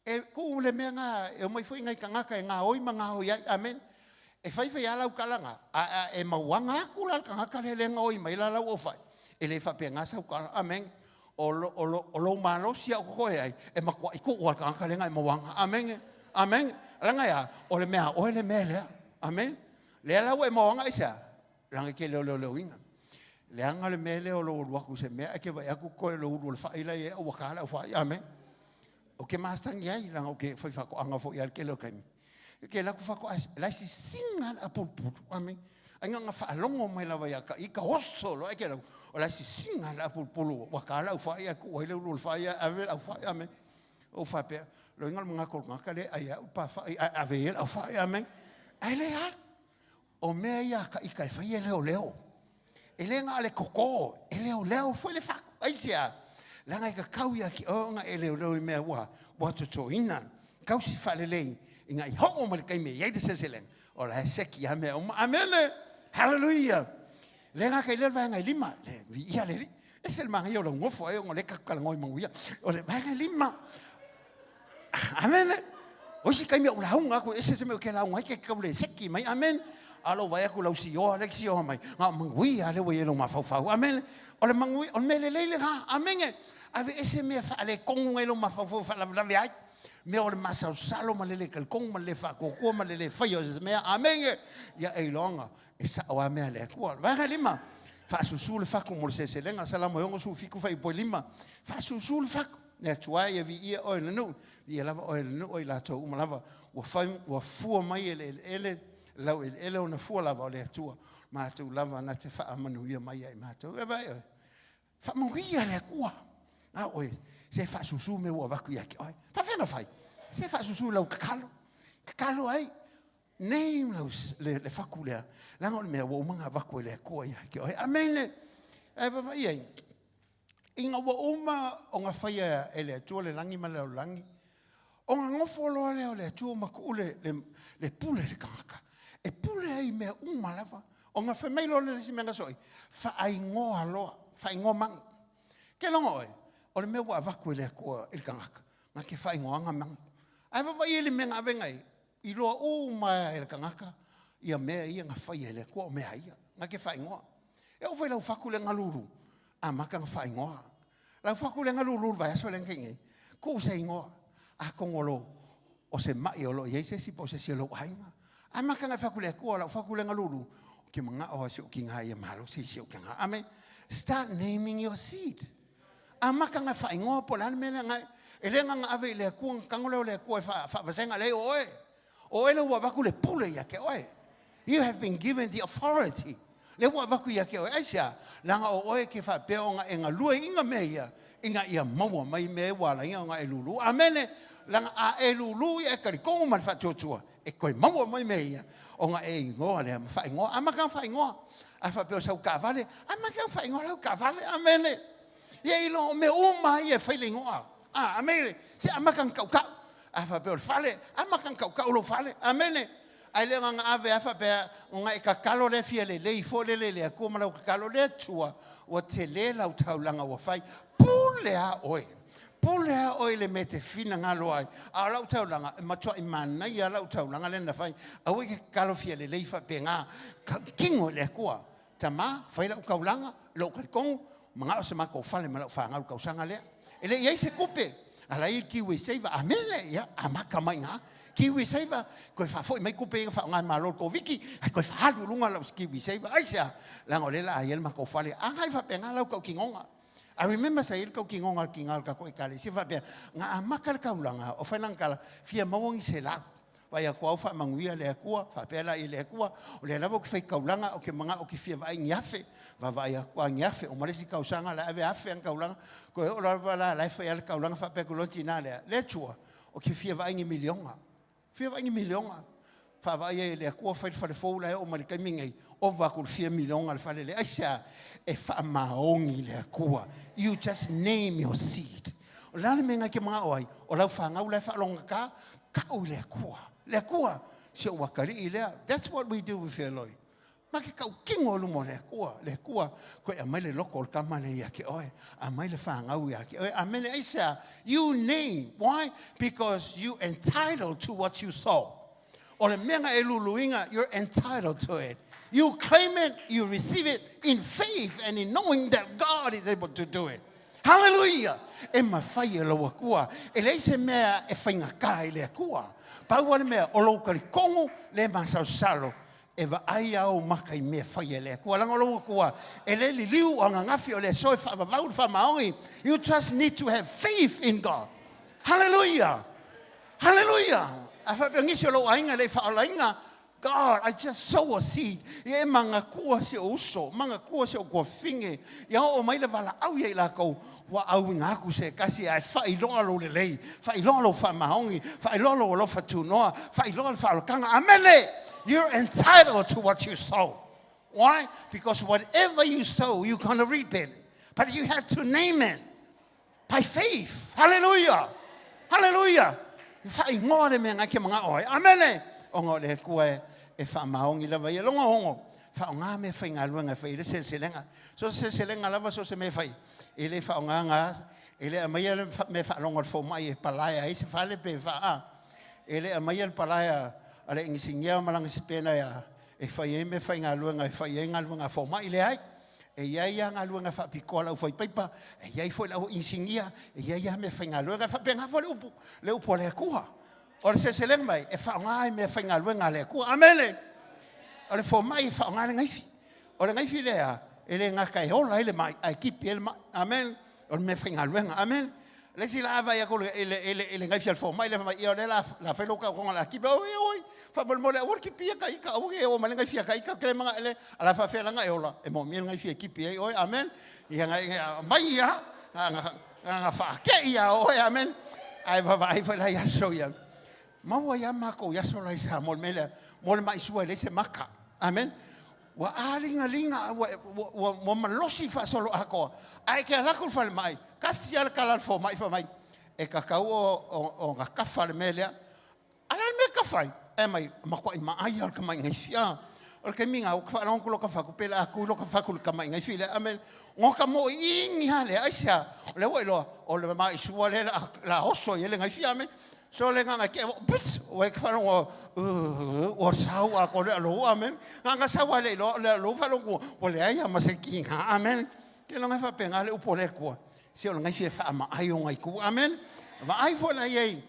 e tuu le mea na e omai foi nai tagata e gaoi ma gaoi ai. Amene. E fai fai lava lau tala na, a, a e mauaga atu la le tagata lea e gaoi mai la lau aufai, e le faapena sau tala. Amene. O, lo, o, lo, o lou malosi lava o totoe ai, e matuai tuu lava i le tagata lea na e mauaga. Amene. Amene. Leaga e a? O le mea a oe le mea lea. Amene. Lea la ua e mauaga aisea? Leaga e te le o leoleoina. Leaga le mea lea o lou alu atu i se mea ae te vaai atu toe lou ulu o le fai la e i ai ae ua ta le aufai. Amene. Ou te masani ai leaga ou te fai faatoaga foi lava i le tele o taimi. Ou te alu atu faatoa la e sisiga lava le apulupulu. Amene. Ai na ona faalogo mai lava ia te ita oso loa ae te alu atu, o la e sisiga lava le apulupulu ua ta le aufai ae tuu ai le ulu o le fai ae ave le aufai. Amene. Ou faapea, loiga le manatu o le tagata lea e ai e au le pafa'i ae ave ia le aufai. Amene. Ae leai. O mea ia a ka ita e fai e leoleo. E le na o le koko, e leoleo foi le faku. Aisea? Leaga e tatau ia te oe ona e leoleo i mea ua, ua totoina. Tausi faalelei ina i hoo mai le taimi e i ai le seleselega, o la e seki lava mea uma. Amene! Hallelujah! Le gata i lea o le vaega e lima, le viia le Alii. Ese le manaia o lau nofo ai ona o lea tatou talanoa i manuia. O le vaega e lima. Amene. O isi taimi ou lauga atu, ese se mea ou te lauga ai, ke tau le seki mai. Amene. A lou vaai atu lau sioa, le sioa mai, na o manuia lea ua i ai lou mafaufau. Amene. O le manuia, o le mea lelei lena. Amene. Ave ese mea faaletonu nai lou mafaufau e faalavelave ai. Mea o le masalosalo ma le le talitonu ma le le faatuatua ma le le faia o se mea. Amene. Ia e iloga e sao lava mea a le Atua. Vaega lima, faasusu le fatu mo le seleselega, Salamo e 67 fuaiupu e 5, faasusu le fatu. Le Atua e, ia viia oe le nuu, viia lava oe le nuu o i latou uma lava ua fai, ua fua mai e le eleele, lau eleele ona fua lava o le Atua, matou lava na te faamanuia mai ia i matou. E vaai oe, faamanuia le Atua. A oe, se faasusu mea ua avatu ia te oe. Faafefea ona fai? Se faasusu i lau tatalo. Tatalo ai, Nei lau, le, le faku lea, leaga o le mea ua uma ona avatu e le Atua ia te oe. Amene. Ae vaavaai ai, ina ua uma ona faia e le Atua le lagi ma le lalolagi, ona nofo loa lea o le Atua ma tuu le, le, le pule i le tagata. E pule ai i mea uma lava. Ona fai mai loa le isi mea na soi, faaigoa loa, faaigoa manu. Ke logo oe, o le mea ua avatu e le Atua i le tagata, na te faaigoaga manu. Ae vaavaai ai le mea na ave ai, Iloa uma e le tagata ia mea ia na faia e le Atua o mea ia, na te faaigoa. E oo foi lau fatu lea na lulu, amata na faaigoa. Lau fatu lea na lulu le vaiaso lea na tea nei, tuu se igoa, atonu o lo o se mai o lo o i ai se isi po o se isi o lou aiga. Amata na e fai atu i le Atua, lau fatu lea na lulu, ou te manao lava i si ou tina ia malosi i si ou tina. Amene. Start naming your seed. Amata na faaigoa po o le a le mea lea na e le na ave i le Atua na tago lea o le Atua e faavasega lea o oe. O oe lea ua avatu le pule ia te oe. You have been given the authority. Lea ua avatu ia te oe. Aisea? Leaga o oe ke faapea ona e galue i nga mea ia, ina ia maua mai mea ua ala ai ona e lulu. Amene. Leaga a e lulu ia e talitonu ma le faatuatua, e toe maua mai mea ia, ona e igoa lea ma faaigoa. Amata ona faaigoa. A faapea o sau taavale, amata ona faaigoa lau taavale. Amene. Ia iloa o mea uma ia e fai le igoa. A, amene. Se amata ona tautau. A faapea o le fale, amata ona tautau lou fale. Amene. Ae le o na ave a faapea, ona e tatalo lea fia lelei foi lele i le Atua ma lau tatalo, le Atua, ua tele lau taulaga ua fai. Pule a oe. Pule a oe i le mea e te finagalo ai. A o lau taulaga, e matuai manaia lau taulaga lea na fai. Aua e te tatalo fia lelei faapena. Tino i le Atua. Tama, fai lau taulaga, lou talitonu, manao se matou fale ma lau fanau i le tausaga lea. E le i ai se tupe, a la e i ai le Kiwi Saver. Amene! Ia, amata mai i ina. Kiwi Saver, toe faafoi mai tupe ia na faaaoga e le Malo i le Koviti, ae toe faaalu i luga lau Kiwi Saver. Aisea? Leaga o lea o le a i ai le matou fale. Agai faapena lau tautinoga. I remember sa i ai le tautinoga a le tiga o le tatou Ekalesia faapea, na amata le taulaga, o fai lana tala, fia maua ni selau. Vaai atu au faamanuia le Atua, faapea la i le Atua, o lea lava ou te fai taulaga, ou te manao ou te fia vaai ni afe, vaavaai atu a ni afe, uma le isi tausaga la ave afe ana taulaga, toe oo lava la la e fai a le taulaga faapea atu loa le tina lea, le Atua, ou te fia vaai ni miliona, fia vaai ni miliona. Faavaai ai e le Atua fai le fale fou la e oo mai le taimi nei, ova atu i le fia miliona le fale lea. Aisea? E faamaoni le Atua. You just name your seed. O le a le mea na e te manao ai? O lau fanau la e faalogogata, tau i le Atua. Le Atua, si ou atalii lea. That's what we do with Eloi. Ma te tautino i luma o le Atua, le Atua, toe aumai le loto o le tama lea ia te oe, aumai le fanau ia te oe. Amene. Aisea? You name. Why? Because you entitled to what you sow. O le mea na e luluina, you're entitled to it. You claim it, you receive it in faith and in knowing that God is able to do it. Hallelujah! E mafai e lou Atua. E leai se mea e faigata i le Atua. Pau lava le mea, o lou talitonu le masalosalo E vaai a ou maka i mea fai e le Atua. Leaga o lou Atua, e le liliu o ananafi o le aso e faavavau le faamaoni. You just need to have faith in God. Hallelujah! Hallelujah! A faapea nisi o lou aiga e le i faaolaina, God, I just sow a seed. Ia e manatua si ou uso, manatua si ou tuafafine. Ia oo mai le valaau ia i latou, ua auina atu se tasi ae faailoa lou lelei, faailoa lou faamaoni, faailoa lou alofa tunoa, faailoa le faaolataga. Amene! You're entitled to what you sow. Why? Because whatever you sow, you're gonna reap it. But you have to name it by faith. Hallelujah! Hallelujah! Faaigoa le mea na e te manao ai. Amene! Ona o le Atua e, e faamaoni lava ia. Logo hongo, faaaoga mea faigaluega e fai ai le seleselega. So se seleselega lava, so se mea e fai, e le faaaogaina, e le aumaia le mea faalogo a le fomai e palaea ai se fale pe faa. E le aumaia le palaea a le inisinia ma lana sipena e fai ai mea faigaluega, e fai ai galuega a fomai. Leai. E i ai lava galuega faapitoa a le aufaipaipa, e i ai foi le au inisinia, e i ai lava mea faigaluega. E faapena foi le upu, le upu a le Atua. O le seleselega mai, e faaaoga ai mea faigaluega a le Atua. Amene! O le fomai e faaaoga le gaifi. O le gaifi lea, e le gata e ola ai le mai, ae tipi ai le mai. Amene! O le mea faigaluega. Amene! Le isi la a vaai atu i le, i le, i le gaifi a le fomai, le fai mai, ia o lea la, la fai lou taotoga la tipi. Oi, oi, faamolemole aua le tipia ka ita, aua e oo mai le gaifi a ka ita, ke le manga ele, a la faafefea la ona e ola, e moomia le gaifi e tipi ai oe. Amene! Ia, na, mai ia, na, na, na, na faakei ia oe. Amene! Ae vaavaai foi la i aso ia. Maua ia makou i aso la i Samoa le mea lea, mo le maisua e leai se maka. Amen. Ua aligaliga, ua, ua, ua, ua malosi faasoloatoa. Ae e te alu atu i le falemai, tasi lava le tala a le fomai fai mai, e tatau ona kafa le mea lea. A o le a le mea e kafa ai? E mai, matuai maai lava o le tamai gaifi. A, o le taimi lena, ou te faalogo atu loka fatu, pe le a tui loka fatu i le tamai gaifi lea. Amen. Ona ka moiigi lava lea, aisea? O lea ua iloa, o le maisua lea o le a oso i ai le gaifi. Amen. So le agaga ke pss ua ke faalogo ua sau atoa le alou amen. Agaga sau a le iloa le alou faalogo ua leai lava ma se kiga amen. Ke loga e faapena le upu a le Atua. Se o le gaifi e faamaai ona itu amen. Vaai foi la iai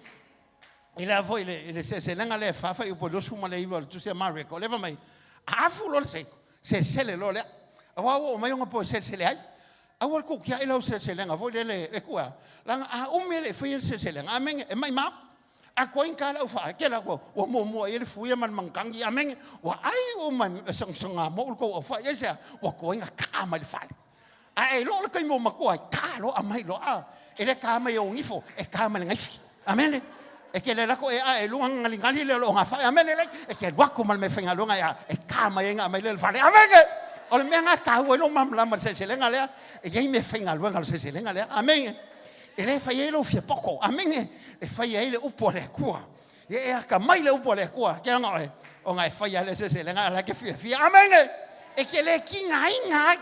i le a foi le le seleselega lea e fa fuaiupu e 29 o le tusi a Mareko lea fai mai a afu loa le seiko selesele loa lea. Aua ua oo mai ona po e selesele ai. Aua le tuutiai lau seleselega foi lele e kua, leaga a umi e le i faia le seleselega, amene, e maimau. A koe ka le au faa, ke la kua, ua muamua i ai le fuia ma le manutangi, amene, ua ai uma e sogasoga mou le tou au faa, aisea, ua koe na kaa mai le fale. A e loa le taimi ua matua ai, kaa loa aumai loa, a, e le kaa mai e ogifo, e kaa mai le gaifi. Amene. E te le lako e ae i luga galigali lea o lo o gafae. Amene lei. E te alu atu ma le meafaigaluega e a, e ka mai ai na aumai lea i le fale. Amene. O le mea lena e taua ai lou malamalama i le seleselega lea, e i ai meafaigaluega o le seleselega lea. Amene. E le fai ai lou fia poto. Amene. E fai ai le upu a le Atua. Ia e atamai le upu a le Atua. Ke aga oe, ona e fai lava le seleselega a la e te fiafia. Amene. E te le tigaina ai.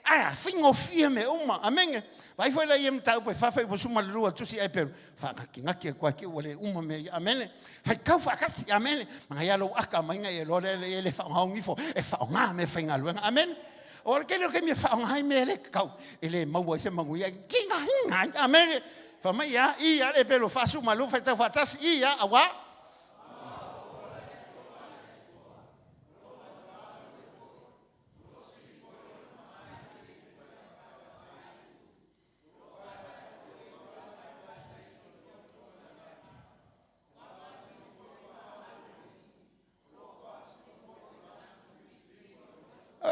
Ae a, faigofie mea uma. Amene. Vaai foi la ia mataupu e 42 o le Tusi a Eperu, faagatigati atu ai te i ua le uma mea ia. Amene. Faitau faatasi. Amene. Manaia lou aka maiga ia iloa lea e le faaaoga ifo, e faaaoga mea faigaluega. Amene. O le tele o taimi e faaaoga ai mea e le tatau, e le maua ai se manuia. E tigaina ai. Amene. Fai mai ia, i a le Eperu 42, faitau faatasi, i a, auā.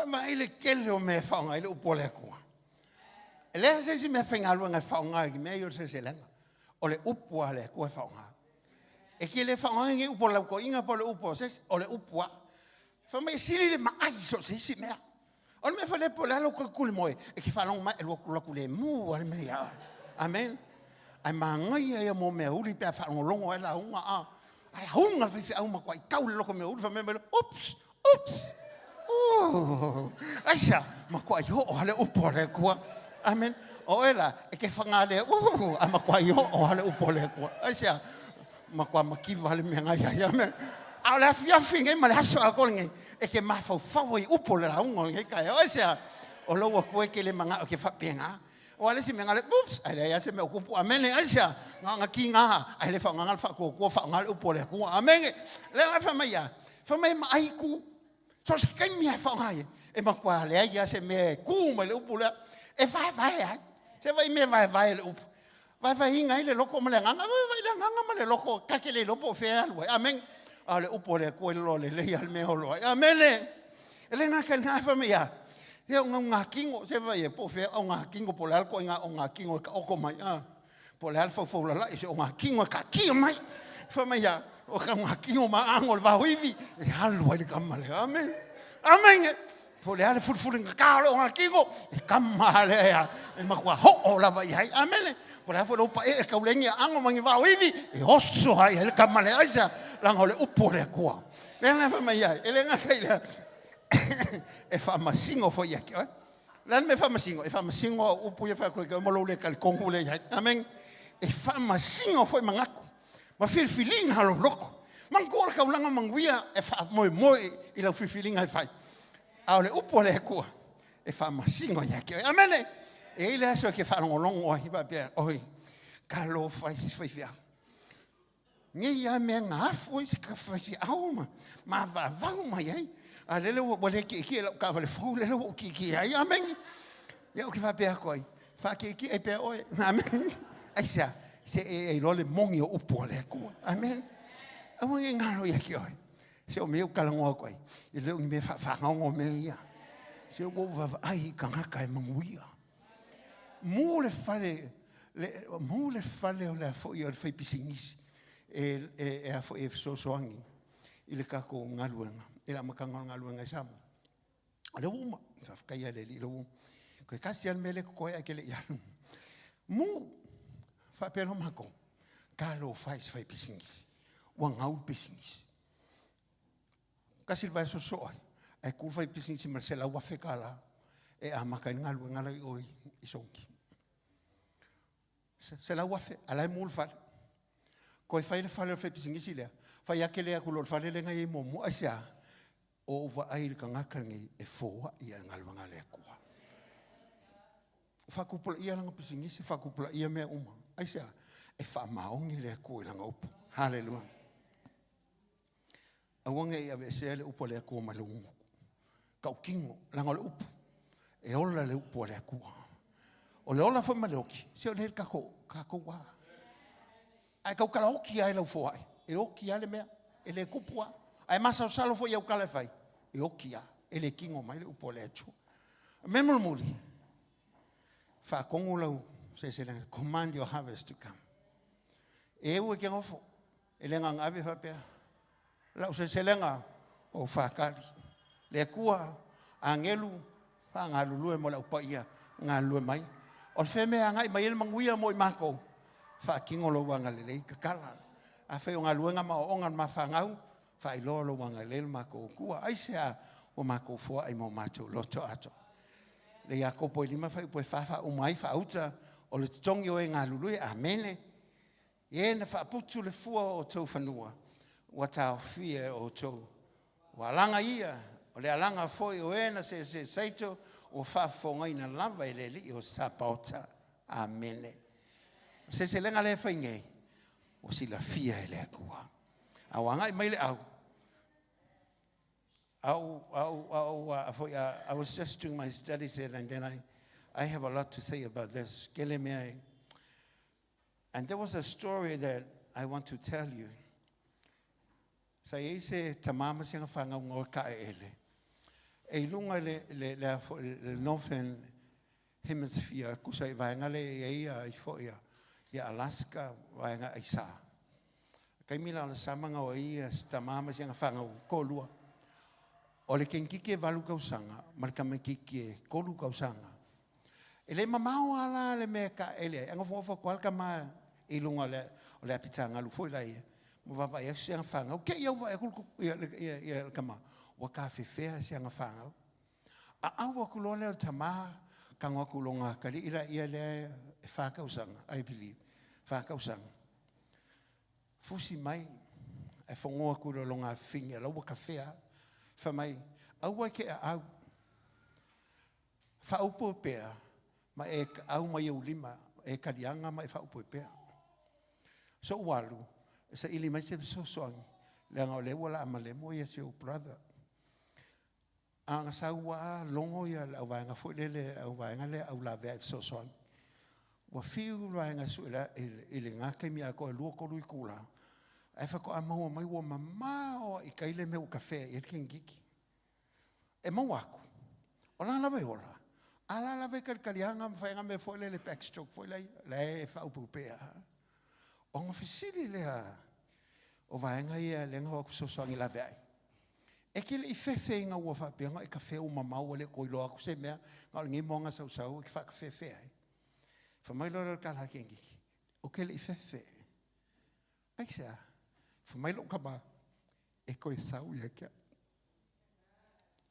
Vaai le tele o mea e faaaoga ai le upu a le Atua. E leai se isi mea faigaluega e faaaoga i mea ia o le seleselega. O le upu a le Atua e faaaoga. E ke le faaaogaina lenei upu o le lautoaiga po o le upu o se isi, o le upu lava. Fai mai e sili le maai i so o se isi mea. O le mea foi lea po o le a lou tautulemoe, e te faalogo mai e alu atu lemu lava le mea ia oe. Amen. Ae manaia ia mo meauli pe a faalogologo ai lauga a a lauga le faifeau matuai tau le lotomeauli fai mai loa, oops, oops, ooh. Aisea? Matuai oo lava le upu a le Atua. Amen. O oe la, e te fagalea, ooh, ae matuai oo lava le upu a le Atua. Aisea? Matua mativa le mea na i ai. Amen. A o le afiafi lenei ma le aso atoa lenei, e te mafaufau ai i upu o le lauga o lenei taeao. Aisea? O lou Atua e te le manao e te faapena. Aua o le isi mea, na o le oops, ae leai lava se mea o tupu. Amene. Aisea? Na ona tiga, ae le faaaogaina le faatuatua, faaaoga le upu a le Atua. Amene. O lea la e fai mai a? Fai mai e maai itu. So o se taimi lava e faaaoga ai, e matua leai lava se mea e tu mai le upu lea, e vaevae ai. Se vaai i mea e vaevae e le upu. Vaevaeina ai le loto ma le agaga. Vaevae le agaga ma le loto, ta te le iloa po o fea e alu ai. Amene. A o le upu a le Atua e iloa lelei lava le mea e olo ai. Amene. E le gata i lena, fai mai a, ia o gaugatino, se vaai e, po o fea ogatino, po o le a le ituaiga ogatino e taoto mai, a, po o le a le faufaulalai o se ogatino e taatia mai. Fai mai a, o gaugatino ma ago o le vaoivi, e alu ai le tama lea. Amene. Amene. Po o le a le fulifuligata o le ogatino, e kama lava lea e matua hoo lava i ai. Amene. Po o le a foi lou paee taulegi aano ma ni vaoivi, e oso lava i ai le tama lea. Aisea? Leaga o le upu a le Atua. Lea la e fai mai ai, e le gata i lea, e faamasino foi ia te oe. O le a le mea e faamasino? E faamasino au upu ia e fai atu ai ma lou le talitonu lea i ai. Amene. E faamasino foi manatu ma filifiliga a lou loto. Manatua o le taulaga manuia e faamoemoe i lau filifiliga e fai. A o le upu a le Atua, e faamasino ia te oe. Amene. E i ai le aso e te faalogologo ai faapea, oi, talofa i se faifeau. Nei lava mea na afu ai se faifeau ma mavaavau mai ai. A lele ua le tietie lau taavale fou, lele ua ou tietie ai. Amene. Ia ou te faapea atu ai, faatietie ai pea oe. Amene. Aisea? Se e iloa le moni o upu a le Atua. Amene. Aua ne i galo ia te oe. Se o mea ou talanoa atu ai, e le o ni mea faafagaogo mea ia. Se ua ou vaavaai i tagata e manuia. Mu le fale, le, mu le fale o le a foi o le faipisinisi e, e, e a foi e fesoasoani i le tatou galuega, i le amataga o le galuega i Samoa. O lea ua uma, faafetai lava i le Alii lea ua uma. Toe tasi lava le mea lea e totoe ae te le i alu. Mu, faapea loa matou, talofa e i se faipisinisi, ua gau le pisinisi. Tasi le vaiaso sosoo ai, ae tu le faipisinisi ma le $100,000 e amata ai le galuega la i o i Sogi. $100,000, a la e mu le fale. Toe fai le fale o le faipisinisi lea, fai ake lea atu loa i le fale lea na i ai muamua. Aisea? O ou vaai i le tagata lenei e foai i le galuega a le Atua. Faatupulaia lana pisinisi, faatupulaia mea uma. Aisea? E faamaoni le Atua i lana upu. Haleluia. Aua ne i aveesea le upu a le Atua mai lou gutu. Tautino, leaga o le upu, e ola le upu a le Atua. O le ola foi ma le oti, se o lea le tatou, tatou a. Ae tautala oti lava i lau foai, e oti lava le mea, e le tupu lava. Ae masalosalo foi i au tala e fai, e oti lava, e le tino mai le upu a le Atua. O le mea mulimuli, faatonu lau seleselega, command your harvest to come. E eu e ke nofo, E le agaga ave faapea, lau seleselega o faatali. Le Atua, agelu, faagalulue mo le au paia, galulue mai. O le fea mea e agai mai ai le manuia mo i matou, faatino lou agalelei, tatala. Afai o galuega ma aoaoga a le mafanau, faailoa lou agalelei le matou Atua. Aisea ua matou foai ma o matou loto atoa. Le Iakopo e 5 fuaiupu e 4 faauma ai faauta o le totogi o e galulue. Amene. E na faaputu le fua o outou fanua, ua taofia e outou. Ua alaga ia, o le alaga foi o e na seese saito, ua faafofogaina lava e le Alii o Sapaota. Amene. O le seleselega lea e fai nei, ua silafia e le Atua. A ua agai mai le au, au, au, au, foi, I was just doing my studies and then I have a lot to say about this. Kele mea e, And there was a story that I want to tell you. Sa i ai se tamā ma sina whangaunga o kaeele. E i lunga le, le, le, le, le Northern Hemisphere, kusa i vaenga le i ai i fo ia, ia Alaska, vaenga aisa. Taimi la o le sama o ai si tama ma si ana fanau toalua. O le kenikiki e 8 tausaga ma le tamaititi e 3 tausaga. E le mamao lava la le mea e taele ai, ae nofonofo atu lava le tama i luga o le apitagalu foi laia ma vaavaai atu si ana fanau. Te i lava ua vaai atu le tama ua tafefea si ana fanau. Aau atu loa lea o le tama tago atu i lona atalii laia lea e 4 tausaga, I believe, 4 tausaga. Fusi mai ae fogoa atu i lona afafine o la ua tafea. Fai mai, aua e te aau, faaupu pea ma e au mai ou lima, e taliaga ma e faaupu pea. So ua alu, e saili mai se fesoasoani, leaga o lea ua o le a malemo si ou brother. A na sau lava logo le auvaega foi lele, le auvaega lea aulavea e fesoasoani. Ua fiu le vaega e sue i lena taimi atoa e 2-3 itula, ae faatoa maua mai ua mamao lava i tai le mea ua tafea i ai le teineitiiti. E maua atu, o la lava e ola, a o la lava e talitaliaga ma fai ana mea foi lele backstroke foi lea, la e faaupeupe lava. Ona fesili lea o vaega ia lea na o atu fesoasoani laveai, e te le i fefe ina ua faapea ona e tafea ua mamao ua le toe iloa atu se mea, na o lenei moana sausau e te faatafefe ai. Fai mai loa lea o le tala a le teineitiiti, ou te le i fefe. Aisea? Fai mai lou tama, e toe sau ia te au.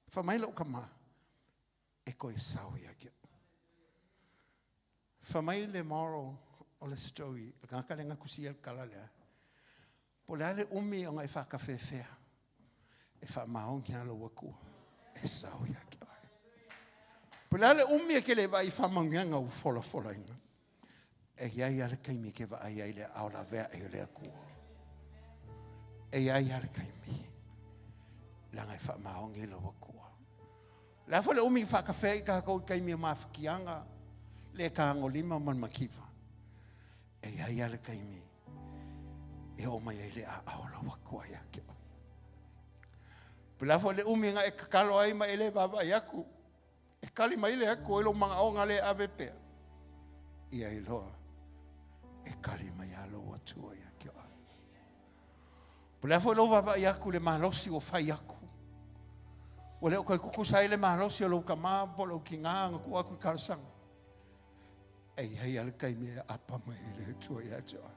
Fai mai lou tama, e toe sau ia te au. Fai mai le moral o le story, le tagata lea na tusia le tala lea, po o le a le umi ona e faatafefea, e faamaoni lava lou Atua, e sau ia te oe. Po o le a le umi e te le vaai i faamanuiaga ua folafolaina, e i ai lava le taimi e te vaai ai i le aao laveai o le Atua. E i ai lava le taimi, leaga e faamaoni lou Atua. O le a foi le umi e faatafea ai tatou i taimi o mafatiaga, le tagolima ma le mativa, e i ai lava le taimi e oo mai ai le aao o lau Atua ia te oe. Po o le a foi le umi na e tatalo ai ma e le vaavaai atu, e tali mai le Atua i lou manaoga le ave pea, ia iloa e tali mai lava lou Atua ia te oe. Po o le a foi lou vaavaai atu i le malosi ua fai atu, ua le o toe tutusa ai le malosi o lou tama po o lou tina na tuu atu i talosaga, e i ai lava le taimi e aapa mai ai le Atua ia te oe.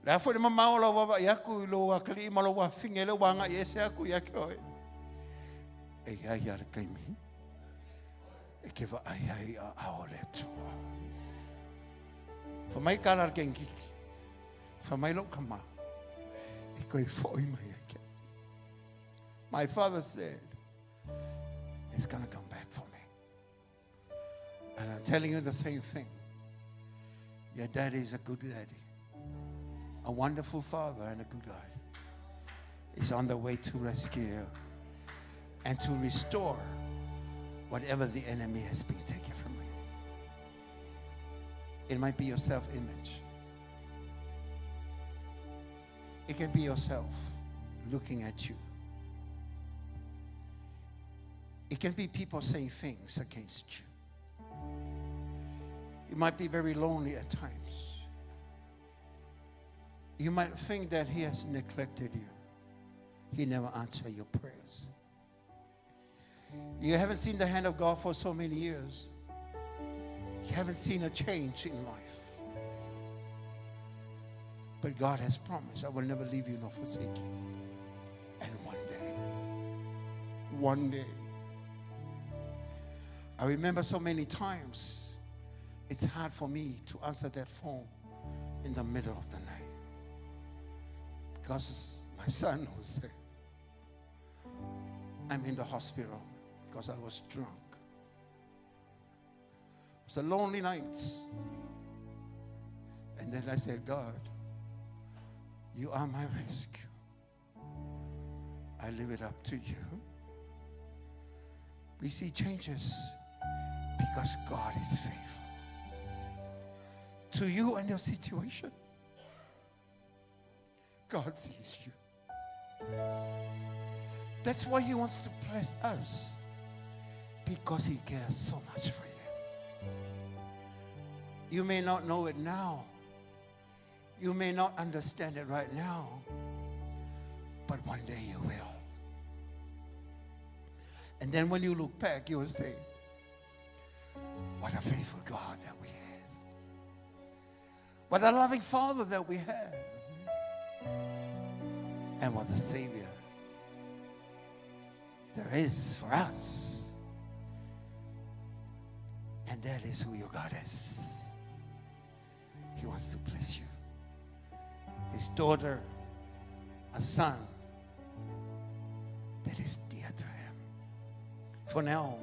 O le a foi le mamao o lau vaavaai atu i lou atalii ma lou afafine lea ua agai ese atu ia te oe, e i ai lava le taimi e te vaai ai i aao o le Atua. Fai mai tala a le teineitiiti, fai mai lou tama, e toe foi mai ia te au. My father said, he's gonna come back for me. And I'm telling you the same thing. Your daddy is a good daddy, a wonderful father and a good God. He's on the way to rescue you and to restore whatever the enemy has been taken from you. It might be your self-image. It can be yourself looking at you. It can be people saying things against you. You might be very lonely at times. You might think that he has neglected you. He never answered your prayers. You haven't seen the hand of God for so many years. You haven't seen a change in life. But God has promised, I will never leave you nor forsake you. And one day, one day, I remember so many times, it's hard for me to answer that phone in the middle of the night. Because my son was there. I'm in the hospital because I was drunk. It was a lonely night. And then I said, God, you are my rescue. I leave it up to you. We see changes because God is faithful to you and your situation. God sees you. That's why he wants to bless us, because he cares so much for you. You may not know it now. You may not understand it right now, but one day you will. And then when you look back, you will say, What a faithful God that we have. What a loving Father that we have. And what a Savior there is for us. And that is who your God is. He wants to bless you. His daughter, a son that is dear to him. For now,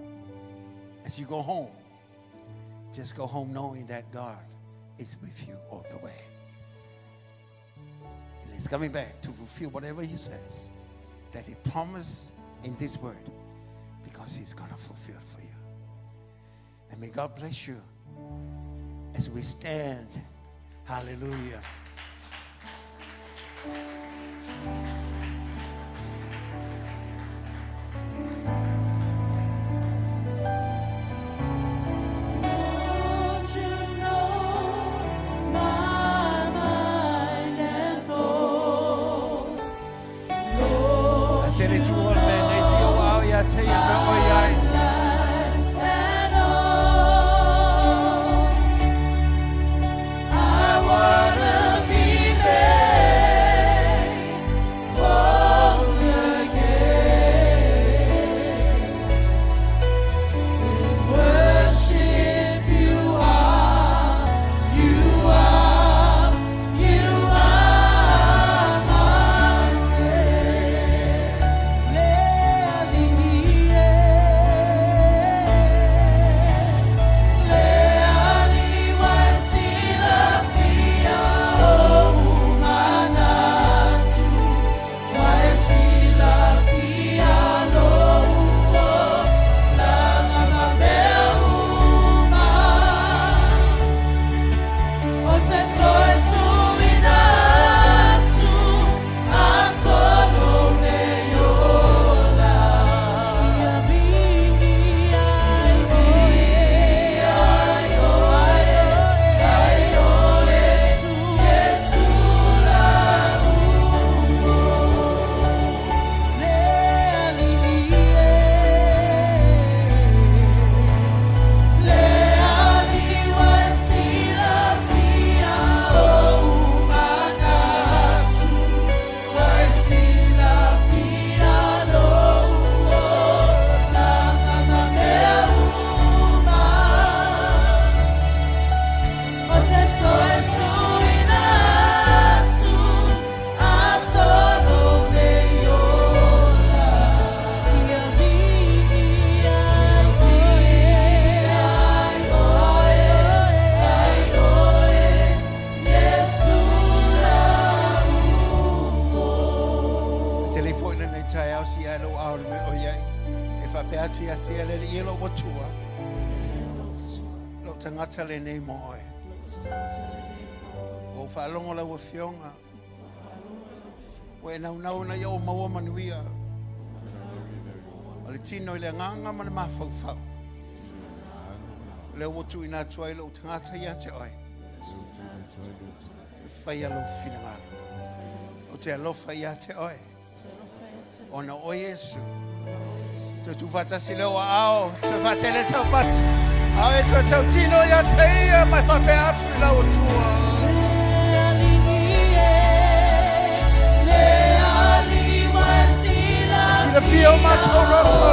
as you go home, just go home knowing that God is with you all the way. And he's coming back to fulfill whatever he says that he promised in this word because he's going to fulfill it for you. And may God bless you as we stand. Hallelujah. Lord, you know my mind and thoughts. A te le tu ole me nei si o au ia te ia me oi ai. And all I wanna be made whole again. Worship you are, you are, you are my friend. Te le foi le nei tai au si ai lo au le me oi ai. E whapea atu ia te ele i lo watua. Lo tangata le nei mo oe. O whaalongo lau fionga. O e nau nau na ia o maua manuia. O le tino i le nganga ma le mawhauwhau. Le o tu ina tua i lo tangata ia te oe. E whaia lo whinangalo. O te alofa ia te oe. Ona o Yesu. Te tu whatasi leo a ao. Te whatele sau pati. Ao e tau tau tino ia te ia mai whapea atu i lau tua. Sila fia o mātou roto.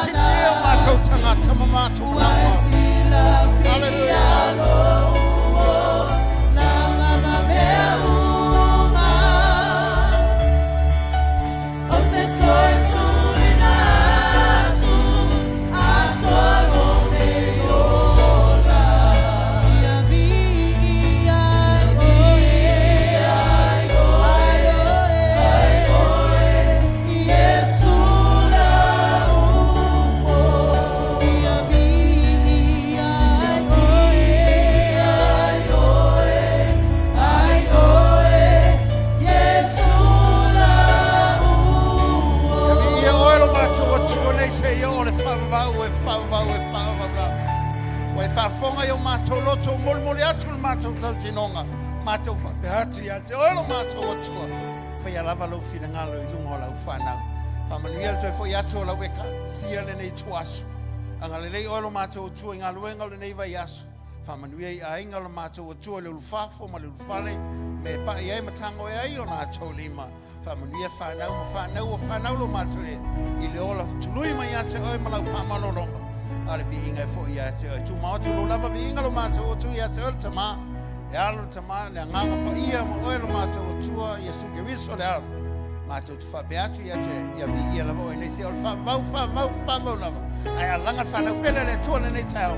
Sila o mātou tangata ma mātou nawa. Hallelujah. Ia vi ia oe lo mātou atua nei se ia o le whaavau e whaavau e whaavau la. Ua e whaafonga i o mātou loto, moli moli atu le mātou tautinonga. Matou faapea atu ia te oe lo matou Atua, faia lava lou finagalo i luga o lau fanau. Faamanuia le toe foi atu o lau ekalesia lenei ituaso. Agalelei oe lo matou Atua i galuega o lenei vaiaso. Faamanuia i aiga o lo matou Atua i le ulufafo ma le ulufale, me e pai ai ma tago e ai o latou lima. Faamanuia fanau ma fanau o fanau lo matou le i le ola tului mai ia te oe ma lau faamalologa. A le viiga e foi ia te oe. Tumau atu lou lava viiga lo matou Atua ia te oe le Tama, le Alo le Tama, le Agaga Paia ma oe lo matou Atua, Iesu Keriso le Alo. Matou te faapea atu ia te ia viia lava oe nei se o le faavavau, faavavau, faavavau lava. Ae alaga le fanau pele a le Atua lenei taeao.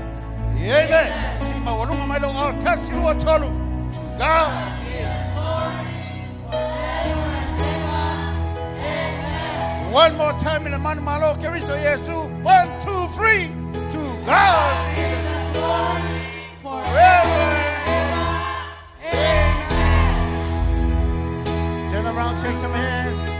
Amen. Si maualuga mai lou ao, tasi, lua, tolu. To God be the glory. One more time in the manu malo Keriso Yesu. One, two, three. To God be the glory forever and ever. Amen. Turn around, shake some hands.